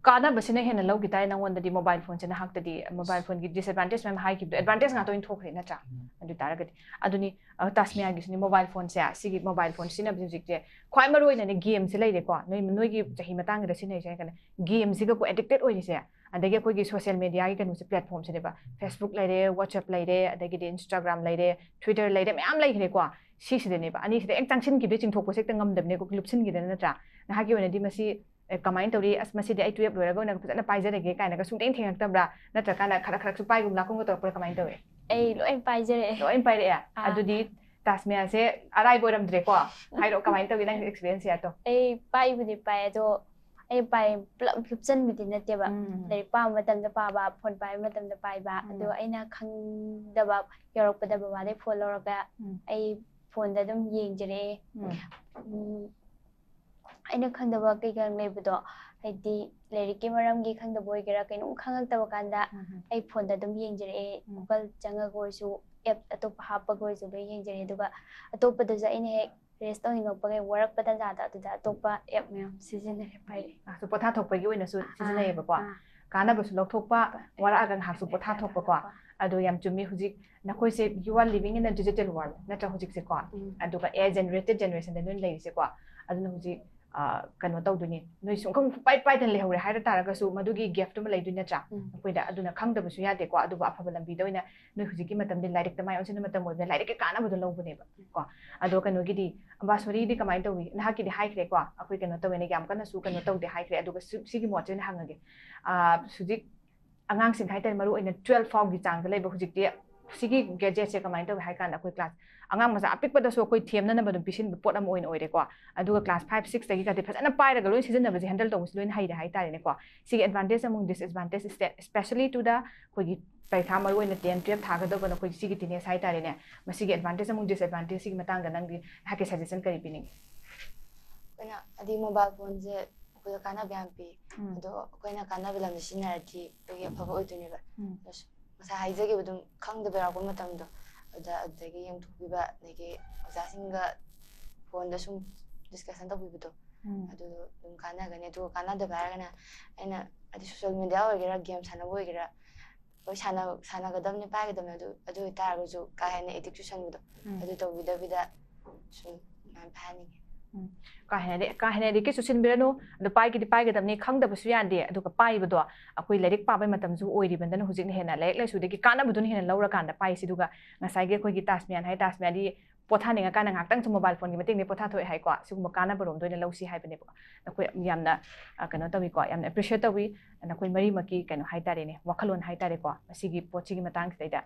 ꯀꯥꯟꯅꯕꯁꯤꯅ ꯍꯦꯟꯅ ꯂꯧꯈꯤ ꯇꯥꯔꯦ ꯅꯉꯣꯟꯗꯗꯤ, ꯃꯣꯕꯥꯏꯜ ꯐꯣꯟꯁꯤꯅ ꯍꯥꯛꯇꯗꯤ, ꯃꯣꯕꯥꯏꯜ ꯐꯣꯟꯒꯤ ꯗꯤꯁꯑꯦꯗꯚꯥꯟꯇꯦꯖ ꯃꯌꯥꯝ ꯍꯥꯏꯈꯤꯕꯗꯣ ꯑꯦꯗꯚꯥꯟꯇꯦꯖ ꯉꯥꯛꯇ ꯑꯣꯏꯅ ꯊꯣꯛꯈ꯭ꯔꯦ ꯅꯠꯇ꯭ꯔꯥ? ꯎꯝ. ꯑꯗꯨ ꯇꯥꯔꯒꯗꯤ ꯑꯗꯨꯅꯤ, ꯑ, ꯇꯥꯁꯃꯤꯌꯥꯒꯤꯁꯨꯅꯤ, ꯃꯣꯕꯥꯏꯜ ꯐꯣꯟꯁꯦ, ꯁꯤꯒꯤ ꯃꯣꯕꯥꯏꯜ ꯐꯣꯟ ꯁꯤꯖꯤꯟꯅꯕꯁꯦ ꯍꯧꯖꯤꯛꯁꯦ ꯈ꯭ꯋꯥꯏ ꯃꯔꯨ ꯑꯣꯏꯅꯅꯦ ꯒꯦꯝꯁꯦ ꯂꯩꯔꯦꯀꯣ, ꯅꯣꯏ ꯅꯣꯏꯒꯤ ꯆꯍꯤ ꯃꯇꯥꯡꯁꯤꯗ ꯁꯤꯖꯤꯟꯅꯔꯤꯁꯦ ꯍꯥꯏꯔꯒꯅ ꯒꯦꯝꯁꯤꯒꯀꯣ ꯑꯦꯗꯤꯛꯇꯦꯠ ꯑꯣꯏꯔꯤꯁꯦ꯫ ꯑꯗꯒꯤ ꯑꯩꯈꯣꯏꯒꯤ ꯁꯣꯁꯤꯌꯦꯜ ꯃꯦꯗꯤꯌꯥꯒꯤ ꯀꯩꯅꯣꯁꯦ, ꯄ꯭ꯂꯦꯠꯐꯣꯝꯁꯤꯅꯦꯕ, ꯐꯦꯁꯕꯨꯛ ꯂꯩꯔꯦ, ꯋꯥꯆꯞ ꯂꯩꯔꯦ, ꯑꯗꯒꯤꯗꯤ ꯏꯟꯁꯇꯥꯒ꯭ꯔꯥꯝ ꯂꯩꯔꯦ, ꯇ꯭ꯋꯤꯇꯔ ꯂꯩꯔꯦ, ꯃꯌꯥꯝ ꯂꯩꯈ꯭ꯔꯦꯀꯣ꯫ ꯁꯤꯁꯤꯗꯅꯦꯕ ꯑꯅꯤꯁꯤꯗ ꯍꯦꯛ ꯆꯪꯁꯤꯟꯈꯤꯕꯗꯩ ꯆꯤꯡꯊꯣꯛꯄꯁꯦ ꯍꯦꯛꯇ ꯉꯝꯗꯕꯅꯦꯀꯣ, ꯂꯨꯞꯁꯤꯟꯈꯤꯗꯅ ꯅꯠꯇ꯭ꯔꯥ? ꯅꯍꯥꯛꯀꯤ ꯑꯣꯏꯅꯗꯤ ꯃꯁꯤ, ꯑꯦ, ꯀꯃꯥꯏꯅ ꯇꯧꯔꯤ? ꯑꯁ, ꯃꯁꯤꯗꯤ ꯑꯩ ꯇꯨꯌꯦꯜꯞ ꯂꯣꯏꯔꯒ ꯑꯣꯏꯅ ꯐꯖꯅ ꯄꯥꯏꯖꯔꯒꯦ ꯀꯥꯏꯅꯒ ꯁꯨꯡꯊꯦꯡ ꯊꯦꯡꯉꯛꯇꯕ꯭ꯔꯥ? ꯅꯠꯇ꯭ꯔꯀꯥꯟꯗ ꯈꯔ ꯈꯔꯁꯨ ꯄꯥꯏꯒꯨꯝ ꯂꯥꯛꯀꯨꯝꯒ ꯇꯧꯔꯛꯄ꯭ꯔꯥ? ꯀꯃꯥꯏꯅ ꯇꯧꯏ? ꯑꯩ ꯂꯣꯏ ꯄꯥꯏꯖꯔꯛꯑꯦ꯫ ꯂꯣꯏ ꯄꯥꯏꯔꯛꯑꯦ? ꯑꯥ꯫ ꯑꯗꯨꯗꯤ ꯇꯥꯁꯃꯤꯌꯥꯁꯦ ꯑꯔꯥꯏꯕ ꯑꯣꯏꯔꯝꯗ꯭ꯔꯦꯀꯣ? ꯍꯥꯏꯔꯛꯑꯣ, ꯀꯃꯥꯏꯅ ꯇꯧꯒꯦ ꯅꯪꯒꯤ ꯑꯦꯛꯁꯄꯤꯔꯤꯌꯦꯟꯁ ꯁꯤꯌꯥꯔ ꯇꯧ? ꯑꯩ ꯄꯥꯏꯕꯨꯗꯤ ꯄꯥꯏ, ꯑꯗꯣ ꯑꯩ ꯄꯥꯏ ꯄꯨꯂꯞ ꯂꯨꯞꯆꯟꯕꯗꯤ ꯅꯠꯇꯦꯕ꯫ ꯎꯝ. ꯂꯥꯏꯔꯤꯛ ꯄꯥꯕ ꯃꯇꯝꯗ ꯄꯥꯕ, ꯐꯣꯟ ꯄꯥꯏꯕ ꯃꯇꯝꯗ ꯄꯥꯏꯕ, ꯎꯝ. ꯑꯗꯣ ꯑꯩꯅ ꯈꯪꯗꯕ ꯌꯧꯔꯛꯄꯗ ꯕꯕꯥꯗꯩ ꯐꯣꯟ ꯂꯧꯔꯒ ꯎꯝ. ꯑꯩ ꯐꯣꯟꯗ ꯑꯗꯨꯝ ꯌꯦꯡꯖꯔꯛꯑꯦ꯫ ꯎꯝ. ꯎꯝ, ꯑꯩꯅ ꯈꯪꯗꯕ ꯀꯩꯀꯥ ꯂꯩꯕꯗꯣ, ꯍꯥꯏꯗꯤ ꯂꯥꯏꯔꯤꯛꯀꯤ ꯃꯔꯝꯒꯤ ꯈꯪꯗꯕ ꯑꯣꯏꯒꯦꯔꯥ, ꯀꯩꯅꯣꯝ ꯈꯪꯉꯛꯇꯕ ꯀꯥꯟꯗ ꯎꯝ. ꯑꯩ ꯐꯣꯟꯗ ꯑꯗꯨꯝ ꯌꯦꯡꯖꯔꯛꯑꯦ꯫ ꯎꯝ. ꯒꯨꯒꯜ ꯆꯪꯉꯒ ꯑꯣꯏꯔꯁꯨ, ꯑꯦꯞ ꯑꯇꯣꯞꯄ ꯍꯥꯞꯄꯒ ꯑꯣꯏꯔꯁꯨ ꯂꯣꯏ ꯌꯦꯡꯖꯔꯛꯑꯦ꯫ ꯑꯗꯨꯒ ꯑꯇꯣꯞꯄꯗꯁꯨ ꯑꯩꯅ ꯍꯦꯛ ꯔꯦꯁ ꯇꯧꯅꯤꯡꯉꯛꯄꯒ ꯋꯥꯔꯛꯄ ꯇꯟꯖꯥꯗ ꯑꯗꯨꯗ ꯑꯇꯣꯞꯄ ꯑꯦꯞ ꯃꯌꯥꯝ ꯁꯤꯖꯤꯟꯅꯔꯦ, ꯄꯥꯏꯔꯛꯑꯦ꯫ ꯑꯁ, ꯄꯣꯊꯥꯊꯣꯛꯄꯒꯤ ꯑꯣꯏꯅꯁꯨ ꯁꯤꯖꯤꯟꯅꯩꯌꯦꯕꯀꯣ꯫ ꯑꯥ, ꯀꯥꯟꯅꯕꯁꯨ ꯂꯧꯊꯣꯛꯄ, ꯋꯥꯔꯛꯑꯒ ꯉꯥꯏꯍꯥꯛꯁꯨ ꯄꯣꯊꯥꯊꯣꯛꯄꯀꯣ꯫ ꯑꯗꯣ ꯌꯥꯝ ꯆꯨꯝꯃꯤ, ꯍꯧꯖꯤꯛ ꯅꯈꯣꯏꯁꯦ, you are living in a digital world ꯅꯠꯇ꯭ꯔꯥ ꯍꯧꯖꯤꯛꯁꯦꯀꯣ? ꯎꯝ. ꯑꯗꯨꯒ A I generated generation ꯗ ꯅꯣꯏꯅ ꯂꯩꯔꯤꯁꯦꯀꯣ꯫ ꯑꯗꯨꯅ ꯍꯧꯖꯤꯛ ꯑ, ꯀꯩꯅꯣ ꯇꯧꯗꯣꯏꯅꯤ, ꯅꯣꯏ ꯁꯨꯡꯈꯪ ꯄꯥꯏ ꯄꯥꯏꯗꯅ ꯂꯩꯍꯧꯔꯦ ꯍꯥꯏꯔ ꯇꯥꯔꯒꯁꯨ ꯃꯗꯨꯒꯤ gap ꯇꯨꯃ ꯂꯩꯗꯣꯏ ꯅꯠꯇ꯭ꯔꯥ? ꯎꯝ. ꯑꯩꯈꯣꯏꯗ ꯑꯗꯨꯅ ꯈꯪꯗꯕꯁꯨ ꯌꯥꯗꯦꯀꯣ꯫ ꯑꯗꯨꯕꯨ ꯑꯐꯕ ꯂꯝꯕꯤꯗ ꯑꯣꯏꯅ ꯅꯣꯏ ꯍꯧꯖꯤꯛꯀꯤ ꯃꯇꯝꯗꯤ ꯂꯥꯏꯔꯤꯛꯇ ꯃꯥꯏ ꯑꯣꯟꯁꯤꯟꯕ ꯃꯇꯝ ꯑꯣꯏꯕꯅ ꯂꯥꯏꯔꯤꯛꯀꯤ ꯀꯥꯟꯅꯕꯗꯣ ꯂꯧꯕꯅꯦꯕ ꯀꯣ꯫ ꯑꯗꯣ ꯀꯩꯅꯣꯒꯤꯗꯤ, ꯑꯝꯕꯥꯁꯣꯔꯤꯗꯤ ꯀꯃꯥꯏꯅ ꯇꯧꯏ? ꯅꯍꯥꯛꯀꯤꯗꯤ ꯍꯥꯏꯈ꯭ꯔꯦꯀꯣ, ꯑꯩꯈꯣꯏ ꯀꯩꯅꯣ ꯇꯧꯋꯦꯅ ꯌꯥꯝ ꯀꯟꯅꯁꯨ ꯀꯩꯅꯣ ꯇꯧꯗꯦ ꯍꯥꯏꯈ꯭ꯔꯦ꯫ ꯑꯗꯨꯒ ꯁꯤ- ꯁꯤꯒꯤ ꯃꯣꯠꯁꯦ ꯑꯣꯏꯅ ꯍꯪꯉꯒꯦ꯫ ꯑ, ꯍꯧꯖꯤꯛ ꯑꯉꯥꯡꯁꯤꯡ ꯍꯥꯏꯇꯥꯔꯦ, ꯃꯔꯨ ꯑꯣꯏꯅ twelve ꯐꯥꯎꯒꯤ ꯆꯥꯡꯗ ꯂꯩꯕ ꯍꯧꯖꯤꯛꯇꯤ ꯁꯤꯒꯤ gadget ꯁꯦ ꯀꯃꯥꯏꯅ ꯇꯧꯏ ꯍꯥꯏ ꯀꯥꯟꯗ, ꯑꯩꯈꯣꯏ class ꯑꯉꯥꯡ ꯃꯆꯥ ꯑꯄꯤꯛꯄꯗꯁꯨ ꯑꯩꯈꯣꯏ ꯊꯦꯝꯅꯅꯕ ꯑꯗꯨꯝ ꯄꯤꯁꯤꯟꯕ ꯄꯣꯠ ꯑꯃ ꯑꯣꯏꯅ ꯑꯣꯏꯔꯦꯀꯣ꯫ ꯑꯗꯨꯒ class five six ꯇꯒꯤ ꯀꯗꯤ ꯐꯖꯅ ꯄꯥꯏꯔꯒ ꯂꯣꯏ ꯁꯤꯖꯤꯟꯅꯕꯁꯦ, handle ꯇꯧꯕꯁꯦ ꯂꯣꯏꯅ ꯍꯩꯔꯦ ꯍꯥꯏꯇꯥꯔꯦꯅꯦꯀꯣ꯫ ꯁꯤꯒꯤ advantage ꯑꯃꯨꯛ disadvantage, especially to the ꯑꯩꯈꯣꯏꯒꯤ ꯄꯔꯤꯈꯥ ꯃꯔꯨ ꯑꯣꯏꯅ ten twelve ꯊꯥꯒꯗꯧꯕ ꯅꯈꯣꯏꯒꯤ ꯁꯤꯒꯤ teenage ꯍꯥꯏꯇꯥꯔꯦꯅꯦ꯫ ꯃꯁꯤꯒꯤ advantage ꯑꯃꯨꯛ disadvantage ꯁꯤꯒꯤ ꯃꯇꯥꯡꯗ ꯅꯪꯒꯤ ꯅꯍꯥꯛꯀꯤ suggestion ꯀꯔꯤ ꯄꯤꯅꯤꯡꯉꯤ? ꯑꯩꯈꯣꯏꯅ ꯍꯥꯏꯗꯤ mobile phone ꯁꯦ ꯑꯩꯈꯣꯏꯗ ꯀꯥꯟꯅꯕ ꯌꯥꯝ ꯄꯤ꯫ ꯑꯗꯣ ꯑꯩꯈꯣꯏꯅ ꯀꯥꯟꯅꯕ ꯂꯝꯗ ꯁꯤꯖꯤꯟꯅꯔꯗꯤ ꯑꯩꯈꯣꯏꯒꯤ ꯑꯐꯕ ꯑꯣꯏꯗꯣꯏꯅꯦꯕ꯫ ꯎꯝ. ꯑꯗꯣ ꯉꯁꯥꯏ ꯍꯥꯏꯖꯈꯤꯕ ꯑꯗꯨꯝ ꯈꯪꯗꯕ ꯌꯥꯎꯔꯛꯄ ꯃꯇꯝꯗꯣ, ꯑꯗꯨꯗ ꯑꯗꯨꯗꯒꯤ ꯌꯦꯡꯊꯣꯛꯄꯤꯕ, ꯑꯗꯒꯤ ꯑꯣꯖꯥꯁꯤꯡꯒ phone ꯗ ꯁꯨꯝ discussion ꯇꯧꯕꯤꯕꯗꯣ, ꯎꯝ. ꯑꯗꯨ ꯑꯗꯨꯝ ꯀꯥꯟꯅꯒꯅꯤ꯫ ꯑꯗꯨꯒ ꯀꯥꯟꯅꯗꯕ ꯍꯥꯏꯔꯒꯅ ꯑꯩꯅ ꯍꯥꯏꯗꯤ social media ꯑꯣꯏꯒꯦꯔꯥ, game ꯁꯥꯟꯅꯕ ꯑꯣꯏꯒꯦꯔꯥ, ꯍꯣꯏ ꯁꯥꯟꯅ- ꯁꯥꯟꯅꯒꯗꯕꯅꯤ, ꯄꯥꯏꯒꯗꯕꯅꯤ꯫ ꯑꯗꯨ ꯑꯗꯨ ꯑꯣꯏꯇꯥꯔꯒꯁꯨ ꯀꯥ ꯍꯦꯟꯅ addict ꯆꯨꯁꯟꯕꯗꯣ, ꯎꯝ. ꯑꯗꯨ ꯇꯧꯕꯤꯗꯕꯤꯗ ꯁꯨꯝ ꯑꯗꯨꯃꯥꯏꯅ ꯄꯥꯏꯍꯟꯅꯤꯡꯉꯤ꯫ ꯀꯥ ꯍꯦꯟꯅꯗꯤ ꯀꯥ ꯍꯦꯟꯅꯗꯤ ꯀꯩꯁꯨ ꯁꯤꯟꯕꯤꯔꯅꯨ꯫ ꯑꯗꯣ ꯄꯥꯏꯒꯤꯗꯤ ꯄꯥꯏꯒꯗꯕꯅꯤ, ꯈꯪꯗꯕꯁꯨ ꯌꯥꯗꯦ꯫ ꯑꯗꯨꯒ ꯄꯥꯏꯕꯗꯣ ꯑꯩꯈꯣꯏ ꯂꯥꯏꯔꯤꯛ ꯄꯥꯕꯩ ꯃꯇꯝꯁꯨ ꯑꯣꯏꯔꯤꯕꯅꯤꯅ ꯍꯧꯖꯤꯛꯅ ꯍꯦꯟꯅ ꯂꯥꯏꯔꯤꯛ ꯂꯥꯏꯁꯨꯗꯒꯤ ꯀꯥꯟꯅꯕꯗꯨꯅ ꯍꯦꯟꯅ ꯂꯧꯔꯀꯥꯟꯗ ꯄꯥꯏꯁꯤ꯫ ꯑꯗꯨꯒ ꯉꯁꯥꯏꯒꯤ ꯑꯩꯈꯣꯏꯒꯤ ꯇꯥꯖ ꯃꯍꯜ ꯍꯥꯏ, ꯇꯥꯖ ꯃꯍꯜꯗꯤ ꯄꯣꯊꯥꯅꯤꯡꯉꯀꯥꯟꯗ ꯉꯥꯏꯍꯥꯛꯇꯪꯁꯨ mobile phone ꯒꯤ ꯃꯇꯦꯡꯗꯒꯤ ꯄꯣꯊꯥꯊꯣꯛꯑꯦ ꯍꯥꯏꯀꯣ꯫ ꯁꯤꯒꯨꯝꯕ ꯀꯥꯟꯅꯕꯔꯣꯝꯗ ꯑꯣꯏꯅ ꯂꯧꯁꯤ ꯍꯥꯏꯕꯅꯦꯕꯀꯣ꯫ ꯑꯩꯈꯣꯏ ꯌꯥꯝꯅ, ꯑ, ꯀꯩꯅꯣ ꯇꯧꯋꯤꯀꯣ, ꯌꯥꯝꯅ appreciate ꯇꯧꯋꯤ ꯅꯈꯣꯏ ꯃꯔꯤꯃꯛꯀꯤ ꯀꯩꯅꯣ ꯍꯥꯏꯇꯥꯔꯦꯅꯦ, ꯋꯥꯈꯜꯂꯣꯟ ꯍꯥꯏꯇꯥꯔꯦꯀꯣ, ꯃꯁꯤꯒꯤ ꯄꯣꯠꯁꯤꯒꯤ ꯃꯇꯥꯡꯁꯤꯗꯩꯗ꯫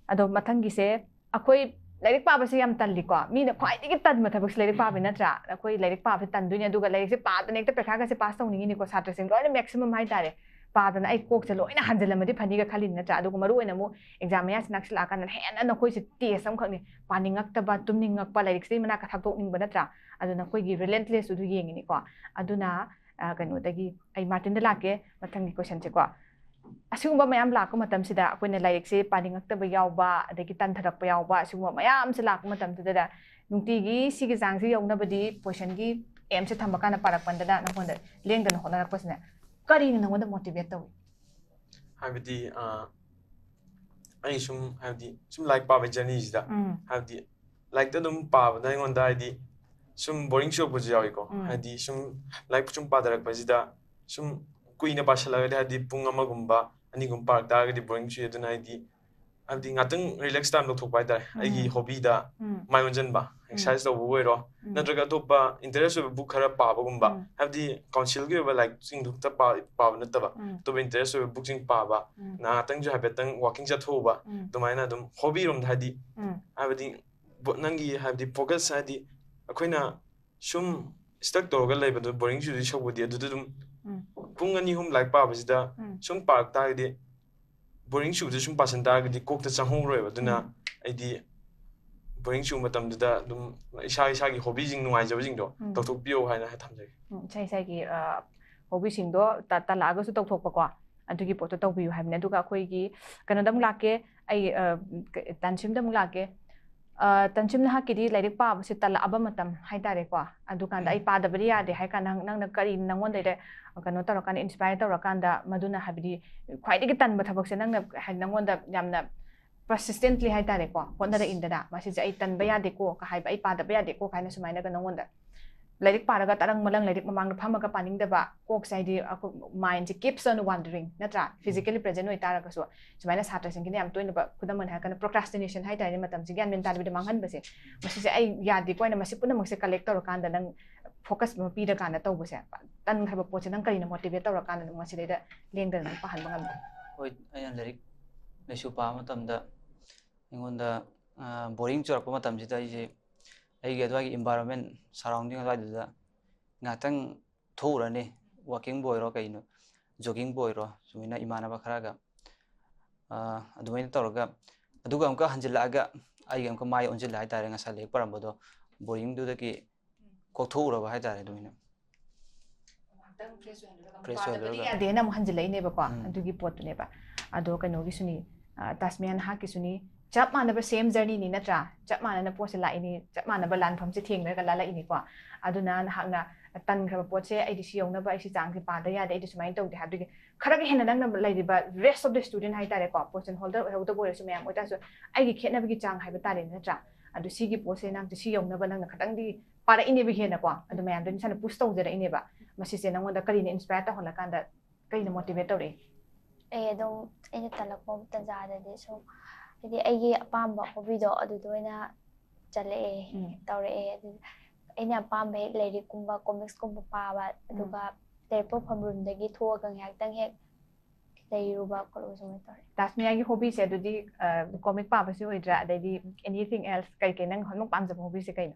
ꯑꯗꯣ ꯃꯊꯪꯒꯤꯁꯦ, ꯑꯩꯈꯣꯏ ꯂꯥꯏꯔꯤꯛ ꯄꯥꯕꯁꯦ ꯌꯥꯝ ꯇꯜꯂꯤꯀꯣ꯫ ꯃꯤꯅ ꯈ꯭ꯋꯥꯏꯗꯒꯤ ꯇꯟꯕ ꯊꯕꯛꯁꯦ ꯂꯥꯏꯔꯤꯛ ꯄꯥꯕ ꯅꯠꯇ꯭ꯔꯥ? ꯑꯩꯈꯣꯏ ꯂꯥꯏꯔꯤꯛ ꯄꯥꯕꯁꯦ ꯇꯟꯗꯣꯏꯅꯦ, ꯑꯗꯨꯒ ꯂꯥꯏꯔꯤꯛꯁꯦ ꯄꯥꯗꯅ ꯍꯦꯛꯇ ꯄꯩꯈꯥꯒꯁꯦ pass ꯇꯧꯅꯤꯡꯉꯤꯅꯤꯀꯣ꯫ ꯁꯥꯇ꯭ꯔꯁꯤꯡ ꯂꯣꯏꯅ maximum ꯍꯥꯏꯇꯥꯔꯦ꯫ ꯄꯥꯗꯅ ꯑꯩ ꯀꯣꯛꯁꯦ ꯂꯣꯏꯅ ꯍꯟꯖꯤꯜꯂꯝꯃꯗꯤ ꯐꯅꯤꯒ ꯈꯜꯂꯤꯅꯤ ꯅꯠꯇ꯭ꯔꯥ? ꯑꯗꯨꯒ ꯃꯔꯨ ꯑꯣꯏꯅ ꯑꯃꯨꯛ exam ꯃꯌꯥꯁꯦ ꯅꯛꯁꯤꯜꯂꯛꯑꯀꯥꯟꯗ ꯍꯦꯟꯅ ꯅꯈꯣꯏꯁꯦ test ꯑꯃꯈꯛꯅꯤ꯫ ꯄꯥꯅꯤꯡꯉꯛꯇꯕ, ꯇꯨꯝꯅꯤꯡꯉꯛꯄ, ꯂꯥꯏꯔꯤꯛꯁꯤꯗꯩ ꯃꯅꯥꯛ ꯀꯊꯛꯇꯣꯛꯅꯤꯡꯕ ꯅꯠꯇ꯭ꯔꯥ? ꯑꯗꯨ ꯅꯈꯣꯏꯒꯤ relentless ꯇꯨ ꯌꯦꯡꯉꯤꯅꯤꯀꯣ꯫ ꯑꯗꯨꯅ, ꯑ, ꯀꯩꯅꯣꯗꯒꯤ ꯑꯩ ꯃꯥꯔꯇꯤꯟꯗ ꯂꯥꯛꯀꯦ꯫ ꯃꯊꯪꯒꯤ question ꯁꯦꯀꯣ꯫ ꯑꯁꯤꯒꯨꯝꯕ ꯃꯌꯥꯝ ꯂꯥꯛꯄ ꯃꯇꯝꯁꯤꯗ ꯑꯩꯈꯣꯏꯅ ꯂꯥꯏꯔꯤꯛꯁꯦ ꯄꯥꯅꯤꯡꯉꯛꯇꯕ ꯌꯥꯎꯕ, ꯑꯗꯒꯤ ꯇꯟꯊꯔꯛꯄ ꯌꯥꯎꯕ, ꯑꯁꯤꯒꯨꯝꯕ ꯃꯌꯥꯝꯁꯦ ꯂꯥꯛꯄ ꯃꯇꯝꯁꯤꯗ ꯅꯨꯡꯇꯤꯒꯤ ꯁꯤꯒꯤ ꯆꯥꯡꯁꯤ ꯌꯧꯅꯕꯗꯤ question ꯒꯤ aim ꯁꯦ ꯊꯝꯕ ꯀꯥꯟꯗ ꯄꯥꯔꯛꯄꯗ ꯅꯉꯣꯟꯗ ꯂꯦꯡꯗꯅ ꯍꯣꯠꯅꯔꯛꯄꯁꯤꯅ ꯀꯔꯤꯅ ꯅꯪꯉꯣꯟꯗ ꯃꯣꯇꯤꯚꯦꯠ ꯇꯧꯏ? ꯍꯥꯏꯕꯗꯤ ꯑ, ꯑꯩ ꯁꯨꯝ ꯍꯥꯏꯕꯗꯤ ꯁꯨꯝ ꯂꯥꯏꯔꯤꯛ ꯄꯥꯕꯒꯤ ꯖꯔꯅꯤꯁꯤꯗ ꯎꯝ ꯍꯥꯏꯕꯗꯤ ꯂꯥꯏꯔꯤꯛꯇ ꯑꯗꯨꯝ ꯄꯥꯕꯗ ꯑꯩꯉꯣꯟꯗ ꯍꯥꯏꯗꯤ ꯁꯨꯝ ꯕꯣꯔꯤꯡ ꯆꯨꯔꯛꯄꯁꯨ ꯌꯥꯎꯏꯀꯣ꯫ ꯎꯝ꯫ ꯍꯥꯏꯗꯤ ꯁꯨꯝ ꯂꯥꯏꯔꯤꯛ ꯁꯨꯝ ꯄꯥꯊꯔꯛꯄꯁꯤꯗ ꯁꯨꯝ ꯀꯨꯏꯅ ꯄꯥꯁꯜꯂꯒꯗꯤ ꯍꯥꯏꯗꯤ ꯄꯨꯡ ꯑꯃꯒꯨꯝꯕ ꯑꯅꯤꯒꯨꯝꯕ ꯄꯥꯔꯛ ꯇꯥꯔꯒꯗꯤ ꯕꯣꯔꯤꯡ ꯆꯨꯏ꯫ ꯑꯗꯨꯅ ꯍꯥꯏꯗꯤ ꯍꯥꯏꯕꯗꯤ ꯉꯥꯛꯇꯪ ꯔꯤꯂꯦꯛꯁ ꯇꯥꯏꯝ ꯂꯧꯊꯣꯛꯄ ꯍꯥꯏꯇꯥꯔꯦ꯫ ꯎꯝ꯫ ꯑꯩꯒꯤ ꯍꯣꯕꯤꯗ ꯎꯝ ꯃꯥꯏ ꯑꯣꯟꯁꯤꯟꯕ, ꯎꯝ ꯑꯦꯛꯁꯔꯁꯥꯏꯁ ꯇꯧꯕꯕꯨ ꯑꯣꯏꯔꯣ, ꯎꯝ꯫ ꯅꯠꯇ꯭ꯔꯒ ꯑꯇꯣꯞꯄ ꯏꯟꯇꯔꯦꯁ ꯑꯣꯏꯕ ꯕꯨꯛ ꯈꯔ ꯄꯥꯕꯒꯨꯝꯕ, ꯎꯝ꯫ ꯍꯥꯏꯕꯗꯤ ꯀꯥꯎꯟꯁꯤꯜꯒꯤ ꯑꯣꯏꯕ ꯂꯥꯏꯔꯤꯛꯁꯤꯡꯗꯨ ꯈꯛꯇ ꯄꯥ- ꯄꯥꯕ ꯅꯠꯇꯕ ꯎꯝ ꯑꯇꯣꯞꯄ ꯏꯟꯇꯔꯦꯁ ꯑꯣꯏꯕ ꯕꯨꯛꯁꯤꯡ ꯄꯥꯕ, ꯎꯝ ꯉꯥꯏꯍꯥꯛꯇꯪꯁꯨ ꯍꯥꯏꯐꯦꯠꯇꯪ ꯋꯥꯀꯤꯡ ꯆꯠꯊꯣꯛꯎꯕ, ꯎꯝ ꯑꯗꯨꯃꯥꯏꯅ ꯑꯗꯨꯝ ꯍꯣꯕꯤꯔꯣꯝꯗ ꯍꯥꯏꯗꯤ ꯎꯝ ꯍꯥꯏꯕꯗꯤ ꯕꯣ- ꯅꯪꯒꯤ ꯍꯥꯏꯕꯗꯤ ꯐꯣꯀꯁ ꯍꯥꯏꯗꯤ ꯑꯩꯈꯣꯏꯅ ꯁꯨꯝ ꯁ꯭ꯇꯛ ꯇꯧꯔꯒ ꯂꯩꯕꯗꯣ ꯕꯣꯔꯤꯡ ꯆꯨꯗꯣꯏ ꯁꯔꯨꯛꯄꯨꯗꯤ ꯑꯗꯨꯗ ꯑꯗꯨꯝ ꯎꯝ꯫ ꯄꯨꯡ ꯑꯅꯤ ꯑꯍꯨꯝ ꯂꯥꯏꯔꯤꯛ ꯄꯥꯕꯁꯤꯗ ꯎꯝ꯫ ꯁꯨꯝ ꯄꯥꯔꯛ ꯇꯥꯔꯒꯗꯤ ꯕꯣꯔꯤꯡ ꯆꯨꯕꯗ ꯁꯨꯝ ꯄꯥꯁꯟ ꯇꯥꯔꯒꯗꯤ ꯀꯣꯛꯇ ꯆꯪꯍꯧꯔꯣꯏꯕ꯫ ꯑꯗꯨꯅ ꯎꯝ꯫ ꯑꯩꯗꯤ ꯕꯣꯔꯤꯡ ꯆꯨꯕ ꯃꯇꯝꯗꯨꯗ ꯑꯗꯨꯝ ꯏꯁꯥ ꯏꯁꯥꯒꯤ ꯍꯣꯕꯤꯁꯤꯡ ꯅꯨꯡꯉꯥꯏꯖꯕꯁꯤꯡꯗꯣ ꯎꯝ꯫ ꯇꯧꯊꯣꯛꯄꯤꯌꯣ ꯍꯥꯏꯅ ꯊꯝꯖꯒꯦ꯫ ꯎꯝ, ꯏꯁꯥ ꯏꯁꯥꯒꯤ ꯑ, ꯍꯣꯕꯤꯁꯤꯡꯗꯣ ꯇ- ꯇꯜꯂꯛꯑꯒꯁꯨ ꯇꯧꯊꯣꯛꯄꯀꯣ, ꯑꯗꯨꯒꯤ ꯄꯣꯠꯇꯣ ꯇꯧꯕꯤꯌꯨ ꯍꯥꯏꯕꯅꯦ꯫ ꯑꯗꯨꯒ ꯑꯩꯈꯣꯏꯒꯤ ꯀꯩꯅꯣꯗ ꯑꯃꯨꯛ ꯂꯥꯛꯀꯦ, ꯑꯩ ꯑ, ꯀ- ꯇꯥꯟꯁꯤꯝꯗ ꯑꯃꯨꯛ ꯂꯥꯛꯀꯦ꯫ ꯑ, ꯇꯥꯟꯁꯤꯝ, ꯅꯍꯥꯛꯀꯤꯗꯤ ꯂꯥꯏꯔꯤꯛ ꯄꯥꯕꯁꯦ ꯇꯜꯂꯛꯑꯕ ꯃꯇꯝ ꯍꯥꯏꯇꯥꯔꯦꯀꯣ, ꯑꯗꯨꯀꯥꯟꯗ ꯑꯩ ꯄꯥꯗꯕꯗꯤ ꯌꯥꯗꯦ ꯍꯥꯏ ꯀꯥꯟꯗ ꯅꯪ- ꯅꯪꯅ ꯀꯔꯤ ꯅꯪꯉꯣꯟꯗꯩꯗ ꯀꯩꯅꯣ ꯇꯧꯔꯀꯥꯟꯗ, ꯏꯟꯁꯄꯥꯌꯔ ꯇꯧꯔꯀꯥꯟꯗ, ꯃꯗꯨꯅ ꯍꯥꯏꯕꯗꯤ ꯈ꯭ꯋꯥꯏꯗꯒꯤ ꯇꯟꯕ ꯊꯕꯛꯁꯦ ꯅꯪꯅ ꯍꯥꯏꯗꯤ ꯅꯪꯉꯣꯟꯗ ꯌꯥꯝꯅ ꯄꯔꯁꯤꯁꯇꯦꯟꯠꯂꯤ ꯍꯥꯏꯇꯥꯔꯦꯀꯣ, ꯍꯣꯠꯅꯔꯛꯏꯟꯗꯅ, ꯃꯁꯤꯁꯦ ꯑꯩ ꯇꯟꯕ ꯌꯥꯗꯦꯀꯣ ꯀ ꯍꯥꯏꯕ, ꯑꯩ ꯄꯥꯗꯕ ꯌꯥꯗꯦꯀꯣ ꯀꯥꯏꯅ ꯁꯨꯃꯥꯏꯅꯒ ꯅꯪꯉꯣꯟꯗ ꯂꯥꯏꯔꯤꯛ ꯄꯥꯔꯒ ꯇꯔꯪ ꯃꯂꯪ ꯂꯥꯏꯔꯤꯛ ꯃꯃꯥꯡꯗ ꯐꯝꯃꯒ ꯄꯥꯅꯤꯡꯗꯕ, ꯀꯣꯛꯁꯦ ꯍꯥꯏꯗꯤ ꯑꯩꯈꯣꯏ ꯃꯥꯏꯟꯁꯦ keeps on wandering, ꯅꯠꯇ꯭ꯔꯥ? ꯐꯤꯖꯤꯀꯦꯜꯂꯤ ꯄ꯭ꯔꯦꯖꯦꯟ ꯑꯣꯏꯇꯥꯔꯒꯁꯨ ꯁꯨꯃꯥꯏꯅ ꯁꯥꯇ꯭ꯔꯁꯤꯡꯒꯤꯅ ꯌꯥꯝ ꯇꯣꯏꯅ ꯈꯨꯗꯝ ꯑꯣꯏꯅ ꯍꯥꯏꯔꯀꯥꯟꯗ ꯄ꯭ꯔꯣꯀ꯭ꯔꯥꯁꯇꯤꯅꯦꯁꯟ ꯍꯥꯏꯇꯥꯔꯦꯅꯦ, ꯃꯇꯝꯁꯦ ꯒ꯭ꯌꯥꯟ ꯃꯦꯟ ꯇꯥꯗꯕꯤꯗ ꯃꯥꯡꯍꯟꯕꯁꯦ, ꯃꯁꯤꯁꯦ ꯑꯩ ꯌꯥꯗꯦꯀꯣ ꯍꯥꯏꯅ ꯃꯁꯤ ꯄꯨꯝꯅꯃꯛꯁꯦ ꯀꯂꯦꯛ ꯇꯧꯔꯀꯥꯟꯗ ꯅꯪ ꯐꯣꯀꯁ ꯑꯃ ꯄꯤꯔꯀꯥꯟꯗ ꯇꯧꯕꯁꯦ, ꯇꯟꯈ꯭ꯔꯕ ꯄꯣꯠꯁꯦ ꯅꯪ ꯀꯔꯤꯅ ꯃꯣꯇꯤꯚꯦꯠ ꯇꯧꯔꯀꯥꯟꯗ ꯅꯪ ꯃꯁꯤꯗꯩꯗ ꯂꯦꯡꯗꯅ ꯅꯪ ꯄꯥꯍꯟꯕ ꯉꯝꯃꯤ? ꯍꯣꯏ, ꯑꯩꯅ ꯂꯥꯏꯔꯤꯛ ꯂꯥꯏꯁꯨ ꯄꯥꯕ ꯃꯇꯝꯗ ꯑꯩꯉꯣꯟꯗ ꯕꯣꯔꯤꯡ ꯆꯨꯔꯛꯄ ꯃꯇꯝꯁꯤꯗ ꯑꯩꯁꯦ ꯑꯩꯒꯤ ꯑꯗꯨꯋꯥꯏꯒꯤ ꯏꯟꯚꯥꯏꯔꯣꯟꯃꯦꯟ, ꯁꯔꯥꯎꯟꯗꯤꯡ ꯑꯗꯨꯋꯥꯏꯗꯨꯗ ꯉꯥꯏꯍꯥꯛꯇꯪ ꯊꯣꯛꯎꯔꯅꯤ꯫ ꯋꯥꯛꯀꯤꯡꯕꯨ ꯑꯣꯏꯔꯣ ꯀꯩꯅꯣ, ꯖꯣꯒꯤꯡꯕꯨ ꯑꯣꯏꯔꯣ, ꯁꯨꯃꯥꯏꯅ ꯏꯃꯥꯟꯅꯕ ꯈꯔꯒ ꯑꯗꯨꯃꯥꯏꯅ ꯇꯧꯔꯒ, ꯑꯗꯨꯒ ꯑꯃꯨꯛꯀ ꯍꯟꯖꯤꯜꯂꯛꯑꯒ ꯑꯩꯒꯤ ꯑꯃꯨꯛꯀ ꯃꯥꯏ ꯑꯣꯟꯁꯤꯜꯂꯦ ꯍꯥꯏꯇꯥꯔꯦ꯫ ꯉꯁꯥꯏ ꯂꯥꯏꯔꯤꯛ ꯄꯥꯔꯝꯕꯗꯣ ꯕꯣꯔꯤꯡꯗꯨꯗꯒꯤ ꯀꯣꯛꯊꯣꯛꯎꯔꯕ ꯍꯥꯏꯇꯥꯔꯦ꯫ ꯑꯗꯨꯃꯥꯏꯅ ꯉꯥꯏꯍꯥꯛꯇꯪ ꯐ꯭ꯔꯦꯁ ꯑꯣꯏꯍꯜꯂꯒ ꯑꯃꯨꯛ ꯐ꯭ꯔꯦꯁ ꯄꯥꯗꯕꯗꯤ ꯑꯣꯏꯍꯜꯂꯒ꯫ ꯌꯥꯗꯦꯅ ꯑꯃꯨꯛ ꯍꯟꯖꯤꯜꯂꯛꯏꯅꯦꯕꯀꯣ꯫ ꯎꯝ꯫ ꯑꯗꯨꯒꯤ ꯄꯣꯠꯇꯨꯅꯦꯕ꯫ ꯑꯗꯣ ꯀꯩꯅꯣꯒꯤꯁꯨꯅꯤ, ꯑ, ꯇꯥꯁꯃꯤꯌꯥ, ꯅꯍꯥꯛꯀꯤꯁꯨꯅꯤ, ꯆꯞ ꯃꯥꯟꯅꯕ ꯁꯦꯝ ꯖꯔꯅꯤꯅꯤ ꯅꯠꯇ꯭ꯔꯥ? ꯆꯞ ꯃꯥꯟꯅꯅ ꯄꯣꯠꯁꯦ ꯂꯥꯛꯏꯅꯤ, ꯆꯞ ꯃꯥꯟꯅꯕ ꯂꯥꯟꯐꯝꯁꯦ ꯊꯦꯡꯅꯔꯒ ꯂꯥꯜꯂꯛꯏꯅꯤꯀꯣ꯫ ꯑꯗꯨꯅ ꯅꯍꯥꯛꯅ ꯇꯟꯈ꯭ꯔꯕ ꯄꯣꯠꯁꯦ, ꯑꯩꯗꯤ ꯁꯤ ꯌꯧꯅꯕ ꯑꯩ ꯁꯤ ꯆꯥꯡꯁꯦ ꯄꯥꯗ ꯌꯥꯗꯦ, ꯑꯩꯗꯤ ꯁꯨꯃꯥꯏꯅ ꯇꯧꯗꯦ ꯍꯥꯏꯕꯗꯨꯒꯤ ꯈꯔꯒ ꯍꯦꯟꯅ ꯅꯪꯅ ꯂꯩꯔꯤꯕ rest of the student ꯍꯥꯏꯇꯥꯔꯦꯀꯣ, position holder ꯑꯣꯏꯍꯧꯗꯕ ꯑꯣꯏꯔꯁꯨ ꯃꯌꯥꯝ ꯑꯣꯏꯇꯥꯔꯁꯨ ꯑꯩꯒꯤ ꯈꯦꯠꯅꯕꯒꯤ ꯆꯥꯡ ꯍꯥꯏꯕ ꯇꯥꯔꯦꯅꯦ, ꯅꯠꯇ꯭ꯔꯥ? ꯑꯗꯨ ꯁꯤꯒꯤ ꯄꯣꯠꯁꯦ ꯅꯪꯁꯦ ꯁꯤ ꯌꯧꯅꯕ ꯅꯪꯅ ꯈꯇꯪꯗꯤ ꯄꯥꯔꯛꯏꯅꯦꯕ ꯍꯦꯟꯅꯀꯣ, ꯑꯗꯨ ꯃꯌꯥꯝꯗꯣ ꯅꯁꯥꯅ push ꯇꯧꯖꯔꯛꯏꯅꯦꯕ꯫ ꯃꯁꯤꯁꯦ ꯅꯪꯉꯣꯟꯗ ꯀꯔꯤꯅ inspire ꯇꯧꯍꯜꯂꯀꯥꯟꯗ, ꯀꯔꯤꯅ motivate ꯇꯧꯔꯛꯏ? ꯑꯩ ꯑꯗꯨꯝ ꯑꯩꯅ ꯇꯜꯂꯛꯄ ꯇꯟꯖꯥꯗꯗꯤ ꯁꯨꯝ ꯍꯥꯏꯗꯤ ꯑꯩꯒꯤ ꯑꯄꯥꯝꯕ ꯍꯣꯕꯤꯗꯣ ꯑꯗꯨꯗ ꯑꯣꯏꯅ ꯆꯠꯂꯛꯑꯦ, ꯎꯝ. ꯇꯧꯔꯛꯑꯦ꯫ ꯑꯗꯨ ꯑꯩꯅ ꯑꯄꯥꯝꯕ ꯍꯦꯛ ꯂꯥꯏꯔꯤꯛꯀꯨꯝꯕ, comics ꯀꯨꯝꯕ ꯄꯥꯕ, ꯑꯗꯨꯒ ꯂꯥꯏꯔꯤꯛ ꯄꯥꯐꯝ room ꯗꯒꯤ ꯊꯣꯛꯑꯒ ꯉꯥꯏꯍꯥꯛꯇꯪ ꯍꯦꯛ ꯂꯩꯔꯨꯕ ꯈꯣꯠꯂꯨꯕ ꯁꯨꯃꯥꯏꯅ ꯇꯧꯔꯦ꯫ ꯇꯥꯁꯃꯤꯌꯥꯒꯤ ꯍꯣꯕꯤꯁꯦ ꯑꯗꯨꯗꯤ ꯀꯣꯃꯤꯛ ꯄꯥꯕꯁꯨ ꯑꯣꯏꯗ꯭ꯔꯥ, ꯑꯗꯩꯗꯤ anything else, ꯀꯩ ꯀꯩ ꯅꯪ ꯈ꯭ꯋꯥꯏꯗꯩ ꯄꯥꯝꯖꯕ ꯍꯣꯕꯤꯁꯦ ꯀꯩꯅꯣ?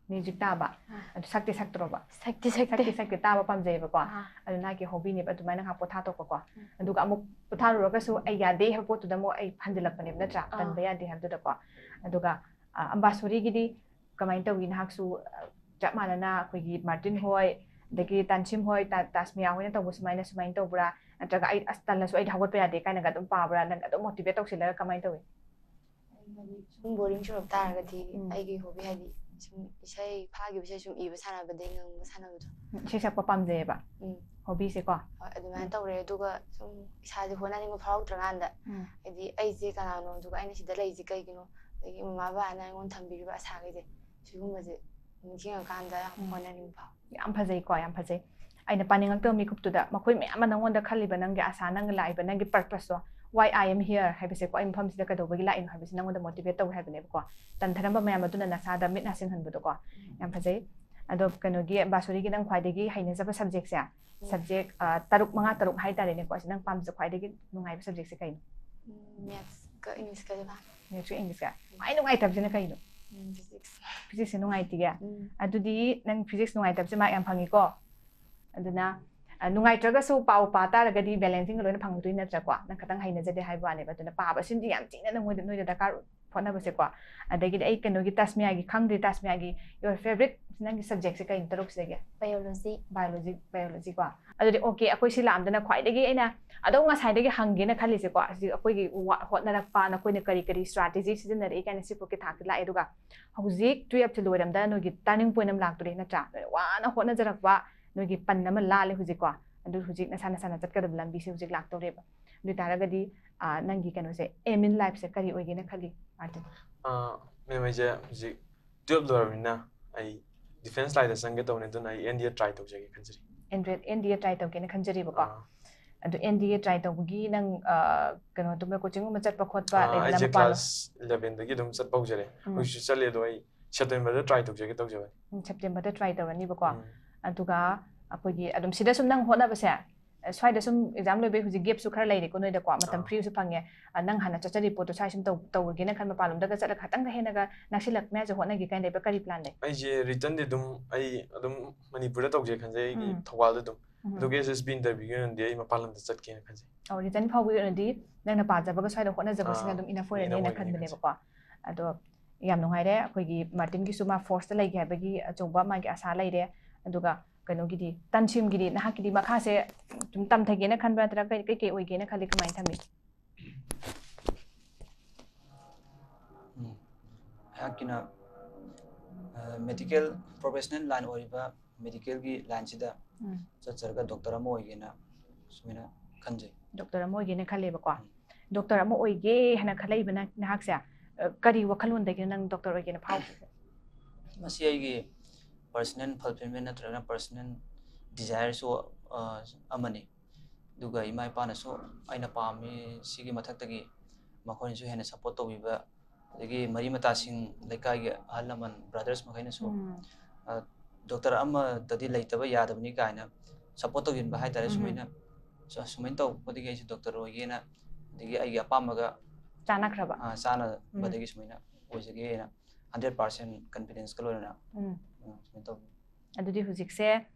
ꯃ꯭ꯌꯨꯖꯤꯛ ꯇꯥꯕ꯫ ꯑꯥ. ꯑꯗꯨ ꯁꯛꯇꯤ ꯁꯛꯇ꯭ꯔꯣꯕ? ꯁꯛꯇꯤ ꯁꯛꯇꯦ꯫ ꯁꯛꯇꯤ ꯁꯛꯇꯦ, ꯇꯥꯕ ꯄꯥꯝꯖꯩꯌꯦꯕꯀꯣ꯫ ꯑꯥ. ꯑꯗꯨ ꯅꯪꯒꯤ ꯍꯣꯕꯤꯅꯦꯕ, ꯑꯗꯨꯃꯥꯏꯅ ꯉꯥꯏꯍꯥꯛ ꯄꯣꯊꯥꯊꯣꯛꯄꯀꯣ꯫ ꯑꯗꯨꯒ ꯑꯃꯨꯛ ꯄꯣꯊꯥꯔꯨꯔꯒꯁꯨ ꯑꯩ ꯌꯥꯗꯦ ꯍꯥꯏꯕ ꯄꯣꯠꯇꯨꯗ ꯑꯃꯨꯛ ꯑꯩ ꯍꯟꯖꯤꯜꯂꯛꯄꯅꯦꯕ, ꯅꯠꯇ꯭ꯔꯥ? ꯑꯥ. ꯇꯟꯕ ꯌꯥꯗꯦ ꯍꯥꯏꯕꯗꯨꯗꯀꯣ꯫ ꯑꯗꯨꯒ ꯑ, ꯑꯝꯕꯥꯁꯣꯔꯤꯒꯤꯗꯤ ꯀꯃꯥꯏꯅ ꯇꯧꯏ? ꯅꯍꯥꯛꯁꯨ ꯑ, ꯆꯞ ꯃꯥꯟꯅꯅ ꯑꯩꯈꯣꯏꯒꯤ ꯃꯥꯔꯇꯤꯟ ꯍꯣꯏ, ꯑꯗꯒꯤ ꯇꯥꯟꯁꯤꯝ ꯍꯣꯏ, ꯇꯥ-, ꯇꯥꯁꯃꯤꯌꯥ ꯍꯣꯏꯅ ꯇꯧꯕ ꯁꯨꯃꯥꯏꯅ ꯁꯨꯃꯥꯏꯅ ꯇꯧꯕ꯭ꯔꯥ? ꯅꯠꯇ꯭ꯔꯒ ꯑꯩ ꯑꯁ ꯇꯜꯂꯁꯨ ꯑꯩꯗꯤ ꯍꯧꯒꯠꯄ ꯌꯥꯗꯦ ꯀꯥꯏꯅꯒ ꯑꯗꯨꯝ ꯄꯥꯕ꯭ꯔꯥ? ꯅꯪ ꯑꯗꯨꯝ motivate ꯇꯧꯁꯤꯜꯂꯒ ꯀꯃꯥꯏꯅ ꯇꯧꯏ? ꯑꯩ ꯍꯥꯏꯗꯤ ꯁꯨꯝ boring ꯆꯨꯔꯛ ꯇꯥꯔꯒꯗꯤ ꯎꯝ. ꯑꯩꯒꯤ hobby ꯍꯥꯏꯗꯤ ꯁꯨꯝ ꯏꯁꯩ ꯐꯥꯈꯤꯕ ꯏꯁꯩ ꯁꯨꯝ ꯏꯕ ꯁꯥꯟꯅꯕꯗꯩ ꯉꯪꯕ ꯁꯥꯟꯅꯕꯗꯣ꯫ ꯎꯝ, ꯏꯁꯩ ꯁꯛꯄ ꯄꯥꯝꯖꯩꯌꯦꯕ, ꯎꯝ. ꯍꯣꯕꯤꯁꯦꯀꯣ? ꯍꯣꯏ, ꯑꯗꯨꯃꯥꯏꯅ ꯇꯧꯔꯦ꯫ ꯑꯗꯨꯒ ꯁꯨꯝ ꯏꯁꯥꯁꯦ ꯍꯣꯠꯅꯅꯤꯡꯕ ꯐꯥꯎꯔꯛꯇ꯭ꯔꯀꯥꯟꯗ ꯎꯝ. ꯍꯥꯏꯗꯤ ꯑꯩꯁꯦ ꯀꯅꯥꯅꯣ, ꯑꯗꯨꯒ ꯑꯩꯅ ꯁꯤꯗ ꯂꯩꯔꯤꯁꯦ ꯀꯩꯒꯤꯅꯣ, ꯑꯗꯒꯤ ꯃꯃꯥ ꯕꯕꯥꯅ ꯑꯩꯉꯣꯟꯗ ꯊꯝꯕꯤꯔꯤꯕ ꯑꯁꯥꯈꯩꯁꯦ, ꯁꯤꯒꯨꯝꯕꯁꯦ ꯅꯤꯡꯁꯤꯡꯉꯀꯥꯟꯗ ꯌꯥꯝ ꯎꯝ. ꯍꯣꯠꯅꯅꯤꯡꯕ ꯐꯥꯎꯋꯦ꯫ ꯌꯥꯝ ꯐꯖꯩꯀꯣ, ꯌꯥꯝ ꯐꯖꯩ꯫ ꯑꯩꯅ ꯄꯥꯅꯤꯡꯉꯛꯇꯕ ꯃꯤꯀꯨꯞꯇꯨꯗ ꯃꯈꯣꯏ ꯃꯌꯥꯝ ꯑꯃ ꯅꯪꯉꯣꯟꯗ ꯈꯜꯂꯤꯕ ꯅꯪꯒꯤ ꯑꯁꯥ, ꯅꯪꯒꯤ ꯂꯥꯛꯏꯕ, ꯅꯪꯒꯤ purpose to, "Why I am here?" ꯍꯥꯏꯕꯁꯦꯀꯣ, "ꯑꯩ ꯃꯐꯝꯁꯤꯗ ꯀꯩꯗꯧꯕꯒꯤ ꯂꯥꯛꯏꯅꯣ?" ꯍꯥꯏꯕꯁꯦ ꯅꯪꯉꯣꯟꯗ motivate ꯇꯧꯋꯦ ꯍꯥꯏꯕꯅꯦꯕꯀꯣ꯫ ꯇꯟꯊꯔꯝꯕ ꯃꯌꯥꯝ ꯑꯗꯨꯅ ꯅꯁꯥꯗ ꯃꯤꯠ ꯅꯥ ꯁꯤꯡꯍꯟꯕꯗꯣꯀꯣ꯫ ꯌꯥꯝ ꯐꯖꯩ꯫ ꯑꯗꯣ ꯀꯩꯅꯣꯒꯤ, ꯕꯥꯁꯣꯔꯤꯒꯤ ꯅꯪ ꯈ꯭ꯋꯥꯏꯗꯒꯤ ꯍꯩꯅꯖꯕ subject ꯁꯦ, subject, ꯑ, ꯇꯔꯨꯛ, ꯃꯉꯥ ꯇꯔꯨꯛ ꯍꯥꯏꯇꯥꯔꯦꯅꯦꯀꯣ, ꯑꯁꯤ ꯅꯪ ꯄꯥꯝꯖ-, ꯈ꯭ꯋꯥꯏꯗꯒꯤ ꯅꯨꯡꯉꯥꯏꯕ subject ꯁꯦ ꯀꯩꯅꯣ? ꯃꯦꯠꯁꯀ ꯏꯪꯂꯤꯁꯀꯁꯦ ꯄꯥꯝꯃꯦ꯫ Maths ꯀ English ꯀ? ꯈ꯭ꯋꯥꯏ ꯅꯨꯡꯉꯥꯏꯇꯕꯁꯤꯅ ꯀꯩꯅꯣ? ꯎꯝ, physics. Physics ꯁꯦ ꯅꯨꯡꯉꯥꯏꯇꯤꯌꯦ? ꯎꯝ. ꯑꯗꯨꯗꯤ ꯅꯪ physics ꯅꯨꯡꯉꯥꯏꯇꯕꯁꯦ mark ꯌꯥꯝ ꯐꯪꯉꯤꯀꯣ꯫ ꯑꯗꯨꯅ, ꯑ, ꯅꯨꯡꯉꯥꯏꯇ꯭ꯔꯒꯁꯨ ꯄꯥꯎ ꯄꯥ ꯇꯥꯔꯒꯗꯤ balancing ꯒ ꯂꯣꯏꯅ ꯐꯪꯉꯛꯇꯣꯏꯅꯤ, ꯅꯠꯇ꯭ꯔꯥꯀꯣ? ꯅꯪ ꯈꯇꯪ ꯍꯩꯅꯖꯗꯦ ꯍꯥꯏꯕ ꯋꯥꯅꯦꯕ꯫ ꯑꯗꯨꯅ ꯄꯥꯕꯁꯤꯃꯗꯤ ꯌꯥꯝ ꯊꯤꯅ ꯅꯉꯣꯟꯗ, ꯅꯣꯏꯗ ꯗꯔꯀꯥꯔ ꯑꯣꯏ꯫ ꯍꯣꯠꯅꯕꯁꯦꯀꯣ꯫ ꯑꯗꯒꯤꯗꯤ ꯑꯩ ꯀꯩꯅꯣꯒꯤ ꯇꯥꯁꯃꯤꯌꯥꯒꯤ ꯈꯪꯗ꯭ꯔꯤ, ꯇꯥꯁꯃꯤꯌꯥꯒꯤ your favorite ꯅꯪꯒꯤ subjectꯁꯦ ꯀꯩꯅꯣ ꯇꯔꯨꯛꯁꯤꯗꯒꯤ? Biology. Biology, biology ꯀꯣ꯫ ꯑꯗꯨꯗꯤ okay, ꯑꯩꯈꯣꯏ ꯁꯤ ꯂꯥꯛꯑꯝꯗꯅ ꯈ꯭ꯋꯥꯏꯗꯒꯤ ꯑꯩꯅ ꯑꯗꯨꯝ ꯉꯁꯥꯏꯗꯒꯤ ꯍꯪꯒꯦꯅ ꯈꯜꯂꯤꯁꯦꯀꯣ, ꯍꯧꯖꯤꯛ ꯑꯩꯈꯣꯏꯒꯤ ꯋꯥ- ꯍꯣꯠꯅꯔꯛꯄ, ꯅꯈꯣꯏꯅ ꯀꯔꯤ ꯀꯔꯤ strategy ꯁꯤꯖꯤꯟꯅꯔꯛꯏ ꯀꯥꯏꯅ ꯁꯤꯐꯥꯎꯀꯤ ꯊꯥꯛꯇ ꯂꯥꯛꯑꯦ꯫ ꯑꯗꯨꯒ ꯍꯧꯖꯤꯛ twelfth ꯂꯣꯏꯔꯝꯗ ꯅꯣꯏꯒꯤ turning point ꯑꯃ ꯂꯥꯛꯇꯣꯔꯦ ꯅꯠꯇ꯭ꯔꯥ? ꯅꯣꯏꯅ ꯋꯥꯅ ꯍꯣꯠꯅꯖꯔꯛꯄ ꯅꯣꯏꯒꯤ ꯄꯟ ꯑꯃ ꯂꯥꯜꯂꯦ ꯍꯧꯖꯤꯛꯀꯣ꯫ ꯑꯗꯨ ꯍꯧꯖꯤꯛ ꯅꯁꯥ ꯅꯁꯥꯅ ꯆꯠꯀꯗꯕ ꯂꯝꯕꯤꯁꯦ ꯍꯧꯖꯤꯛ ꯂꯥꯛꯇꯧꯔꯦꯕ꯫ ꯑꯗꯨ ꯑꯣꯏꯇꯥꯔꯒꯗꯤ ꯑꯥ, ꯅꯪꯒꯤ ꯀꯩꯅꯣꯁꯦ, aim in lifeꯁꯦ ꯀꯔꯤ ꯑꯣꯏꯒꯦꯅ ꯈꯜꯂꯤ, ꯃꯥꯔꯇꯤꯟ? ꯃꯦꯝ, ꯑꯩꯁꯦ ꯍꯧꯖꯤꯛ twelfth ꯂꯣꯏꯔꯕꯅꯤꯅ ꯑꯩ defence lineꯗ ꯆꯪꯒꯦ ꯇꯧꯕꯅꯤ, ꯑꯗꯨꯅ ꯑꯩ NDA try ꯇꯧꯖꯒꯦ ꯈꯟꯖꯔꯤ꯫ NDA try ꯇꯧꯒꯦꯅ ꯈꯟꯖꯔꯤꯕꯀꯣ꯫ ꯑꯥ, ꯑꯗꯨ NDA try ꯇꯧꯕꯒꯤ ꯅꯪ ꯑꯥ, ꯀꯩꯅꯣ ꯑꯗꯨꯝ coachingꯒꯨꯝꯕ ꯆꯠꯄ ꯈꯣꯠꯄ ꯑꯥ, ꯂꯩꯗꯅ ꯑꯩꯁꯦ ꯃꯄꯥꯟ class elevenꯗꯒꯤ ꯑꯗꯨꯝ ꯆꯠꯄ ꯍꯧꯖꯔꯦ꯫ ꯎꯝ. ꯍꯧꯖꯤꯛꯁꯨ ꯆꯠꯂꯤ, ꯑꯗꯣ ꯑꯩ Septemberꯗ try ꯇꯧꯖꯒꯦ ꯇꯧꯖꯕꯅꯤ꯫ ꯎꯝ, Septemberꯗ try ꯇꯧꯔꯅꯤꯕꯀꯣ꯫ ꯎꯝ. ꯑꯗꯨꯒ ꯑꯩꯈꯣꯏꯒꯤ ꯑꯗꯨꯝ ꯁꯤꯗ ꯁꯨꯝ ꯅꯪ ꯍꯣꯠꯅꯕꯁꯦ, ꯑ, ꯁ꯭ꯋꯥꯏꯗ ꯁꯨꯝ exam ꯂꯣꯏꯕꯩ ꯍꯧꯖꯤꯛ gapꯁꯨ ꯈꯔ ꯂꯩꯔꯦꯀꯣ ꯅꯣꯏꯗꯀꯣ, ꯃꯇꯝ ꯑꯥ. freeꯁꯨ ꯐꯪꯉꯦ꯫ ꯑ, ꯅꯪ ꯍꯥꯟꯅ ꯆꯠꯆꯔꯤ ꯄꯣꯠꯇꯣ ꯁ꯭ꯋꯥꯏ ꯁꯨꯝ ꯇꯧ- ꯇꯧꯔꯒꯦꯅ ꯈꯟꯕ, ꯃꯄꯥꯟꯂꯣꯝꯗꯒ ꯆꯠꯂꯒ ꯈꯇꯪꯒ ꯍꯦꯟꯅꯒ ꯅꯛꯁꯤꯜꯂꯛꯅꯤꯉꯥꯏꯁꯨ ꯍꯣꯠꯅꯒꯦ ꯀꯥꯏꯅ ꯂꯩꯕ, ꯀꯔꯤ plan ꯂꯩ? ꯑꯩꯁꯦ writtenꯗꯤ ꯑꯗꯨꯝ ꯑꯩ ꯑꯗꯨꯝ ꯃꯅꯤꯄꯨꯔꯗ ꯇꯧꯖꯒꯦ ꯈꯟꯖꯩ, ꯑꯩꯒꯤ ꯎꯝ. ꯊꯧꯕꯥꯜꯗ ꯑꯗꯨꯝ꯫ ꯎꯝ. ꯑꯗꯨꯒ SSB interviewꯒꯤ ꯑꯣꯏꯅꯗꯤ ꯑꯩ ꯃꯄꯥꯟ ꯂꯝꯗ ꯆꯠꯀꯦꯅ ꯈꯟꯖꯩ꯫ ꯑꯧ, written ꯐꯥꯎꯕꯒꯤ ꯑꯣꯏꯅꯗꯤ ꯅꯪꯅ ꯄꯥꯖꯕꯒ ꯁ꯭ꯋꯥꯏꯗ ꯍꯣꯠꯅꯖꯕꯁꯤꯅ ꯑꯥ, ꯑꯗꯨꯝ enough enough ꯑꯣꯏꯔꯅꯤꯅ ꯑꯣꯏꯒꯅꯤ ꯈꯟꯕꯅꯦꯕꯀꯣ꯫ ꯑꯗꯣ ꯌꯥꯝ ꯅꯨꯡꯉꯥꯏꯔꯦ, ꯑꯩꯈꯣꯏꯒꯤ ꯃꯥꯔꯇꯤꯟꯒꯤꯁꯨ ꯃꯥ forceꯇ ꯂꯩꯒꯦ ꯍꯥꯏꯕꯒꯤ ꯑꯆꯧꯕ ꯃꯥꯒꯤ ꯑꯁꯥ ꯂꯩꯔꯦ꯫ ꯑꯗꯨꯒ ꯀꯩꯅꯣꯒꯤꯗꯤ, ꯇꯟꯁꯤꯝꯒꯤꯗꯤ, ꯅꯍꯥꯛꯀꯤꯗꯤ ꯃꯈꯥꯁꯦ ꯑꯗꯨꯝ ꯇꯝꯊꯒꯦꯅ ꯈꯟꯕ꯭ꯔꯥ ꯅꯠꯇ꯭ꯔꯒ ꯀꯩ- ꯀꯩꯀꯩ ꯑꯣꯏꯒꯦꯅ ꯈꯜꯂꯤ, ꯀꯃꯥꯏꯅ ꯊꯝꯃꯤ? ꯎꯝ꯫ ꯑꯩꯍꯥꯛꯀꯤꯅ medical professional line ꯑꯣꯏꯔꯤꯕ medicalꯒꯤ lineꯁꯤꯗ ꯎꯝ. ꯆꯠꯆꯔꯒ doctor ꯑꯃ ꯑꯣꯏꯒꯦꯅ ꯁꯨꯃꯥꯏꯅ ꯈꯟꯖꯩ꯫ Doctor ꯑꯃ ꯑꯣꯏꯒꯦꯅ ꯈꯜꯂꯦꯕꯀꯣ꯫ Doctor ꯑꯃ ꯑꯣꯏꯒꯦ ꯍꯥꯏꯅ ꯈꯜꯂꯛꯏꯕ ꯅꯪ- ꯅꯍꯥꯛꯁꯦ, ꯑ, ꯀꯔꯤ ꯋꯥꯈꯜꯂꯣꯟꯗꯒꯤꯅꯣ ꯅꯪ doctor ꯑꯣꯏꯒꯦꯅ ꯐꯥꯎꯈꯤꯕ? ꯃꯁꯤ ꯑꯩꯒꯤ personal fulfillment ꯅꯠꯇ꯭ꯔꯒꯅ personal desireꯁꯨ, ꯑ, ꯑꯃꯅꯤ꯫ ꯑꯗꯨꯒ ꯏꯃꯥ ꯏꯄꯥꯅꯁꯨ ꯑꯩꯅ ꯄꯥꯝꯃꯤ ꯁꯤꯒꯤ ꯃꯊꯛꯇꯒꯤ ꯃꯈꯣꯏꯅꯁꯨ ꯍꯦꯟꯅ support ꯇꯧꯕꯤꯕ, ꯑꯗꯒꯤ ꯃꯔꯤ ꯃꯇꯥꯁꯤꯡ, ꯂꯩꯀꯥꯏꯒꯤ ꯑꯍꯜ ꯂꯃꯟ, brothers ꯃꯈꯩꯅꯁꯨ, ꯎꯝ. ꯑ, doctor ꯑꯃꯗꯗꯤ ꯂꯩꯇꯕ ꯌꯥꯗꯕꯅꯤ ꯀꯥꯏꯅ support ꯇꯧꯕꯤꯕ ꯍꯥꯏꯇꯥꯔꯦ꯫ ꯎꯝ. ꯁꯨꯃꯥꯏꯅ ꯁꯨ- ꯁꯨꯃꯥꯏꯅ ꯇꯧꯕꯗꯒꯤ ꯑꯩꯁꯨ doctor ꯑꯣꯏꯒꯦꯅ, ꯑꯗꯒꯤ ꯑꯩꯒꯤ ꯑꯄꯥꯝꯕꯒ, ꯆꯥꯟꯅꯈ꯭ꯔꯕ? ꯑ, ꯆꯥꯟꯅꯕꯗꯒꯤ ꯁꯨꯃꯥꯏꯅ ꯑꯣꯏꯖꯒꯦꯅ hundred percent confidenceꯀ ꯂꯣꯏꯅꯅ, ꯎꯝ. ꯑ, ꯁꯨꯃꯥꯏꯅ ꯇꯧꯕꯤ꯫ ꯑꯗꯨꯗꯤ ꯍꯧꯖꯤꯛꯁꯦ,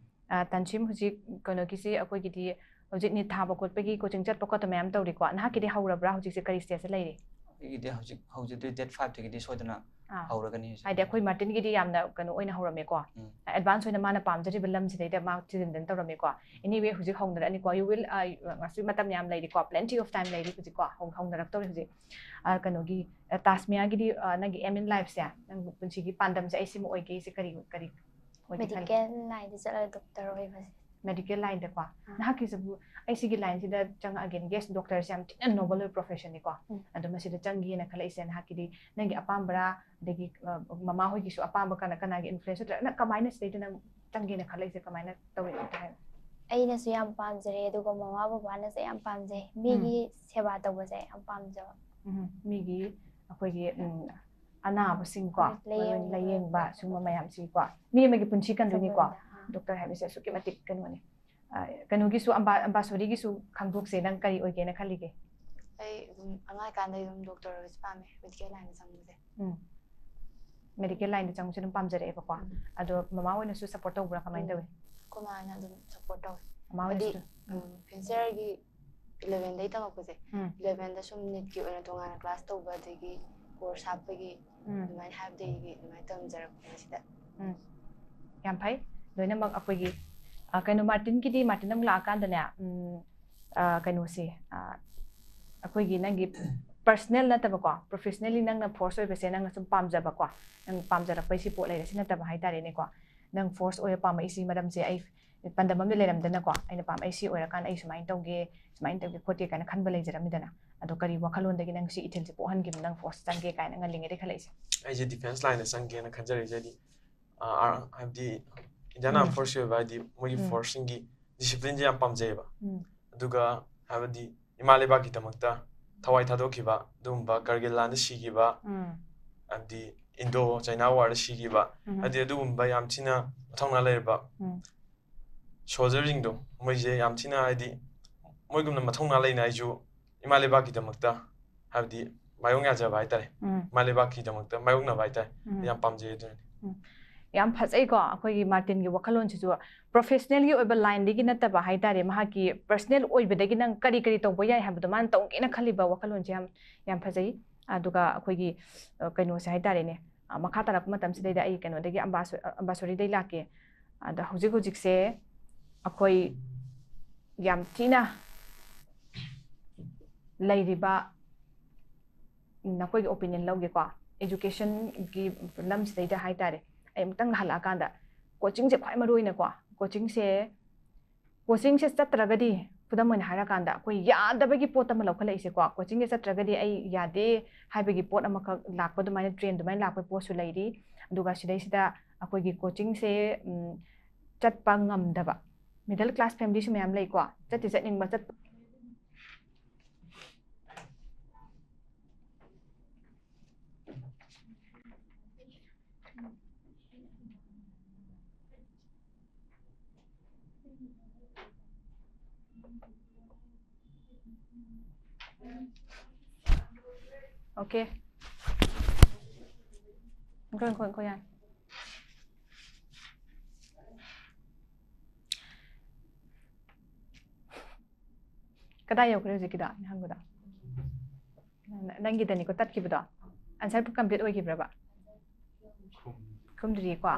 ꯑ, ꯇꯟꯁꯤꯝ, ꯍꯧꯖꯤꯛ ꯀꯩꯅꯣꯒꯤꯁꯤ ꯑꯩꯈꯣꯏꯒꯤꯗꯤ ꯍꯧꯖꯤꯛ NEET ꯊꯥꯕ ꯈꯣꯠꯄꯒꯤ coaching ꯆꯠꯄ ꯈꯣꯠꯄ ꯃꯌꯥꯝ ꯇꯧꯔꯤꯀꯣ꯫ ꯅꯍꯥꯛꯀꯤꯗꯤ ꯍꯧꯔꯕ꯭ꯔꯥ? ꯍꯧꯖꯤꯛꯁꯦ ꯀꯔꯤ stageꯇ ꯂꯩꯔꯤ? ꯑꯩꯒꯤꯗꯤ ꯍꯧꯖꯤꯛ ꯍꯧꯖꯤꯛꯇꯤ ꯗꯦꯠ ꯐꯥꯏꯚꯇꯒꯤꯗꯤ ꯁꯣꯏꯗꯅ ꯑꯥ꯫ ꯍꯧꯔꯒꯅꯤ ꯍꯧꯖꯤꯛ꯫ ꯍꯥꯏꯗꯤ ꯑꯩꯈꯣꯏ ꯃꯥꯔꯇꯤꯟꯒꯤꯗꯤ ꯌꯥꯝꯅ ꯀꯩꯅꯣ ꯑꯣꯏꯅ ꯍꯧꯔꯝꯃꯦꯀꯣ꯫ ꯎꯝ꯫ ꯑꯦꯗꯚꯥꯟꯁ ꯑꯣꯏꯅ ꯃꯥꯅ ꯄꯥꯝꯖꯔꯤꯕ ꯂꯝꯁꯤꯗꯩꯗ ꯃꯥ ꯊꯤꯖꯤꯟꯗꯅ ꯇꯧꯔꯝꯃꯦꯀꯣ꯫ ꯑꯦꯅꯤꯋꯦ, ꯍꯧꯖꯤꯛ ꯍꯧꯅꯔꯛꯑꯅꯤꯀꯣ꯫ You will, ꯑ, ꯉꯁꯤ ꯃꯇꯝ ꯌꯥꯝ ꯂꯩꯔꯤꯀꯣ, plenty of time ꯂꯩꯔꯤ ꯍꯧꯖꯤꯛꯀꯣ꯫ ꯍꯧ- ꯍꯧꯅꯔꯛꯇꯧꯔꯦ ꯍꯧꯖꯤꯛ꯫ ꯑ, ꯀꯩꯅꯣꯒꯤ, ꯑ, ꯇꯥꯁꯃꯤꯌꯥꯒꯤꯗꯤ, ꯑ, ꯅꯪꯒꯤ aim in lifeꯁꯦ, ꯅꯪ ꯄꯨꯟꯁꯤꯒꯤ ꯄꯥꯟꯗꯝꯁꯦ ꯑꯩ ꯁꯤꯃ ꯑꯣꯏꯒꯦ, ꯑꯩꯁꯦ ꯀꯔꯤ ꯀꯔꯤ ꯑꯣꯏꯒꯦ ꯈꯜꯂꯤ? ꯃꯦꯗꯤꯀꯦꯜ ꯂꯥꯏꯟꯗ ꯆꯠꯂꯒ ꯗꯣꯛꯇꯔ ꯑꯣꯏꯕꯁꯦ꯫ ꯃꯦꯗꯤꯀꯦꯜ ꯂꯥꯏꯟꯗꯀꯣ꯫ ꯅꯍꯥꯛꯀꯤꯁꯤꯕꯨ ꯑꯩ ꯁꯤꯒꯤ ꯂꯥꯏꯟꯁꯤꯗ ꯆꯪꯉꯛꯑꯒꯦ꯫ ꯌꯦꯁ, ꯗꯣꯛꯇꯔꯁꯦ ꯌꯥꯝ ꯊꯤꯅ ꯅꯣꯕꯜ ꯑꯣꯏꯕ ꯄ꯭ꯔꯣꯐꯦꯁꯟꯅꯤꯀꯣ꯫ ꯎꯝ꯫ ꯑꯗꯣ ꯃꯁꯤꯗ ꯆꯪꯒꯦꯅ ꯈꯜꯂꯛꯏꯁꯦ ꯅꯍꯥꯛꯀꯤꯗꯤ ꯅꯪꯒꯤ ꯑꯄꯥꯝꯕꯔꯥ, ꯑꯗꯒꯤ, ꯑ, ꯃꯃꯥ ꯍꯣꯏꯒꯤꯁꯨ ꯑꯄꯥꯝꯕ ꯀꯅꯥ ꯀꯅꯥꯒꯤ ꯏꯟꯐ꯭ꯂꯨꯌꯦꯟꯁ ꯅꯠꯇ꯭ꯔꯒ ꯅꯪ ꯀꯃꯥꯏꯅ ꯁꯤꯗꯩꯗ ꯅꯪ ꯆꯪꯒꯦꯅ ꯈꯜꯂꯛꯏꯁꯦ ꯀꯃꯥꯏꯅ ꯇꯧꯔꯤꯅꯣ ꯑꯝꯇ ꯍꯥꯏꯔꯣ? ꯑꯩꯅꯁꯨ ꯌꯥꯝ ꯄꯥꯝꯖꯔꯦ, ꯑꯗꯨꯒ ꯃꯃꯥ ꯕꯕꯥꯅꯁꯨ ꯌꯥꯝ ꯄꯥꯝꯖꯩ꯫ ꯃꯤꯒꯤ ꯁꯦꯕꯥ ꯇꯧꯕꯁꯦ ꯌꯥꯝ ꯄꯥꯝꯖꯕ꯫ ꯎꯝ, ꯃꯤꯒꯤ ꯑꯩꯈꯣꯏꯒꯤ, ꯎꯝ, ꯑꯅꯥꯕꯁꯤꯡꯀꯣ, ꯍꯣꯏ, ꯂꯥꯏꯌꯦꯡꯕ ꯂꯥꯏꯌꯦꯡꯕ ꯁꯤꯒꯨꯝꯕ ꯃꯌꯥꯝꯁꯤꯀꯣ, ꯃꯤ ꯑꯃꯒꯤ ꯄꯨꯟꯁꯤ ꯀꯟꯗꯣꯏꯅꯤꯀꯣ꯫ ꯇꯧꯕꯗ, ꯑꯥ꯫ ꯗꯣꯛꯇꯔ ꯍꯥꯏꯕꯁꯦ ꯑꯁꯨꯛꯀꯤ ꯃꯇꯤꯛ ꯀꯩꯅꯣꯅꯤ꯫ ꯑ, ꯀꯩꯅꯣꯒꯤꯁꯨ ꯑꯝꯕꯥ-, ꯑꯝꯕꯥꯁꯣꯔꯤꯒꯤꯁꯨ ꯈꯪꯗꯣꯛꯁꯦ, ꯅꯪ ꯀꯔꯤ ꯑꯣꯏꯒꯦꯅ ꯈꯜꯂꯤꯒꯦ? ꯑꯩ ꯑꯗꯨꯝ ꯑꯉꯥꯡ ꯑꯣꯏꯀꯥꯟꯗꯩ ꯑꯗꯨꯝ ꯗꯣꯛꯇꯔ ꯑꯣꯏꯕꯁꯦ ꯄꯥꯝꯃꯦ, ꯃꯦꯗꯤꯀꯦꯜ ꯂꯥꯏꯟꯗ ꯆꯪꯕꯁꯦ꯫ ꯎꯝ꯫ ꯃꯦꯗꯤꯀꯦꯜ ꯂꯥꯏꯟꯗ ꯆꯪꯕꯁꯦ ꯑꯗꯨꯝ ꯄꯥꯝꯖꯔꯛꯑꯦꯕꯀꯣ꯫ ꯎꯝ꯫ ꯑꯗꯣ ꯃꯃꯥ ꯍꯣꯏꯅꯁꯨ ꯁꯞꯄꯣꯔꯠ ꯇꯧꯕ꯭ꯔꯥ, ꯀꯃꯥꯏꯅ ꯇꯧꯏ? ꯑꯩꯈꯣꯏ ꯃꯥꯅ ꯑꯗꯨꯝ ꯁꯞꯄꯣꯔꯠ ꯇꯧꯋꯦ꯫ ꯃꯃꯥ ꯍꯥꯏꯗꯤ ꯍꯣꯏꯅꯁꯨ꯫ ꯐ꯭ꯌꯨꯆꯔꯒꯤ ꯏꯂꯚꯦꯟꯗꯩ ꯇꯝꯃꯛꯄꯁꯦ, ꯎꯝ꯫ ꯏꯂꯚꯦꯟꯗ ꯁꯨꯝ ꯅꯤꯠꯀꯤ ꯑꯣꯏꯅ ꯇꯣꯉꯥꯟꯅ ꯀ꯭ꯂꯥꯁ ꯇꯧꯕ, ꯑꯗꯒꯤ ꯀꯣꯔꯁ ꯍꯥꯞꯄꯒꯤ ꯎꯝ꯫ ꯑꯗꯨꯃꯥꯏꯅ ꯍꯥꯏꯕꯗꯒꯤ ꯑꯗꯨꯃꯥꯏꯅ ꯇꯝꯖꯔꯛꯄꯅꯦ ꯁꯤꯗ꯫ ꯎꯝ꯫ ꯌꯥꯝ ꯐꯩ꯫ ꯂꯣꯏꯅꯃꯛ ꯑꯩꯈꯣꯏꯒꯤ, ꯑ, ꯀꯩꯅꯣ, ꯃꯥꯔꯇꯤꯟꯒꯤꯗꯤ, ꯃꯥꯔꯇꯤꯟ ꯑꯃꯨꯛ ꯂꯥꯛꯑꯀꯥꯟꯗꯅꯦ, ꯎꯝ, ꯑ, ꯀꯩꯅꯣꯁꯦ, ꯑ, ꯑꯩꯈꯣꯏꯒꯤ ꯅꯪꯒꯤ ꯄꯔꯁꯅꯦꯜ ꯅꯠꯇꯕꯀꯣ, ꯄ꯭ꯔꯣꯐꯦꯁꯅꯦꯜꯂꯤ ꯅꯪꯅ ꯐꯣꯔꯁ ꯑꯣꯏꯕꯁꯦ ꯅꯪꯅ ꯁꯨꯝ ꯄꯥꯝꯖꯕꯀꯣ, ꯅꯪ ꯄꯥꯝꯖꯔꯛꯄꯩ ꯁꯤ ꯄꯣꯠ ꯂꯩꯔꯦ, ꯁꯤ ꯅꯠꯇꯕ ꯍꯥꯏꯇꯥꯔꯦꯅꯦꯀꯣ꯫ ꯅꯪ ꯐꯣꯔꯁ ꯑꯣꯏꯔ ꯄꯥꯝꯃꯛꯏꯁꯤ ꯃꯔꯝꯁꯦ ꯑꯩ ꯄꯥꯟꯗꯝ ꯑꯃꯗꯤ ꯂꯩꯔꯝꯗꯅꯀꯣ, ꯑꯩꯅ ꯄꯥꯝꯃꯛꯏꯁꯤ ꯑꯣꯏꯔꯀꯥꯟꯗ ꯑꯩ ꯁꯨꯃꯥꯏꯅ ꯇꯧꯒꯦ, ꯁꯨꯃꯥꯏꯅ ꯇꯧꯒꯦ ꯈꯣꯠꯀꯦ ꯀꯥꯏꯅ ꯈꯟꯕ ꯂꯩꯖꯔꯝꯃꯤꯗꯅ꯫ ꯑꯗꯣ ꯀꯔꯤ ꯋꯥꯈꯜꯂꯣꯟꯗꯒꯤ ꯅꯪ ꯁꯤ ꯏꯊꯤꯜꯁꯤ ꯄꯣꯛꯍꯟꯈꯤꯕꯅꯣ, ꯅꯪ ꯐꯣꯔꯁ ꯆꯪꯒꯦ ꯀꯥꯏꯅ ꯉꯜꯂꯤꯉꯩꯗꯒꯤ ꯈꯜꯂꯛꯏꯁꯦ? ꯑꯩꯁꯦ ꯗꯤꯐꯦꯟꯁ ꯂꯥꯏꯟꯗ ꯆꯪꯒꯦꯅ ꯈꯟꯖꯔꯛꯏꯁꯦ ꯍꯥꯏꯗꯤ, ꯑꯥ, ꯑꯥ, ꯍꯥꯏꯕꯗꯤ ꯏꯟꯗꯤꯌꯥꯟ ꯎꯝ꯫ ꯑꯥꯔꯝ ꯐꯣꯔꯁꯀꯤ ꯑꯣꯏꯕ ꯍꯥꯏꯗꯤ ꯃꯣꯏꯒꯤ ꯎꯝ꯫ ꯐꯣꯔꯁꯁꯤꯡꯒꯤ ꯗꯤꯁꯤꯄ꯭ꯂꯤꯟꯁꯦ ꯌꯥꯝ ꯄꯥꯝꯖꯩꯌꯦꯕ꯫ ꯎꯝ꯫ ꯑꯗꯨꯒ ꯍꯥꯏꯕꯗꯤ ꯏꯃꯥ ꯂꯩꯕꯥꯛꯀꯤꯗꯃꯛꯇ ꯊꯋꯥꯏ ꯊꯥꯗꯣꯛꯈꯤꯕ ꯑꯗꯨꯒꯨꯝꯕ, ꯀꯥꯔꯒꯤꯜ ꯂꯥꯟꯗ ꯁꯤꯈꯤꯕ, ꯎꯝ꯫ ꯍꯥꯏꯕꯗꯤ ꯏꯟꯗꯣ ꯆꯥꯏꯅꯥ ꯋꯥꯔꯗ ꯁꯤꯈꯤꯕ, ꯎꯝ꯫ ꯍꯥꯏꯗꯤ ꯑꯗꯨꯒꯨꯝꯕ ꯌꯥꯝ ꯊꯤꯅ ꯃꯊꯧꯅꯥ ꯂꯩꯔꯕ ꯎꯝ꯫ ꯁꯣꯜꯖꯔꯁꯤꯡꯗꯣ, ꯃꯣꯏꯁꯦ ꯌꯥꯝ ꯊꯤꯅ ꯍꯥꯏꯗꯤ ꯃꯣꯏꯒꯨꯝꯅ ꯃꯊꯧꯅꯥ ꯂꯩꯅ ꯑꯩꯁꯨ ꯏꯃꯥ ꯂꯩꯕꯥꯛꯀꯤꯗꯃꯛꯇ ꯍꯥꯏꯕꯗꯤ ꯃꯥꯌꯣꯛ ꯌꯥꯖꯕ ꯍꯥꯏꯇꯥꯔꯦ, ꯎꯝ꯫ ꯏꯃꯥ ꯂꯩꯕꯥꯛꯀꯤꯗꯃꯛꯇ ꯃꯥꯌꯣꯛꯅꯕ ꯍꯥꯏꯇꯥꯔꯦ, ꯎꯝ꯫ ꯌꯥꯝ ꯄꯥꯝꯖꯩ ꯑꯗꯨꯅꯅꯤ꯫ ꯌꯥꯝ ꯐꯖꯩꯀꯣ ꯑꯩꯈꯣꯏꯒꯤ ꯃꯥꯔꯇꯤꯟꯒꯤ ꯋꯥꯈꯜꯂꯣꯟꯁꯤꯁꯨ꯫ ꯄ꯭ꯔꯣꯐꯦꯁꯅꯦꯜꯒꯤ ꯑꯣꯏꯕ ꯂꯥꯏꯟꯗꯒꯤ ꯅꯠꯇꯕ ꯍꯥꯏꯇꯥꯔꯦ, ꯃꯍꯥꯛꯀꯤ ꯄꯔꯁꯅꯦꯜ ꯑꯣꯏꯕꯗꯒꯤ ꯅꯪ ꯀꯔꯤ ꯀꯔꯤ ꯇꯧꯕ ꯌꯥꯏ ꯍꯥꯏꯕꯗꯣ ꯃꯥꯅ ꯇꯧꯒꯦꯅ ꯈꯜꯂꯤꯕ ꯋꯥꯈꯜꯂꯣꯟꯁꯦ ꯌꯥꯝ, ꯌꯥꯝ ꯐꯖꯩ꯫ ꯑꯗꯨꯒ ꯑꯩꯈꯣꯏꯒꯤ ꯑ, ꯀꯩꯅꯣꯁꯦ ꯍꯥꯏꯇꯥꯔꯦꯅꯦ, ꯑ, ꯃꯈꯥ ꯇꯥꯔꯛꯄ ꯃꯇꯝꯁꯤꯗꯩꯗ ꯑꯩ ꯀꯩꯅꯣꯗꯒꯤ ꯑꯝꯕꯥꯁꯨ- ꯑ, ꯑꯝꯕꯥꯁꯣꯔꯤꯗꯩ ꯂꯥꯛꯀꯦ꯫ ꯑꯗ ꯍꯧꯖꯤꯛ ꯍꯧꯖꯤꯛꯁꯦ ꯑꯩꯈꯣꯏ ꯌꯥꯝ ꯊꯤꯅ ꯂꯩꯔꯤꯕ, ꯅꯈꯣꯏꯒꯤ ꯑꯣꯄꯤꯅꯤꯌꯟ ꯂꯧꯒꯦꯀꯣ, ꯑꯦꯖꯨꯀꯦꯁꯟꯒꯤ ꯂꯝꯁꯤꯗꯩꯗ ꯍꯥꯏꯇꯥꯔꯦ꯫ ꯑꯩ ꯑꯃꯨꯛꯇꯪ ꯍꯜꯂꯛꯑꯀꯥꯟꯗ, ꯀꯣꯆꯤꯡꯁꯦ ꯈ꯭ꯋꯥꯏ ꯃꯔꯨ ꯑꯣꯏꯅꯀꯣ, ꯀꯣꯆꯤꯡꯁꯦ ꯀꯣꯆꯤꯡꯁꯦ ꯆꯠꯇ꯭ꯔꯒꯗꯤ, ꯈꯨꯗꯝ ꯑꯣꯏꯅ ꯍꯥꯏꯔꯀꯥꯟꯗ, ꯑꯩꯈꯣꯏ ꯌꯥꯗꯕꯒꯤ ꯄꯣꯠ ꯑꯃ ꯂꯧꯈꯠꯂꯛꯏꯁꯦꯀꯣ, ꯀꯣꯆꯤꯡꯁꯦ ꯆꯠꯇ꯭ꯔꯒꯗꯤ ꯑꯩ ꯌꯥꯗꯦ ꯍꯥꯏꯕꯒꯤ ꯄꯣꯠ ꯑꯃꯈꯛ ꯂꯥꯛꯄ ꯑꯗꯨꯃꯥꯏꯅ, ꯇ꯭ꯔꯦꯟ ꯑꯗꯨꯃꯥꯏꯅ ꯂꯥꯛꯄꯒꯤ ꯄꯣꯠꯁꯨ ꯂꯩꯔꯤ꯫ ꯑꯗꯨꯒ ꯁꯤꯗꯩꯁꯤꯗ ꯑꯩꯈꯣꯏꯒꯤ ꯀꯣꯆꯤꯡꯁꯦ, ꯎꯝ, ꯆꯠꯄ ꯉꯝꯗꯕ ꯃꯤꯗꯜ ꯀ꯭ꯂꯥꯁ ꯐꯦꯃꯤꯂꯤꯁꯨ ꯃꯌꯥꯝ ꯂꯩꯀꯣ, ꯆꯠꯇꯤ ꯆꯠꯅꯤꯡꯕ, ꯆꯠ Okay. Go, go, go, yeah. ꯀꯗꯥꯏ ꯌꯧꯈ꯭ꯔꯦ ꯍꯧꯖꯤꯛꯀꯤꯗꯣ ꯑꯩꯅ ꯍꯪꯕꯗꯣ? ꯅꯪꯒꯤꯗꯅꯤꯀꯣ ꯇꯠꯈꯤꯕꯗꯣ? Answer complete ꯑꯣꯏꯈꯤꯕ꯭ꯔꯕ? ꯈꯨꯝꯗ꯭ꯔꯤꯀꯣ?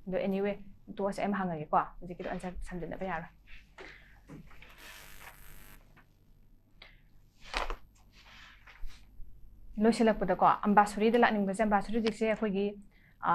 ꯑꯗꯣ anyway, ꯇꯣꯛꯑꯁꯦ, ꯑꯩ ꯑꯃ ꯍꯪꯉꯒꯦꯀꯣ, ꯍꯧꯖꯤꯛꯀꯤꯗꯣ ꯑꯟꯁꯔ ꯁꯝꯖꯤꯟꯅꯕ ꯌꯥꯔꯣꯏ꯫ ꯂꯣꯏꯁꯤꯜꯂꯛꯄꯗꯀꯣ, ꯑꯝꯕꯥꯁꯨꯔꯤꯗ ꯂꯥꯛꯅꯤꯡꯕꯁꯦ, ꯑꯝꯕꯥꯁꯨꯔꯤ ꯍꯧꯖꯤꯛꯁꯦ ꯑꯩꯈꯣꯏꯒꯤ, ꯑ,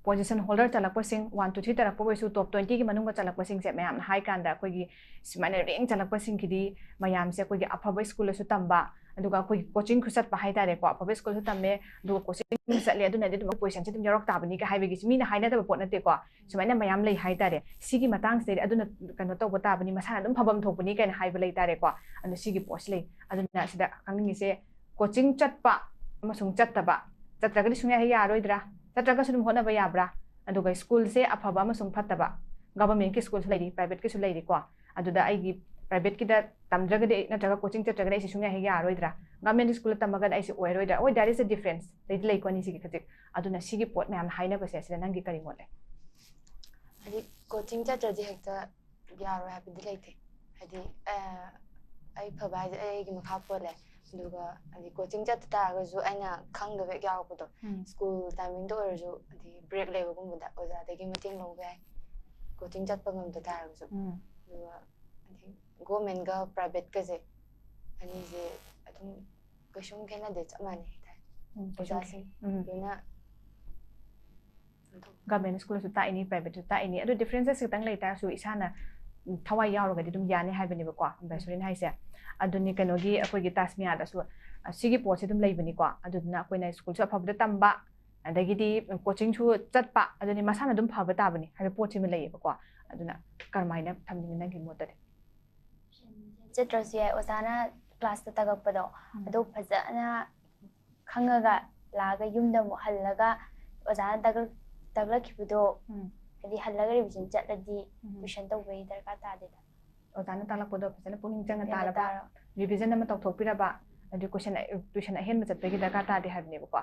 position holder ꯆꯠꯂꯛꯄꯁꯤꯡ, one to three ꯇꯥꯔꯛꯄ ꯑꯣꯏꯁꯨ, top twenty ꯒꯤ ꯃꯅꯨꯡꯗ ꯆꯠꯂꯛꯄꯁꯤꯡꯁꯦ ꯃꯌꯥꯝꯅ ꯍꯥꯏ ꯀꯥꯟꯗ ꯑꯩꯈꯣꯏꯒꯤ ꯁꯨꯃꯥꯏꯅ ꯔꯦꯡ ꯆꯠꯂꯛꯄꯁꯤꯡꯒꯤꯗꯤ ꯃꯌꯥꯝꯁꯦ ꯑꯩꯈꯣꯏꯒꯤ ꯑꯐꯕ ꯁ꯭ꯀꯨꯜꯗꯁꯨ ꯇꯝꯕ, ꯑꯗꯨꯒ ꯑꯩꯈꯣꯏꯒꯤ ꯀꯣꯆꯤꯡꯁꯨ ꯆꯠꯄ ꯍꯥꯏꯇꯥꯔꯦꯀꯣ, ꯑꯐꯕ ꯁ꯭ꯀꯨꯜꯁꯨ ꯇꯝꯃꯦ, ꯑꯗꯨꯒ ꯀꯣꯆꯤꯡ ꯆꯠꯂꯦ, ꯑꯗꯨꯅꯗꯤ ꯑꯗꯨꯝ ꯄꯣꯖꯤꯁꯟꯁꯦ ꯑꯗꯨꯝ ꯌꯥꯎꯔꯛ ꯇꯥꯕꯅꯤꯒ ꯍꯥꯏꯕꯒꯤꯁꯤ ꯃꯤꯅ ꯍꯥꯏꯅꯗꯕ ꯄꯣꯠ ꯅꯠꯇꯦꯀꯣ꯫ ꯁꯨꯃꯥꯏꯅ ꯃꯌꯥꯝ ꯂꯩ ꯍꯥꯏꯇꯥꯔꯦ꯫ ꯁꯤꯒꯤ ꯃꯇꯥꯡꯁꯤꯗꯩꯗꯤ ꯑꯗꯨꯅ ꯀꯩꯅꯣ ꯇꯧꯕ ꯇꯥꯕꯅꯤ, ꯃꯁꯥꯅ ꯑꯗꯨꯝ ꯐꯐꯝ ꯊꯣꯛꯄꯅꯤ ꯀꯥꯏꯅ ꯍꯥꯏꯕ ꯂꯩ ꯇꯥꯔꯦꯀꯣ꯫ ꯑꯗꯨ ꯁꯤꯒꯤ ꯄꯣꯠꯁꯤ ꯂꯩ꯫ ꯑꯗꯨꯅ ꯁꯤꯗ ꯈꯪꯅꯤꯡꯉꯤꯁꯦ, ꯀꯣꯆꯤꯡ ꯆꯠꯄ ꯑꯃꯁꯨꯡ ꯆꯠꯇꯕ, ꯆꯠꯇ꯭ꯔꯒꯗꯤ ꯁꯨꯡꯌꯥ ꯍꯦꯛ ꯌꯥꯔꯣꯏꯗ꯭ꯔꯥ? ꯆꯠꯇ꯭ꯔꯒꯁꯨ ꯑꯗꯨꯝ ꯍꯣꯠꯅꯕ ꯌꯥꯕ꯭ꯔꯥ? ꯑꯗꯨꯒ ꯁ꯭ꯀꯨꯜꯁꯦ ꯑꯐꯕ ꯑꯃꯁꯨꯡ ꯐꯠꯇꯕ, ꯒꯚꯔꯟꯃꯦꯟꯠꯀꯤ ꯁ꯭ꯀꯨꯜꯁꯨ ꯂꯩꯔꯤ, ꯄ꯭ꯔꯥꯏꯚꯦꯠꯀꯤꯁꯨ ꯂꯩꯔꯤꯀꯣ꯫ ꯑꯗꯨꯗ ꯑꯩꯒꯤ ꯄ꯭ꯔꯥꯏꯚꯦꯠꯀꯤꯗ ꯇꯝꯗ꯭ꯔꯒꯗꯤ ꯑꯩ, ꯅꯠꯇ꯭ꯔꯒ ꯀꯣꯆꯤꯡ ꯆꯠꯇ꯭ꯔꯒꯗꯤ ꯑꯩꯁꯦ ꯁꯨꯡꯌꯥ ꯍꯦꯛ ꯌꯥꯔꯣꯏꯗ꯭ꯔꯥ? ꯒꯚꯔꯟꯃꯦꯟꯠ ꯁ꯭ꯀꯨꯜꯗ ꯇꯝꯃꯒꯅ ꯑꯩꯁꯦ ꯑꯣꯏꯔꯣꯏꯗ꯭ꯔꯥ? ꯍꯣꯏ, there is a difference, ꯂꯩꯗꯤ ꯂꯩꯀꯣ ꯑꯅꯤꯁꯤꯒꯤ ꯈꯖꯤꯛ꯫ ꯑꯗꯨꯅ ꯁꯤꯒꯤ ꯄꯣꯠ ꯃꯌꯥꯝ ꯍꯥꯏꯅꯕꯁꯦ ꯁꯤꯗ ꯅꯪꯒꯤ ꯀꯔꯤ ꯃꯣꯠ ꯂꯩ? ꯍꯥꯏꯗꯤ ꯀꯣꯆꯤꯡ ꯆꯠꯇ꯭ꯔꯗꯤ ꯍꯦꯛꯇ ꯌꯥꯔꯣꯏ ꯍꯥꯏꯕꯗꯤ ꯂꯩꯇꯦ꯫ ꯍꯥꯏꯗꯤ, ꯑ, ꯑꯩ ꯐꯕ ꯍꯥꯏꯁꯦ ꯑꯩꯒꯤ ꯃꯈꯥ ꯄꯣꯜꯂꯦ꯫ ꯑꯗꯨꯒ ꯍꯥꯏꯗꯤ ꯀꯣꯆꯤꯡ ꯆꯠꯇ ꯇꯥꯔꯒꯁꯨ ꯑꯩꯅ ꯈꯪꯗꯕ ꯍꯦꯛ ꯌꯥꯎꯔꯛꯄꯗꯣ, ꯎꯝ. ꯁ꯭ꯀꯨꯜ ꯇꯥꯏꯃꯤꯡꯗ ꯑꯣꯏꯔꯁꯨ ꯍꯥꯏꯗꯤ ꯕ꯭ꯔꯦꯛ ꯂꯩꯕꯒꯨꯝꯕꯗ ꯑꯣꯖꯥꯗꯒꯤ ꯃꯇꯦꯡ ꯂꯧꯕ ꯌꯥꯏ꯫ ꯀꯣꯆꯤꯡ ꯆꯠꯄ ꯉꯝꯗ ꯇꯥꯔꯒꯁꯨ꯫ ꯎꯝ. ꯑꯗꯨꯒ ꯍꯥꯏꯗꯤ ꯒꯣꯔꯃꯦꯟꯒ ꯄ꯭ꯔꯥꯏꯚꯦꯠꯀꯁꯦ ꯑꯅꯤꯁꯦ ꯑꯗꯨꯝ ꯀꯩꯁꯨꯝ ꯈꯦꯠꯅꯗꯦ, ꯆꯞ ꯃꯥꯟꯅꯩ ꯍꯥꯏꯇꯥꯔꯦ꯫ ꯎꯝ, ꯀꯩꯁꯨꯝ ꯑꯣꯖꯥꯁꯤꯡ ꯎꯝ. ꯂꯣꯏꯅ ꯑꯗꯨꯝ ꯒꯚꯔꯟꯃꯦꯟ ꯁ꯭ꯀꯨꯜꯁꯨ ꯇꯥꯛꯏꯅꯤ, ꯄ꯭ꯔꯥꯏꯚꯦꯠꯁꯨ ꯇꯥꯛꯏꯅꯤ, ꯑꯗꯨ ꯗꯤꯐ꯭ꯔꯦꯟꯁꯦꯁ ꯈꯤꯇꯪ ꯂꯩ ꯇꯥꯔꯁꯨ ꯏꯁꯥꯅ ꯎꯝ, ꯊꯋꯥꯏ ꯌꯥꯎꯔꯒꯗꯤ ꯑꯗꯨꯝ ꯌꯥꯅꯤ ꯍꯥꯏꯕꯅꯦꯕꯀꯣ ꯃꯍꯦꯁꯣꯔꯤꯅ ꯍꯥꯏꯁꯦ꯫ ꯑꯗꯨꯅꯤ ꯀꯩꯅꯣꯒꯤ ꯑꯩꯈꯣꯏꯒꯤ ꯇꯥꯁꯃꯤꯌꯥꯗꯁꯨ ꯑ, ꯁꯤꯒꯤ ꯄꯣꯠꯁꯦ ꯑꯗꯨꯝ ꯂꯩꯕꯅꯤꯀꯣ꯫ ꯑꯗꯨꯗꯨꯅ ꯑꯩꯈꯣꯏꯅ ꯁ꯭ꯀꯨꯜꯁꯨ ꯑꯐꯕꯗ ꯇꯝꯕ, ꯑꯗꯒꯤꯗꯤ ꯀꯣꯆꯤꯡꯁꯨ ꯆꯠꯄ, ꯑꯗꯨꯅꯤ ꯃꯁꯥꯅ ꯑꯗꯨꯝ ꯐꯕ ꯇꯥꯕꯅꯤ ꯍꯥꯏꯕ ꯄꯣꯠꯁꯤꯃ ꯂꯩꯌꯦꯕꯀꯣ꯫ ꯑꯗꯨꯅ ꯀꯔꯝꯍꯥꯏꯅ ꯊꯝꯅꯤꯡꯉꯤ ꯅꯪꯒꯤ ꯃꯣꯠꯇꯗꯤ? ꯆꯠꯇ꯭ꯔꯁꯨ ꯌꯥꯏ, ꯑꯣꯖꯥꯅ ꯀ꯭ꯂꯥꯁꯇ ꯇꯥꯛꯂꯛꯄꯗꯣ ꯎꯝ. ꯑꯗꯨ ꯐꯖꯅ ꯈꯪꯉꯒ ꯂꯥꯛꯑꯒ ꯌꯨꯝꯗ ꯑꯃꯨꯛ ꯍꯜꯂꯒ ꯑꯣꯖꯥꯅ ꯇꯥꯛꯂꯛ- ꯇꯥꯛꯂꯛꯈꯤꯕꯗꯣ ꯎꯝ. ꯍꯥꯏꯗꯤ ꯍꯜꯂꯒ ꯔꯤꯚꯤꯖꯟ ꯆꯠꯂꯗꯤ ꯎꯝ. ꯇ꯭ꯋꯤꯁꯟ ꯇꯧꯕꯒꯤ ꯗꯔꯀꯥꯔ ꯇꯥꯗꯦꯗ꯫ ꯑꯣꯖꯥꯅ ꯇꯥꯛꯂꯛꯄꯗꯣ ꯐꯖꯅ ꯄꯨꯛꯅꯤꯡ ꯆꯪꯅ ꯌꯥꯝꯅ ꯇꯥꯔꯕ, ꯇꯥꯔꯣ꯫ ꯔꯤꯚꯤꯖꯟ ꯑꯃ ꯇꯧꯊꯣꯛꯄꯤꯔꯕ, ꯑꯗꯨ ꯀꯣꯏꯁꯟ ꯇ꯭ꯋꯤꯁꯟ ꯑꯍꯦꯟꯕ ꯆꯠꯄꯒꯤ ꯗꯔꯀꯥꯔ ꯇꯥꯗꯦ ꯍꯥꯏꯕꯅꯦꯕꯀꯣ꯫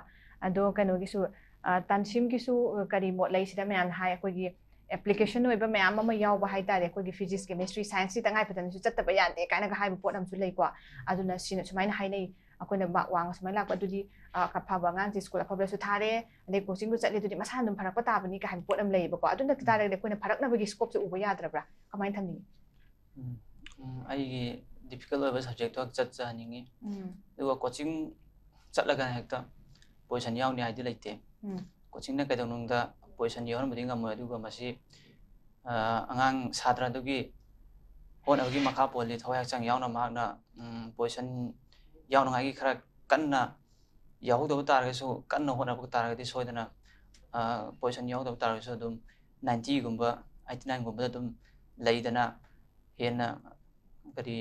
ꯑꯗꯣ ꯀꯩꯅꯣꯒꯤꯁꯨ ꯑ, ꯇꯥꯟꯁꯤꯝꯒꯤꯁꯨ ꯀꯔꯤ ꯃꯣꯠ ꯂꯩ ꯁꯤꯗ? ꯃꯌꯥꯝꯅ ꯍꯥꯏ ꯑꯩꯈꯣꯏꯒꯤ ꯑꯦꯄ꯭ꯂꯤꯀꯦꯁꯟ ꯑꯣꯏꯕ ꯃꯌꯥꯝ ꯑꯃ ꯌꯥꯎꯕ ꯍꯥꯏꯇꯥꯔꯦ, ꯑꯩꯈꯣꯏꯒꯤ ꯐꯤꯖꯤꯛꯁ, ꯀꯦꯃꯤꯁꯇ꯭ꯔꯤ, ꯁꯥꯏꯟꯁꯁꯤ ꯇꯉꯥꯏ ꯐꯗꯅꯁꯨ ꯆꯠꯇꯕ ꯌꯥꯗꯦ ꯀꯥꯏꯅꯒ ꯍꯥꯏꯕ ꯄꯣꯠ ꯑꯃꯁꯨ ꯂꯩꯀꯣ꯫ ꯑꯗꯨꯅ ꯁꯤꯅ ꯁꯨꯃꯥꯏꯅ ꯍꯥꯏꯅꯩ, ꯑꯩꯈꯣꯏꯅ ꯃꯥꯔꯛ ꯋꯥꯡꯅ ꯁꯨꯃꯥꯏꯅ ꯂꯥꯛꯄ ꯑꯗꯨꯗꯤ ꯑ, ꯑꯐꯕ ꯑꯉꯥꯡꯁꯦ ꯁ꯭ꯀꯨꯜ ꯑꯐꯕꯗꯁꯨ ꯊꯥꯔꯦ, ꯑꯗꯩ ꯀꯣꯆꯤꯡꯗꯨ ꯆꯠꯂꯦ ꯑꯗꯨꯗꯤ ꯃꯁꯥꯅ ꯑꯗꯨꯝ ꯐꯔꯛꯄ ꯇꯥꯕꯅꯤ ꯀꯥꯏ ꯍꯥꯏꯕ ꯄꯣꯠ ꯑꯃ ꯂꯩꯌꯦꯕꯀꯣ꯫ ꯑꯗꯨ ꯅꯠꯇ ꯇꯥꯔꯒꯗꯤ ꯑꯩꯈꯣꯏꯅ ꯐꯔꯛꯅꯕꯒꯤ ꯁ꯭ꯀꯣꯞꯁꯦ ꯎꯕ ꯌꯥꯗ꯭ꯔꯕ꯭ꯔꯥ? ꯀꯃꯥꯏꯅ ꯊꯝꯅꯤꯡꯉꯤ? ꯎꯝ, ꯎꯝ, ꯑꯩꯒꯤ ꯗꯤꯐꯤꯀꯜꯠ ꯑꯣꯏꯕ ꯁꯕꯖꯦꯛꯇꯣ ꯆꯠꯆꯍꯟꯅꯤꯡꯉꯤ꯫ ꯎꯝ. ꯑꯗꯨꯒ ꯀꯣꯆꯤꯡ ꯆꯠꯂꯒ ꯍꯦꯛꯇ ꯄꯣꯖꯤꯁꯟ ꯌꯥꯎꯅꯤ ꯍꯥꯏꯗꯤ ꯂꯩꯇꯦ꯫ ꯎꯝ. ꯀꯣꯆꯤꯡꯅ ꯀꯩꯗꯧꯅꯨꯡꯗ ꯄꯣꯖꯤꯁꯟ ꯌꯥꯎꯍꯟꯕꯗꯤ ꯉꯝꯃꯣꯏ꯫ ꯑꯗꯨꯒ ꯃꯁꯤ ꯑ, ꯑꯉꯥꯡ ꯁꯥꯇ꯭ꯔꯗꯨꯒꯤ ꯍꯣꯠꯅꯕꯒꯤ ꯃꯈꯥ ꯄꯣꯜꯂꯤ꯫ ꯊꯋꯥꯏ ꯍꯛꯆꯥꯡ ꯌꯥꯎꯅ ꯃꯍꯥꯛꯅ ꯎꯝ, ꯄꯣꯖꯤꯁꯟ ꯌꯥꯎꯅꯉꯥꯏꯒꯤ ꯈꯔ ꯀꯟꯅ ꯌꯥꯎꯍꯧꯗꯕ ꯇꯥꯔꯒꯁꯨ, ꯀꯟꯅ ꯍꯣꯠꯅꯕ ꯇꯥꯔꯒꯗꯤ ꯁꯣꯏꯗꯅ ꯑ, ꯄꯣꯖꯤꯁꯟ ꯌꯥꯎꯍꯧꯗꯕ ꯇꯥꯔꯒꯁꯨ ꯑꯗꯨꯝ ꯅꯥꯏꯟꯇꯤꯒꯨꯝꯕ, ꯑꯩꯠꯇꯤ ꯅꯥꯏꯟꯒꯨꯝꯕꯗ ꯑꯗꯨꯝ ꯂꯩꯗꯅ ꯍꯦꯟꯅ ꯀꯔꯤ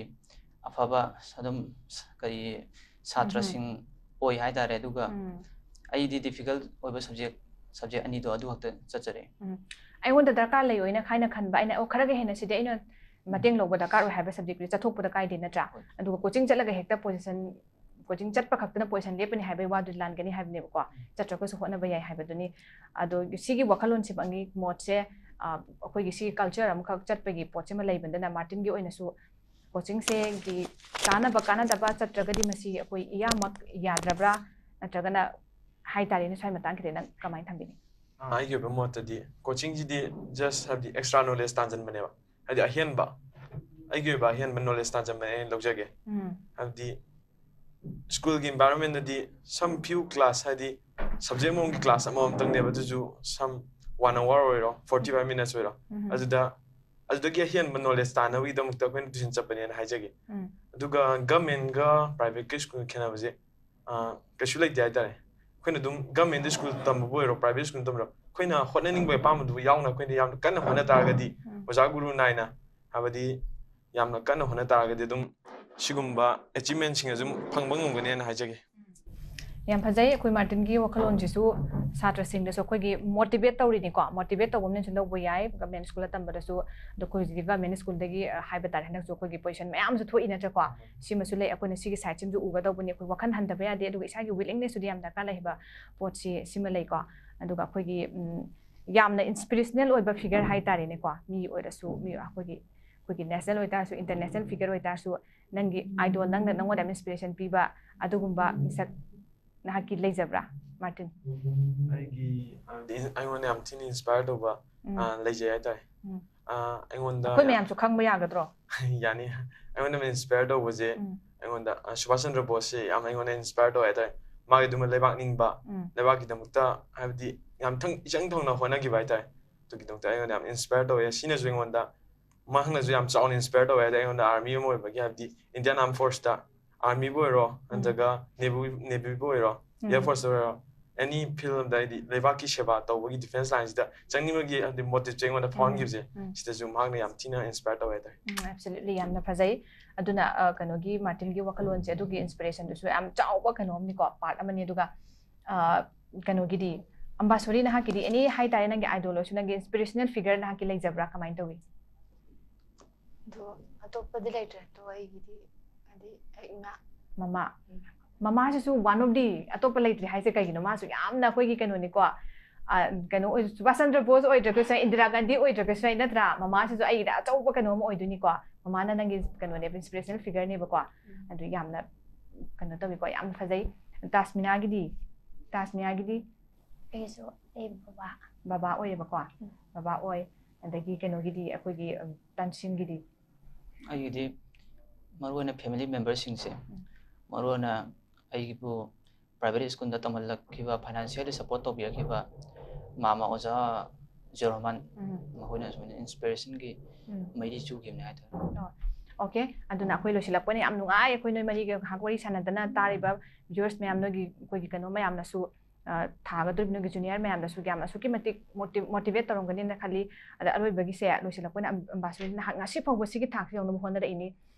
ꯑꯐꯕ ꯑꯗꯨꯝ ꯀꯔꯤ ꯁꯥꯇ꯭ꯔꯁꯤꯡ ꯑꯣꯏ ꯍꯥꯏꯇꯥꯔꯦ꯫ ꯑꯗꯨꯒ ꯎꯝ. ꯑꯩꯗꯤ ꯗꯤꯐꯤꯀꯜꯠ ꯑꯣꯏꯕ ꯁꯕꯖꯦꯛ ꯁꯕꯖꯦꯛ ꯑꯅꯤꯗꯣ ꯑꯗꯨ ꯈꯛꯇ ꯆꯠꯆꯔꯦ꯫ ꯑꯩꯉꯣꯟꯗ ꯗꯔꯀꯥꯔ ꯂꯩ ꯑꯣꯏꯅ ꯈꯥꯏꯅ ꯈꯟꯕ ꯑꯩꯅ, ꯑꯣ, ꯈꯔꯒ ꯍꯦꯟꯅ ꯁꯤꯗꯤ ꯑꯩꯅ ꯃꯇꯦꯡ ꯂꯧꯕ ꯗꯔꯀꯥꯔ ꯑꯣꯏ ꯍꯥꯏꯕ ꯁꯕꯖꯦꯛꯇꯨꯗꯤ ꯆꯠꯊꯣꯛꯄꯗ ꯀꯥꯏꯗꯦ, ꯅꯠꯇ꯭ꯔꯥ? ꯍꯣꯏ. ꯑꯗꯨꯒ ꯀꯣꯆꯤꯡ ꯆꯠꯂꯒ ꯍꯦꯛꯇ ꯄꯣꯖꯤꯁꯟ, ꯀꯣꯆꯤꯡ ꯆꯠꯄ ꯈꯛꯇꯅ ꯄꯣꯖꯤꯁꯟ ꯂꯦꯞꯄꯅꯤ ꯍꯥꯏꯕꯒꯤ ꯋꯥꯗꯨꯗꯤ ꯂꯥꯟꯒꯅꯤ ꯍꯥꯏꯕꯅꯦꯕꯀꯣ꯫ ꯆꯠꯇ꯭ꯔꯒꯁꯨ ꯍꯣꯠꯅꯕ ꯌꯥꯏ ꯍꯥꯏꯕꯗꯨꯅꯤ꯫ ꯑꯗꯣ ꯁꯤꯒꯤ ꯋꯥꯈꯜꯂꯣꯟꯁꯤꯃꯛꯅꯤ ꯃꯣꯠꯁꯦ, ꯑ, ꯑꯩꯈꯣꯏꯒꯤ ꯁꯤꯒꯤ ꯀꯜꯆꯔ ꯑꯃꯈꯛ ꯆꯠꯄꯒꯤ ꯄꯣꯠꯁꯤꯃ ꯂꯩꯕꯅꯤꯅ ꯃꯥꯔꯇꯤꯟꯒꯤ ꯑꯣꯏꯅꯁꯨ ꯀꯣꯆꯤꯡꯁꯦ ꯒꯤ ꯀꯥꯟꯅꯕ ꯀꯥꯟꯅꯗꯕ ꯆꯠꯇ꯭ꯔꯒꯗꯤ ꯃꯁꯤ ꯑꯩꯈꯣꯏ ꯏꯌꯥꯃꯛ ꯌꯥꯗ꯭ꯔꯕ꯭ꯔꯥ? ꯅꯠꯇ꯭ꯔꯒꯅ ꯍꯥꯏ ꯇꯥꯔꯦꯅꯦ, ꯁ꯭ꯋꯥꯏ ꯃꯇꯥꯡꯁꯤꯗ ꯅꯪ ꯀꯃꯥꯏꯅ ꯊꯝꯕꯤꯅꯤ? ꯑꯩꯒꯤ ꯑꯣꯏꯕ ꯃꯣꯠꯇꯗꯤ ꯀꯣꯆꯤꯡꯁꯤꯗꯤ just ꯍꯥꯏꯕꯗꯤ extra knowledge ꯇꯥꯟꯁꯤꯟꯕꯅꯦꯕ, ꯍꯥꯏꯗꯤ ꯑꯍꯦꯟꯕ, ꯑꯩꯒꯤ ꯑꯣꯏꯕ ꯑꯍꯦꯟꯕ knowledge ꯇꯥꯟꯁꯤꯟꯕꯅꯦ ꯑꯩꯅ ꯂꯧꯖꯒꯦ꯫ ꯎꯝ. ꯍꯥꯏꯕꯗꯤ ꯁ꯭ꯀꯨꯜꯒꯤ environmentꯗꯗꯤ some few class, ꯍꯥꯏꯗꯤ subject ꯑꯃꯃꯝꯒꯤ class ꯑꯃꯃꯝꯇꯪꯅꯦꯕ, ꯑꯗꯨꯁꯨ some one hour ꯑꯣꯏꯔꯣ, forty five minutes ꯑꯣꯏꯔꯣ, ꯎꯝ. ꯑꯗꯨꯗ ꯑꯗꯨꯗꯒꯤ ꯑꯍꯦꯟꯕ knowledge ꯇꯥꯟꯅꯕꯒꯤꯗꯃꯛꯇ ꯑꯩꯈꯣꯏꯅ tuition ꯆꯠꯄꯅꯦꯅ ꯍꯥꯏꯖꯒꯦ꯫ ꯎꯝ. ꯑꯗꯨꯒ governmentꯒ privateꯀ ꯁ꯭ꯀꯨꯜꯒ ꯈꯦꯠꯅꯕꯁꯦ ꯑ, ꯀꯩꯁꯨ ꯂꯩꯇꯦ ꯍꯥꯏꯇꯥꯔꯦ꯫ ꯑꯩꯈꯣꯏꯅ ꯑꯗꯨꯝ governmentꯗ ꯁ꯭ꯀꯨꯜ ꯇꯝꯕꯕꯨ ꯑꯣꯏꯔꯣ, private ꯁ꯭ꯀꯨꯜ ꯇꯝꯕꯔꯣ, ꯑꯩꯈꯣꯏꯅ ꯍꯣꯠꯅꯅꯤꯡꯕ ꯑꯄꯥꯝꯕꯗꯨꯕꯨ ꯌꯥꯎꯅ ꯑꯩꯈꯣꯏꯅ ꯌꯥꯝꯅ ꯀꯟꯅ ꯍꯣꯠꯅ ꯇꯥꯔꯒꯗꯤ, ꯎꯝ. ꯑꯣꯖꯥ ꯒꯨꯔꯨ ꯅꯥꯏꯅ, ꯍꯥꯏꯕꯗꯤ ꯌꯥꯝꯅ ꯀꯟꯅ ꯍꯣꯠꯅ ꯇꯥꯔꯒꯗꯤ ꯑꯗꯨꯝ ꯁꯤꯒꯨꯝꯕ achievementꯁꯤꯡ ꯑꯗꯨꯝ ꯐꯪꯕ ꯉꯝꯒꯅꯦꯅ ꯍꯥꯏꯖꯒꯦ꯫ ꯌꯥꯝ ꯐꯖꯩ꯫ ꯑꯩꯈꯣꯏ ꯃꯥꯔꯇꯤꯟꯒꯤ ꯋꯥꯈꯜꯂꯣꯟꯁꯤꯁꯨ ꯁꯥꯇ꯭ꯔꯁꯤꯡꯗꯁꯨ ꯑꯩꯈꯣꯏꯒꯤ motivate ꯇꯧꯔꯤꯅꯤꯀꯣ, motivate ꯇꯧꯕ ꯑꯃꯅꯁꯨ ꯂꯧꯕ ꯌꯥꯏ꯫ Government ꯁ꯭ꯀꯨꯜꯗ ꯇꯝꯕꯗꯁꯨ, ꯑꯗꯣ ꯑꯩꯈꯣꯏ ꯍꯧꯖꯤꯛꯇꯤ government ꯁ꯭ꯀꯨꯜꯗꯒꯤ, ꯑ, ꯍꯥꯏꯕ ꯇꯥꯔꯦ, ꯍꯟꯗꯛꯁꯨ ꯑꯩꯈꯣꯏꯒꯤ position ꯃꯌꯥꯝꯁꯨ ꯊꯣꯛꯏ ꯅꯠꯇ꯭ꯔꯀꯣ? ꯁꯤꯃꯁꯨ ꯂꯩ꯫ ꯑꯩꯈꯣꯏꯅ ꯁꯤꯒꯤ sideꯁꯤꯃꯁꯨ ꯎꯒꯗꯧꯕꯅꯤ꯫ ꯑꯩꯈꯣꯏ ꯋꯥꯈꯜ ꯍꯟꯊꯕ ꯌꯥꯗꯦ꯫ ꯑꯗꯨꯒ ꯏꯁꯥꯒꯤ willingnessꯁꯨ ꯌꯥꯝ ꯗꯔꯀꯥꯔ ꯂꯩ ꯍꯥꯏꯕ ꯄꯣꯠꯁꯤ ꯁꯤꯃ ꯂꯩꯀꯣ꯫ ꯑꯗꯨꯒ ꯑꯩꯈꯣꯏꯒꯤ, ꯎꯝ, ꯌꯥꯝꯅ inspirational ꯑꯣꯏꯕ figure ꯍꯥꯏꯇꯥꯔꯦꯅꯦꯀꯣ, ꯃꯤ ꯑꯣꯏꯔꯁꯨ, ꯃꯤ ꯑꯩꯈꯣꯏꯒꯤ, ꯑꯩꯈꯣꯏꯒꯤ national ꯑꯣꯏꯇꯥꯔꯁꯨ, international figure ꯑꯣꯏꯇꯥꯔꯁꯨ, ꯅꯪꯒꯤ idol, ꯅꯪꯅ, ꯅꯪꯉꯣꯟꯗ ꯌꯥꯝ inspiration ꯄꯤꯕ ꯑꯗꯨꯒꯨꯝꯕ ꯃꯤꯁꯛ ꯅꯍꯥꯛꯀꯤ ꯂꯩꯖꯕ꯭ꯔꯥ, ꯃꯥꯔꯇꯤꯟ? ꯑꯩꯒꯤ ꯍꯥꯏꯕꯗꯤ ꯑꯩꯉꯣꯟꯗ ꯌꯥꯝ ꯊꯤꯅ inspire ꯇꯧꯕ, ꯎꯝ. ꯑ, ꯂꯩꯖꯩ ꯍꯥꯏꯇꯥꯔꯦ꯫ ꯎꯝ. ꯑ, ꯑꯩꯉꯣꯟꯗ ꯑꯩꯈꯣꯏ ꯌꯥꯝ- ꯃꯌꯥꯝꯁꯨ ꯈꯪꯕ ꯌꯥꯒꯗ꯭ꯔꯣ? ꯌꯥꯅꯤ꯫ ꯑꯩꯉꯣꯟꯗ ꯌꯥꯝ inspire ꯇꯧꯕꯁꯦ, ꯎꯝ. ꯑꯩꯉꯣꯟꯗ, ꯑ, ꯁꯨꯕꯥꯁ ꯆꯟꯗ꯭ꯔ ꯕꯣꯁꯁꯦ ꯌꯥꯝ ꯑꯩꯉꯣꯟꯗ inspire ꯇꯧꯋꯦ ꯍꯥꯏꯇꯥꯔꯦ꯫ ꯃꯥꯒꯤ ꯑꯗꯨꯃ ꯂꯩꯕꯥꯛ ꯅꯤꯡꯕ, ꯎꯝ. ꯂꯩꯕꯥꯛꯀꯤꯗꯃꯛꯇ ꯍꯥꯏꯕꯗꯤ ꯌꯥꯝ ꯊꯪ-, ꯏꯆꯪ ꯊꯧꯅ ꯍꯣꯠꯅꯈꯤꯕ ꯍꯥꯏꯇꯥꯔꯦ꯫ ꯑꯗꯨꯒꯤꯗꯃꯛꯇ ꯑꯩꯉꯣꯟꯗ ꯌꯥꯝ inspire ꯇꯧꯋꯦ꯫ ꯁꯤꯅꯁꯨ ꯑꯩꯉꯣꯟꯗ, ꯃꯍꯥꯛꯅꯁꯨ ꯌꯥꯝ ꯆꯥꯎꯅ inspire ꯇꯧꯋꯦ ꯍꯥꯏꯗꯤ ꯑꯩꯉꯣꯟꯗ army ꯑꯃ ꯑꯣꯏꯕꯒꯤ, ꯍꯥꯏꯕꯗꯤ Indian Armed Forceꯇ armyꯕꯨ ꯑꯣꯏꯔꯣ, ꯎꯝ. ꯅꯠꯇ꯭ꯔꯒ navy, navyꯕꯨ ꯑꯣꯏꯔꯣ, ꯎꯝ. air forceꯇ ꯑꯣꯏꯔꯣ, any field ꯑꯝꯗ ꯍꯥꯏꯗꯤ ꯂꯩꯕꯥꯛꯀꯤ ꯁꯦꯕꯥ ꯇꯧꯕꯒꯤ defence lineꯁꯤꯗ ꯆꯪꯅꯤꯡꯕꯒꯤ ꯍꯥꯏꯗꯤ motiveꯁꯦ ꯑꯩꯉꯣꯟꯗ ꯐꯥꯎꯍꯟꯈꯤꯕꯁꯦ, ꯎꯝ. ꯁꯤꯗꯁꯨ ꯃꯍꯥꯛꯅ ꯌꯥꯝ ꯊꯤꯅ inspire ꯇꯧꯋꯦ ꯍꯥꯏꯇꯥꯔꯦ꯫ ꯎꯝ, absolutely, ꯌꯥꯝꯅ ꯐꯖꯩ꯫ ꯑꯗꯨꯅ, ꯑ, ꯀꯩꯅꯣꯒꯤ ꯃꯥꯔꯇꯤꯟꯒꯤ ꯋꯥꯈꯜꯂꯣꯟꯁꯦ, ꯑꯗꯨꯒꯤ inspirationꯗꯨꯁꯨ ꯌꯥꯝ ꯆꯥꯎꯕ ꯀꯩꯅꯣ ꯑꯃꯅꯤꯀꯣ, part ꯑꯃꯅꯤ꯫ ꯑꯗꯨꯒ, ꯑ, ꯀꯩꯅꯣꯒꯤꯗꯤ, ꯑꯝꯕꯥꯁꯣꯔꯤ, ꯅꯍꯥꯛꯀꯤꯗꯤ any ꯍꯥꯏꯇꯥꯔꯦ, ꯅꯪꯒꯤ idol ꯑꯣꯏꯔꯁꯨ, ꯅꯪꯒꯤ inspirational figure ꯅꯍꯥꯛꯀꯤ ꯂꯩꯖꯕ꯭ꯔꯥ? ꯀꯃꯥꯏꯅ ꯇꯧꯏ? ꯑꯗꯣ ꯑꯇꯣꯞꯄꯗꯤ ꯂꯩꯇ꯭ꯔꯦ꯫ ꯑꯗꯣ ꯑꯩꯒꯤꯗꯤ ꯍꯥꯏꯗꯤ ꯑꯩ ꯏꯃꯥ꯫ ꯃꯃꯥ꯫ ꯎꯝ. ꯃꯃꯥꯁꯤꯁꯨ one of the, ꯑꯇꯣꯞꯄ ꯂꯩꯇ꯭ꯔꯦ ꯍꯥꯏꯁꯦ ꯀꯩꯒꯤꯅꯣ? ꯃꯥꯁꯨ ꯌꯥꯝꯅ ꯑꯩꯈꯣꯏꯒꯤ ꯀꯩꯅꯣꯅꯤꯀꯣ, ꯑ, ꯀꯩꯅꯣ ꯑꯣꯏ, ꯁꯨꯕꯥꯁ ꯆꯟꯗ꯭ꯔ ꯕꯣꯁ ꯑꯣꯏꯗ꯭ꯔꯒꯁꯨ ꯌꯥꯏ, ꯏꯟꯗꯤꯔꯥ ꯒꯥꯟꯙꯤ ꯑꯣꯏꯗ꯭ꯔꯒꯁꯨ ꯌꯥꯏ, ꯅꯠꯇ꯭ꯔꯥ? ꯃꯃꯥꯁꯤꯁꯨ ꯑꯩꯒꯤꯗꯤ ꯑꯆꯧꯕ ꯀꯩꯅꯣ ꯑꯃ ꯑꯣꯏꯗꯣꯏꯅꯤꯀꯣ꯫ ꯃꯃꯥꯅ ꯅꯪꯒꯤ ꯀꯩꯅꯣꯅꯦꯕ, ꯏꯟꯁꯄꯤꯔꯦꯁꯅꯦꯜ ꯐꯤꯒꯔꯅꯦꯕꯀꯣ꯫ ꯑꯗꯨ ꯌꯥꯝꯅ ꯀꯩꯅꯣ ꯇꯧꯋꯤꯀꯣ, ꯌꯥꯝꯅ ꯐꯖꯩ꯫ ꯇꯥꯁꯃꯤꯅꯥꯒꯤꯗꯤ? ꯇꯥꯁꯃꯤꯅꯥꯒꯤꯗꯤ? ꯑꯩꯁꯨ ꯑꯩ ꯕꯕꯥ꯫ ꯕꯕꯥ ꯑꯣꯏꯌꯦꯕꯀꯣ꯫ ꯕꯕꯥ ꯑꯣꯏ꯫ ꯑꯗꯒꯤ ꯀꯩꯅꯣꯒꯤꯗꯤ, ꯑꯩꯈꯣꯏꯒꯤ, ꯎꯝ, ꯇꯥꯟꯁꯤꯝꯒꯤꯗꯤ? ꯑꯩꯒꯤꯗꯤ ꯃꯔꯨꯑꯣꯏꯅ ꯐꯦꯃꯤꯂꯤ ꯃꯦꯝꯕꯔꯁꯤꯡꯁꯦ, ꯃꯔꯨꯑꯣꯏꯅ ꯑꯩꯕꯨ ꯄ꯭ꯔꯥꯏꯚꯦꯠ ꯁ꯭ꯀꯨꯜꯗ ꯇꯝꯍꯜꯂꯛꯈꯤꯕ, ꯐꯥꯏꯅꯥꯟꯁꯤꯌꯦꯜꯂꯤ ꯁꯄꯣꯔꯠ ꯇꯧꯕꯤꯔꯛꯈꯤꯕ ꯃꯥꯃ ꯑꯣꯖꯥ ꯖꯤꯌꯣꯔ ꯔꯍꯃꯥꯟ, ꯎꯝ꯫ ꯃꯈꯣꯏꯅ ꯁꯨꯃꯥꯏꯅ ꯏꯟꯁꯄꯤꯔꯦꯁꯟꯒꯤ ꯎꯝ꯫ ꯃꯩꯔꯤ ꯆꯨꯈꯤꯕꯅꯦ ꯍꯥꯏꯇꯥꯔꯦ꯫ ꯑꯣꯀꯦ, ꯑꯗꯨꯅ ꯑꯩꯈꯣꯏ ꯂꯣꯏꯁꯤꯜꯂꯛꯄꯅ ꯌꯥꯝ ꯅꯨꯡꯉꯥꯏ꯫ ꯑꯩꯈꯣꯏ ꯅꯣꯏ ꯃꯔꯤꯒ ꯉꯥꯏꯍꯥꯛ ꯋꯥꯔꯤ ꯁꯥꯟꯅꯗꯅ ꯇꯥꯔꯤꯕ ꯚ꯭ꯌꯨꯋꯔꯁ ꯃꯌꯥꯝ, ꯅꯣꯏꯒꯤ, ꯑꯩꯈꯣꯏꯒꯤ ꯀꯩꯅꯣ ꯃꯌꯥꯝꯅꯁꯨ, ꯑ, ꯊꯥꯒꯗꯧꯔꯤꯕ ꯅꯣꯏꯒꯤ ꯖꯨꯅꯤꯌꯔ ꯃꯌꯥꯝꯅꯁꯨ ꯌꯥꯝ ꯑꯁꯨꯛꯀꯤ ꯃꯇꯤꯛ ꯃꯣꯇꯤ-, ꯃꯣꯇꯤꯚꯦꯠ ꯇꯧꯔꯝꯒꯅꯤꯅ ꯈꯜꯂꯤ꯫ ꯑꯗ ꯑꯔꯣꯏꯕꯒꯤꯁꯦ, ꯂꯣꯏꯁꯤꯜꯂꯛꯄꯅ ꯑꯝ-, ꯑꯝꯕꯥꯁꯤꯅꯤ, ꯅꯍꯥꯛ ꯉꯁꯤ ꯐꯥꯎꯕ ꯁꯤꯒꯤ ꯊꯥꯛꯁꯤ ꯌꯧꯅꯕ ꯍꯣꯠꯅꯔꯛꯏꯅꯤ꯫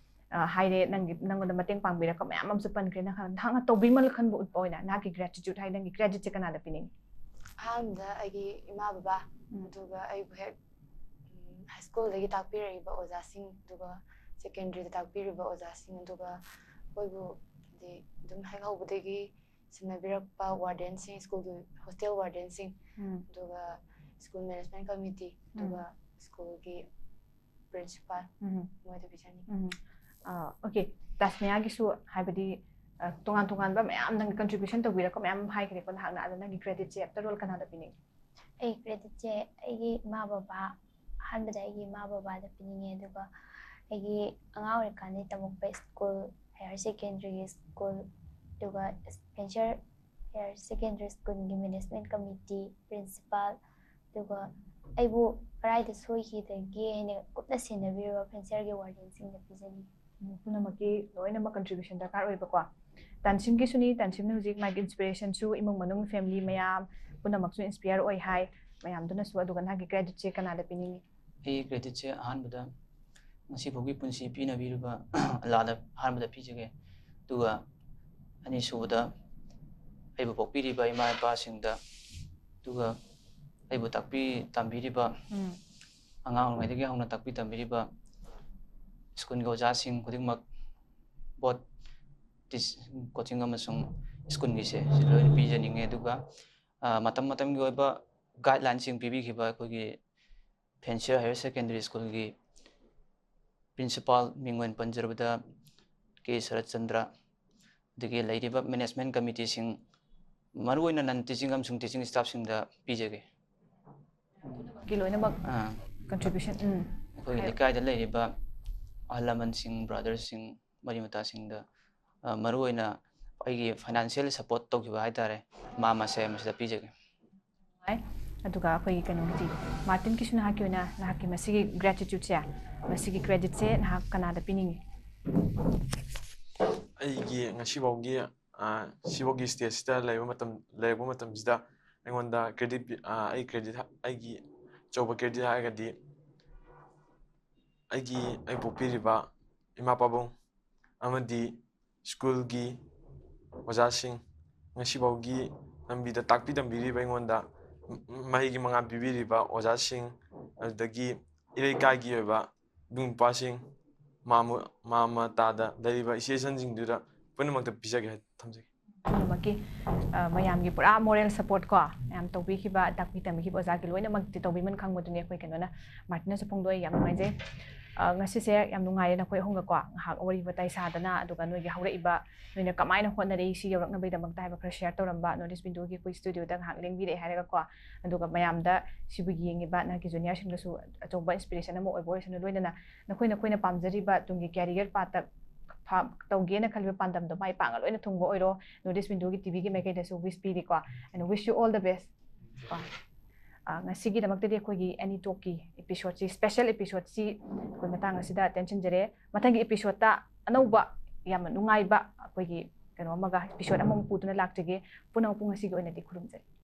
ꯑ, ꯍꯥꯏꯔꯦ, ꯅꯪꯒꯤ, ꯅꯪꯉꯣꯟꯗ ꯃꯇꯦꯡ ꯄꯥꯡꯕꯤꯔꯛꯄ ꯃꯌꯥꯝ ꯑꯃꯁꯨ ꯄꯟꯈ꯭ꯔꯦ꯫ ꯅꯍꯥꯛ, ꯅꯍꯥꯛꯅ ꯇꯧꯕꯤꯃꯜ ꯈꯟꯕ ꯎꯠꯄ ꯑꯣꯏꯅ ꯅꯍꯥꯛꯀꯤ ꯒ꯭ꯔꯦꯇꯤꯇ꯭ꯌꯨꯠ ꯍꯥꯏ, ꯅꯪꯒꯤ ꯀ꯭ꯔꯦꯗꯤꯠꯁꯦ ꯀꯅꯥꯗ ꯄꯤꯅꯤꯡꯉꯤ? ꯑꯍꯥꯟꯕꯗ ꯑꯩꯒꯤ ꯏꯃꯥ ꯕꯕꯥ, ꯎꯝ꯫ ꯑꯗꯨꯒ ꯑꯩꯕꯨ ꯍꯦꯛ, ꯎꯝ, ꯍꯥꯏ ꯁ꯭ꯀꯨꯜꯗꯒꯤ ꯇꯥꯛꯄꯤꯔꯛꯏꯕ ꯑꯣꯖꯥꯁꯤꯡ, ꯑꯗꯨꯒ ꯁꯦꯀꯦꯟꯗꯔꯤꯗ ꯇꯥꯛꯄꯤꯔꯤꯕ ꯑꯣꯖꯥꯁꯤꯡ, ꯑꯗꯨꯒ ꯑꯩꯈꯣꯏꯕꯨ ꯍꯥꯏꯗꯤ ꯑꯗꯨꯝ ꯍꯦꯛ ꯍꯧꯕꯗꯒꯤ ꯁꯦꯟꯅꯕꯤꯔꯛꯄ ꯋꯥꯔꯗꯦꯟꯁꯤꯡ, ꯁ꯭ꯀꯨꯜꯒꯤ ꯍꯣꯁꯇꯦꯜ ꯋꯥꯔꯗꯦꯟꯁꯤꯡ, ꯎꯝ꯫ ꯑꯗꯨꯒ ꯁ꯭ꯀꯨꯜ ꯃꯦꯅꯦꯖꯃꯦꯟ ꯀꯃꯤꯇꯤ, ꯑꯗꯨꯒ ꯁ꯭ꯀꯨꯜꯒꯤ ꯄ꯭ꯔꯤꯟꯁꯤꯄꯥꯜ, ꯎꯝ꯫ ꯃꯣꯏꯗ ꯄꯤꯖꯅꯤꯡꯉꯤ꯫ ꯎꯝ꯫ ꯑ, ꯑꯣꯀꯦ, ꯇꯥꯁꯃꯤꯌꯥꯒꯤꯁꯨ ꯍꯥꯏꯕꯗꯤ, ꯑ, ꯇꯣꯉꯥꯟ ꯇꯣꯉꯥꯟꯕ ꯃꯌꯥꯝ ꯅꯪꯒꯤ ꯀꯟꯇ꯭ꯔꯤꯕ꯭ꯌꯨꯁꯟ ꯇꯧꯕꯤꯔꯛꯄ ꯃꯌꯥꯝ ꯑꯃ ꯍꯥꯏꯈ꯭ꯔꯦꯀꯣ ꯅꯍꯥꯛꯅ꯫ ꯑꯗꯣ ꯅꯪꯒꯤ ꯀ꯭ꯔꯦꯗꯤꯠꯁꯦ ꯑꯦꯐꯇꯔ ꯑꯣꯜ ꯀꯅꯥꯗ ꯄꯤꯅꯤꯡꯉꯤ? ꯑꯩ ꯀ꯭ꯔꯦꯗꯤꯠꯁꯦ ꯑꯩꯒꯤ ꯏꯃꯥ ꯕꯕꯥ, ꯑꯍꯥꯟꯕꯗ ꯑꯩꯒꯤ ꯏꯃꯥ ꯕꯕꯥꯗ ꯄꯤꯅꯤꯡꯉꯦ, ꯑꯗꯨꯒ ꯑꯩꯒꯤ ꯑꯉꯥꯡ ꯑꯣꯏꯔꯤꯀꯥꯟꯗꯒꯤ ꯇꯝꯃꯛꯄ ꯁ꯭ꯀꯨꯜ, ꯍꯥꯌꯔ ꯁꯦꯀꯦꯟꯗꯔꯤꯒꯤ ꯁ꯭ꯀꯨꯜ, ꯑꯗꯨꯒ ꯁ꯭ꯄꯦꯟꯁꯔ ꯍꯥꯌꯔ ꯁꯦꯀꯦꯟꯗꯔꯤ ꯁ꯭ꯀꯨꯜꯒꯤ ꯃꯦꯅꯦꯖꯃꯦꯟ ꯀꯃꯤꯇꯤ, ꯄ꯭ꯔꯤꯟꯁꯤꯄꯥꯜ, ꯑꯗꯨꯒ ꯑꯩꯕꯨ ꯀꯗꯥꯏꯗ ꯁꯣꯏꯈꯤꯗꯒꯦ ꯍꯥꯏꯅ ꯀꯨꯞꯅ ꯁꯦꯟꯅꯕꯤꯔꯕ ꯁ꯭ꯄꯦꯟꯁꯔꯒꯤ ꯋꯥꯔꯗꯦꯟꯁꯤꯡꯗ ꯄꯤꯖꯅꯤꯡꯉꯤ꯫ ꯎꯝ, ꯄꯨꯝꯅꯃꯛꯀꯤ ꯂꯣꯏꯅꯃꯛ ꯀꯟꯇ꯭ꯔꯤꯕ꯭ꯌꯨꯁꯟ ꯗꯔꯀꯥꯔ ꯑꯣꯏꯕꯀꯣ꯫ ꯇꯥꯟꯁꯤꯝꯒꯤꯁꯨꯅꯤ, ꯇꯥꯟꯁꯤꯝꯅ ꯍꯧꯖꯤꯛ ꯃꯥꯒꯤ ꯏꯟꯁꯄꯤꯔꯦꯁꯟꯁꯨ, ꯏꯃꯨꯡ ꯃꯅꯨꯡ, ꯐꯦꯃꯤꯂꯤ ꯃꯌꯥꯝ ꯄꯨꯝꯅꯃꯛꯁꯨ ꯏꯟꯁꯄꯤꯌꯔ ꯑꯣꯏ ꯍꯥꯏ ꯃꯌꯥꯝꯗꯨꯅꯁꯨ꯫ ꯑꯗꯨꯒ ꯅꯍꯥꯛꯀꯤ ꯀ꯭ꯔꯦꯗꯤꯠꯁꯦ ꯀꯅꯥꯗ ꯄꯤꯅꯤꯡꯉꯤ? ꯑꯩꯒꯤ ꯀ꯭ꯔꯦꯗꯤꯠꯁꯦ ꯑꯍꯥꯟꯕꯗ ꯉꯁꯤ ꯐꯥꯎꯒꯤ ꯄꯨꯟꯁꯤ ꯄꯤꯅꯕꯤꯔꯤꯕ ꯑꯜꯂꯥꯗ ꯑꯍꯥꯟꯕꯗ ꯄꯤꯖꯒꯦ꯫ ꯑꯗꯨꯒ ꯑꯅꯤꯁꯨꯕꯗ ꯑꯩꯕꯨ ꯄꯣꯛꯄꯤꯔꯤꯕ ꯏꯃꯥ ꯏꯄꯥꯁꯤꯡꯗ, ꯑꯗꯨꯒ ꯑꯩꯕꯨ ꯇꯥꯛꯄꯤ ꯇꯝꯕꯤꯔꯤꯕ, ꯎꯝ꯫ ꯑꯉꯥꯡ ꯑꯣꯏꯔꯤꯉꯩꯗꯒꯤ ꯍꯧꯅ ꯇꯥꯛꯄꯤ ꯇꯝꯕꯤꯔꯤꯕ ꯁ꯭ꯀꯨꯜꯒꯤ ꯑꯣꯖꯥꯁꯤꯡ ꯈꯨꯗꯤꯡꯃꯛ, ꯕꯣꯠ ꯇꯤꯁ-, ꯀꯣꯆꯤꯡ ꯑꯃꯁꯨꯡ ꯁ꯭ꯀꯨꯜꯒꯤꯁꯦ ꯁꯤ ꯂꯣꯏꯅ ꯄꯤꯖꯅꯤꯡꯉꯦ꯫ ꯑꯗꯨꯒ ꯑ, ꯃꯇꯝ ꯃꯇꯝꯒꯤ ꯑꯣꯏꯕ ꯒꯥꯏꯗꯂꯥꯏꯟꯁꯤꯡ ꯄꯤꯕꯤꯈꯤꯕ ꯑꯩꯈꯣꯏꯒꯤ ꯐꯦꯟꯁꯤꯌꯔ ꯍꯥꯌꯔ ꯁꯦꯀꯦꯟꯗꯔꯤ ꯁ꯭ꯀꯨꯜꯒꯤ ꯄ꯭ꯔꯤꯟꯁꯤꯄꯥꯜ, ꯃꯤꯡ ꯑꯣꯏꯅ ꯄꯟꯖꯔꯕꯗ ꯀꯦ ꯁꯔꯠꯆꯟꯗ꯭ꯔ, ꯑꯗꯒꯤ ꯂꯩꯔꯤꯕ ꯃꯦꯅꯦꯖꯃꯦꯟ ꯀꯃꯤꯇꯤꯁꯤꯡ, ꯃꯔꯨꯑꯣꯏꯅ ꯅꯟ ꯇꯤꯆꯤꯡ ꯑꯃꯁꯨꯡ ꯇꯤꯆꯤꯡ ꯁ꯭ꯇꯥꯐꯁꯤꯡꯗ ꯄꯤꯖꯒꯦ꯫ ꯀꯤ ꯂꯣꯏꯅꯃꯛ ꯑꯥ, ꯀꯟꯇ꯭ꯔꯤꯕ꯭ꯌꯨꯁꯟ ꯎꯝ ꯑꯩꯈꯣꯏꯒꯤ ꯍꯥꯏꯌꯣ꯫ ꯂꯩꯀꯥꯏꯗ ꯂꯩꯔꯤꯕ ꯑꯍꯜ ꯂꯃꯟꯁꯤꯡ, ꯕ꯭ꯔꯥꯗꯔꯁꯤꯡ, ꯃꯔꯤ ꯃꯇꯥꯁꯤꯡꯗ, ꯑ, ꯃꯔꯨꯑꯣꯏꯅ ꯑꯩꯒꯤ ꯐꯥꯏꯅꯥꯟꯁꯤꯌꯦꯜ ꯁꯄꯣꯔꯠ ꯇꯧꯈꯤꯕ ꯍꯥꯏ ꯇꯥꯔꯦ, ꯃꯥ ꯃꯁꯦ ꯃꯁꯤꯗ ꯄꯤꯖꯒꯦ꯫ ꯅꯨꯡꯉꯥꯏ꯫ ꯑꯗꯨꯒ ꯑꯩꯈꯣꯏꯒꯤ ꯀꯩꯅꯣꯒꯤꯗꯤ, ꯃꯥꯔꯇꯤꯟꯒꯤꯁꯨ ꯅꯍꯥꯛꯀꯤ ꯑꯣꯏꯅ ꯅꯍꯥꯛꯀꯤ ꯃꯁꯤꯒꯤ ꯒ꯭ꯔꯦꯇꯤꯇ꯭ꯌꯨꯠꯁꯦ, ꯃꯁꯤꯒꯤ ꯀ꯭ꯔꯦꯗꯤꯠꯁꯦ ꯅꯍꯥꯛ ꯀꯅꯥꯗ ꯄꯤꯅꯤꯡꯉꯤ? ꯑꯩꯒꯤ ꯉꯁꯤꯐꯥꯎꯒꯤ ꯑ, ꯁꯤꯐꯥꯎꯒꯤ ꯁ꯭ꯇꯦꯖꯁꯤꯗ ꯂꯩꯕ ꯃꯇꯝ ꯂꯩꯔꯛꯄ ꯃꯇꯝꯁꯤꯗ ꯑꯩꯉꯣꯟꯗ ꯀ꯭ꯔꯦꯗꯤꯠ ꯑꯩ ꯀ꯭ꯔꯦꯗꯤꯠ ꯑꯩꯒꯤ ꯑꯆꯧꯕ ꯀ꯭ꯔꯦꯗꯤꯠ ꯍꯥꯏꯔꯒꯗꯤ ꯑꯩꯒꯤ ꯑꯩ ꯄꯣꯛꯄꯤꯔꯤꯕ ꯏꯃꯥ ꯄꯥꯕꯨꯡ ꯑꯃꯗꯤ ꯁ꯭ꯀꯨꯜꯒꯤ ꯑꯣꯖꯥꯁꯤꯡ, ꯉꯁꯤꯐꯥꯎꯒꯤ ꯂꯝꯕꯤꯗ ꯇꯥꯛꯄꯤ ꯇꯝꯕꯤꯔꯤꯕ ꯑꯩꯉꯣꯟꯗ ꯃꯍꯩꯒꯤ ꯃꯉꯥꯜ ꯄꯤꯕꯤꯔꯤꯕ ꯑꯣꯖꯥꯁꯤꯡ, ꯑꯗꯨꯗꯒꯤ ꯏꯔꯩꯀꯥꯏꯒꯤ ꯑꯣꯏꯕ ꯏꯕꯨꯡ ꯏꯄ꯭ꯋꯥꯁꯤꯡ, ꯃꯥꯃ ꯃꯥꯃ ꯇꯥꯗ ꯂꯩꯔꯤꯕ ꯏꯆꯦ ꯏꯆꯟꯁꯤꯡꯗꯨꯗ ꯄꯨꯝꯅꯃꯛꯇ ꯄꯤꯖꯒꯦ ꯍꯥꯏꯅ ꯊꯝꯖꯒꯦ꯫ ꯄꯨꯝꯅꯃꯛꯀꯤ ꯑ, ꯃꯌꯥꯝꯒꯤ ꯄꯨꯔꯥ ꯃꯣꯔꯦꯜ ꯁꯄꯣꯔꯠ ꯀꯣ, ꯃꯌꯥꯝ ꯇꯧꯕꯤꯈꯤꯕ, ꯇꯥꯛꯄꯤ ꯇꯝꯕꯤꯈꯤꯕ ꯑꯣꯖꯥꯒꯤ ꯂꯣꯏꯅꯃꯛꯇꯤ ꯇꯧꯕꯤꯃꯟ ꯈꯪꯕꯗꯨꯅꯤ ꯑꯩꯈꯣꯏ ꯀꯩꯅꯣꯅ ꯃꯥꯔꯇꯤꯅꯁꯨ ꯐꯣꯡꯗꯣꯛꯑꯦ꯫ ꯌꯥꯝ ꯅꯨꯡꯉꯥꯏꯖꯩ꯫ ꯑ, ꯉꯁꯤꯁꯦ ꯌꯥꯝ ꯅꯨꯡꯉꯥꯏꯔꯦ ꯅꯈꯣꯏ ꯑꯍꯨꯝꯒꯀꯣ ꯉꯥꯏꯍꯥꯛ ꯋꯥꯔꯤ ꯋꯥꯇꯥꯏ ꯁꯥꯗꯅ, ꯑꯗꯨꯒ ꯅꯣꯏꯒꯤ ꯍꯧꯔꯛꯏꯕ, ꯅꯣꯏꯅ ꯀꯃꯥꯏꯅ ꯍꯣꯠꯅꯔꯛꯏ ꯁꯤ ꯌꯧꯔꯛꯅꯕꯒꯤꯗꯃꯛꯇ ꯍꯥꯏꯕ ꯈꯔ ꯁꯤꯌꯔ ꯇꯧꯔꯝꯕ ꯅꯣꯔꯠ ꯏꯁ ꯋꯤꯟꯗꯣꯒꯤ ꯑꯩꯈꯣꯏ ꯁ꯭ꯇꯨꯗꯤꯑꯣꯗ ꯉꯥꯏꯍꯥꯛ ꯂꯦꯡꯕꯤꯔꯛꯑꯦ ꯍꯥꯏꯔꯒꯀꯣ꯫ ꯑꯗꯨꯒ ꯃꯌꯥꯝꯗ ꯁꯤꯕꯨ ꯌꯦꯡꯉꯤꯕ ꯅꯍꯥꯛꯀꯤ ꯖꯨꯅꯤꯌꯔꯁꯤꯡꯗꯁꯨ ꯑꯆꯧꯕ ꯏꯟꯁꯄꯤꯔꯦꯁꯟ ꯑꯃ ꯑꯣꯏꯕ ꯑꯣꯏꯁꯅꯨ꯫ ꯂꯣꯏꯅꯅ ꯅꯈꯣꯏ ꯅꯈꯣꯏꯅ ꯄꯥꯝꯖꯔꯤꯕ ꯇꯨꯡꯒꯤ ꯀꯦꯔꯤꯌꯔ ꯄꯥꯠꯇ ꯐ- ꯇꯧꯒꯦꯅ ꯈꯜꯂꯤꯕ ꯄꯥꯟꯗꯝꯗꯣ ꯃꯥꯏ ꯄꯥꯛꯅ ꯂꯣꯏꯅ ꯊꯨꯡꯕ ꯑꯣꯏꯔꯣ꯫ ꯅꯣꯔꯠ ꯏꯁ ꯋꯤꯟꯗꯣꯒꯤ ꯇꯤꯚꯤꯒꯤ ꯃꯥꯏꯀꯩꯗꯁꯨ ꯋꯤꯁ ꯄꯤꯔꯤꯀꯣ, and wish you all the best ꯀꯣ꯫ ꯑ, ꯉꯁꯤꯒꯤꯗꯃꯛꯇꯗꯤ ꯑꯩꯈꯣꯏꯒꯤ ꯑꯦꯅꯤ ꯇꯣꯛꯀꯤ ꯏꯄꯤꯁꯣꯗꯁꯤ, ꯁ꯭ꯄꯦꯁꯦꯜ ꯏꯄꯤꯁꯣꯗꯁꯤ ꯑꯩꯈꯣꯏ ꯃꯇꯥꯡ ꯑꯁꯤꯗ ꯇꯦꯟꯁꯤꯟꯖꯔꯦ꯫ ꯃꯊꯪꯒꯤ ꯏꯄꯤꯁꯣꯗꯇ ꯑꯅꯧꯕ ꯌꯥꯝꯅ ꯅꯨꯡꯉꯥꯏꯕ ꯑꯩꯈꯣꯏꯒꯤ ꯀꯩꯅꯣ ꯑꯃꯒ, ꯏꯄꯤꯁꯣꯗ ꯑꯃꯃꯨꯛ ꯄꯨꯗꯨꯅ ꯂꯥꯛꯆꯒꯦ꯫ ꯄꯨꯝꯅꯃꯛꯄꯨ ꯉꯁꯤꯒꯤ ꯑꯣꯏꯅꯗꯤ ꯈꯨꯔꯨꯝꯖꯔꯤ꯫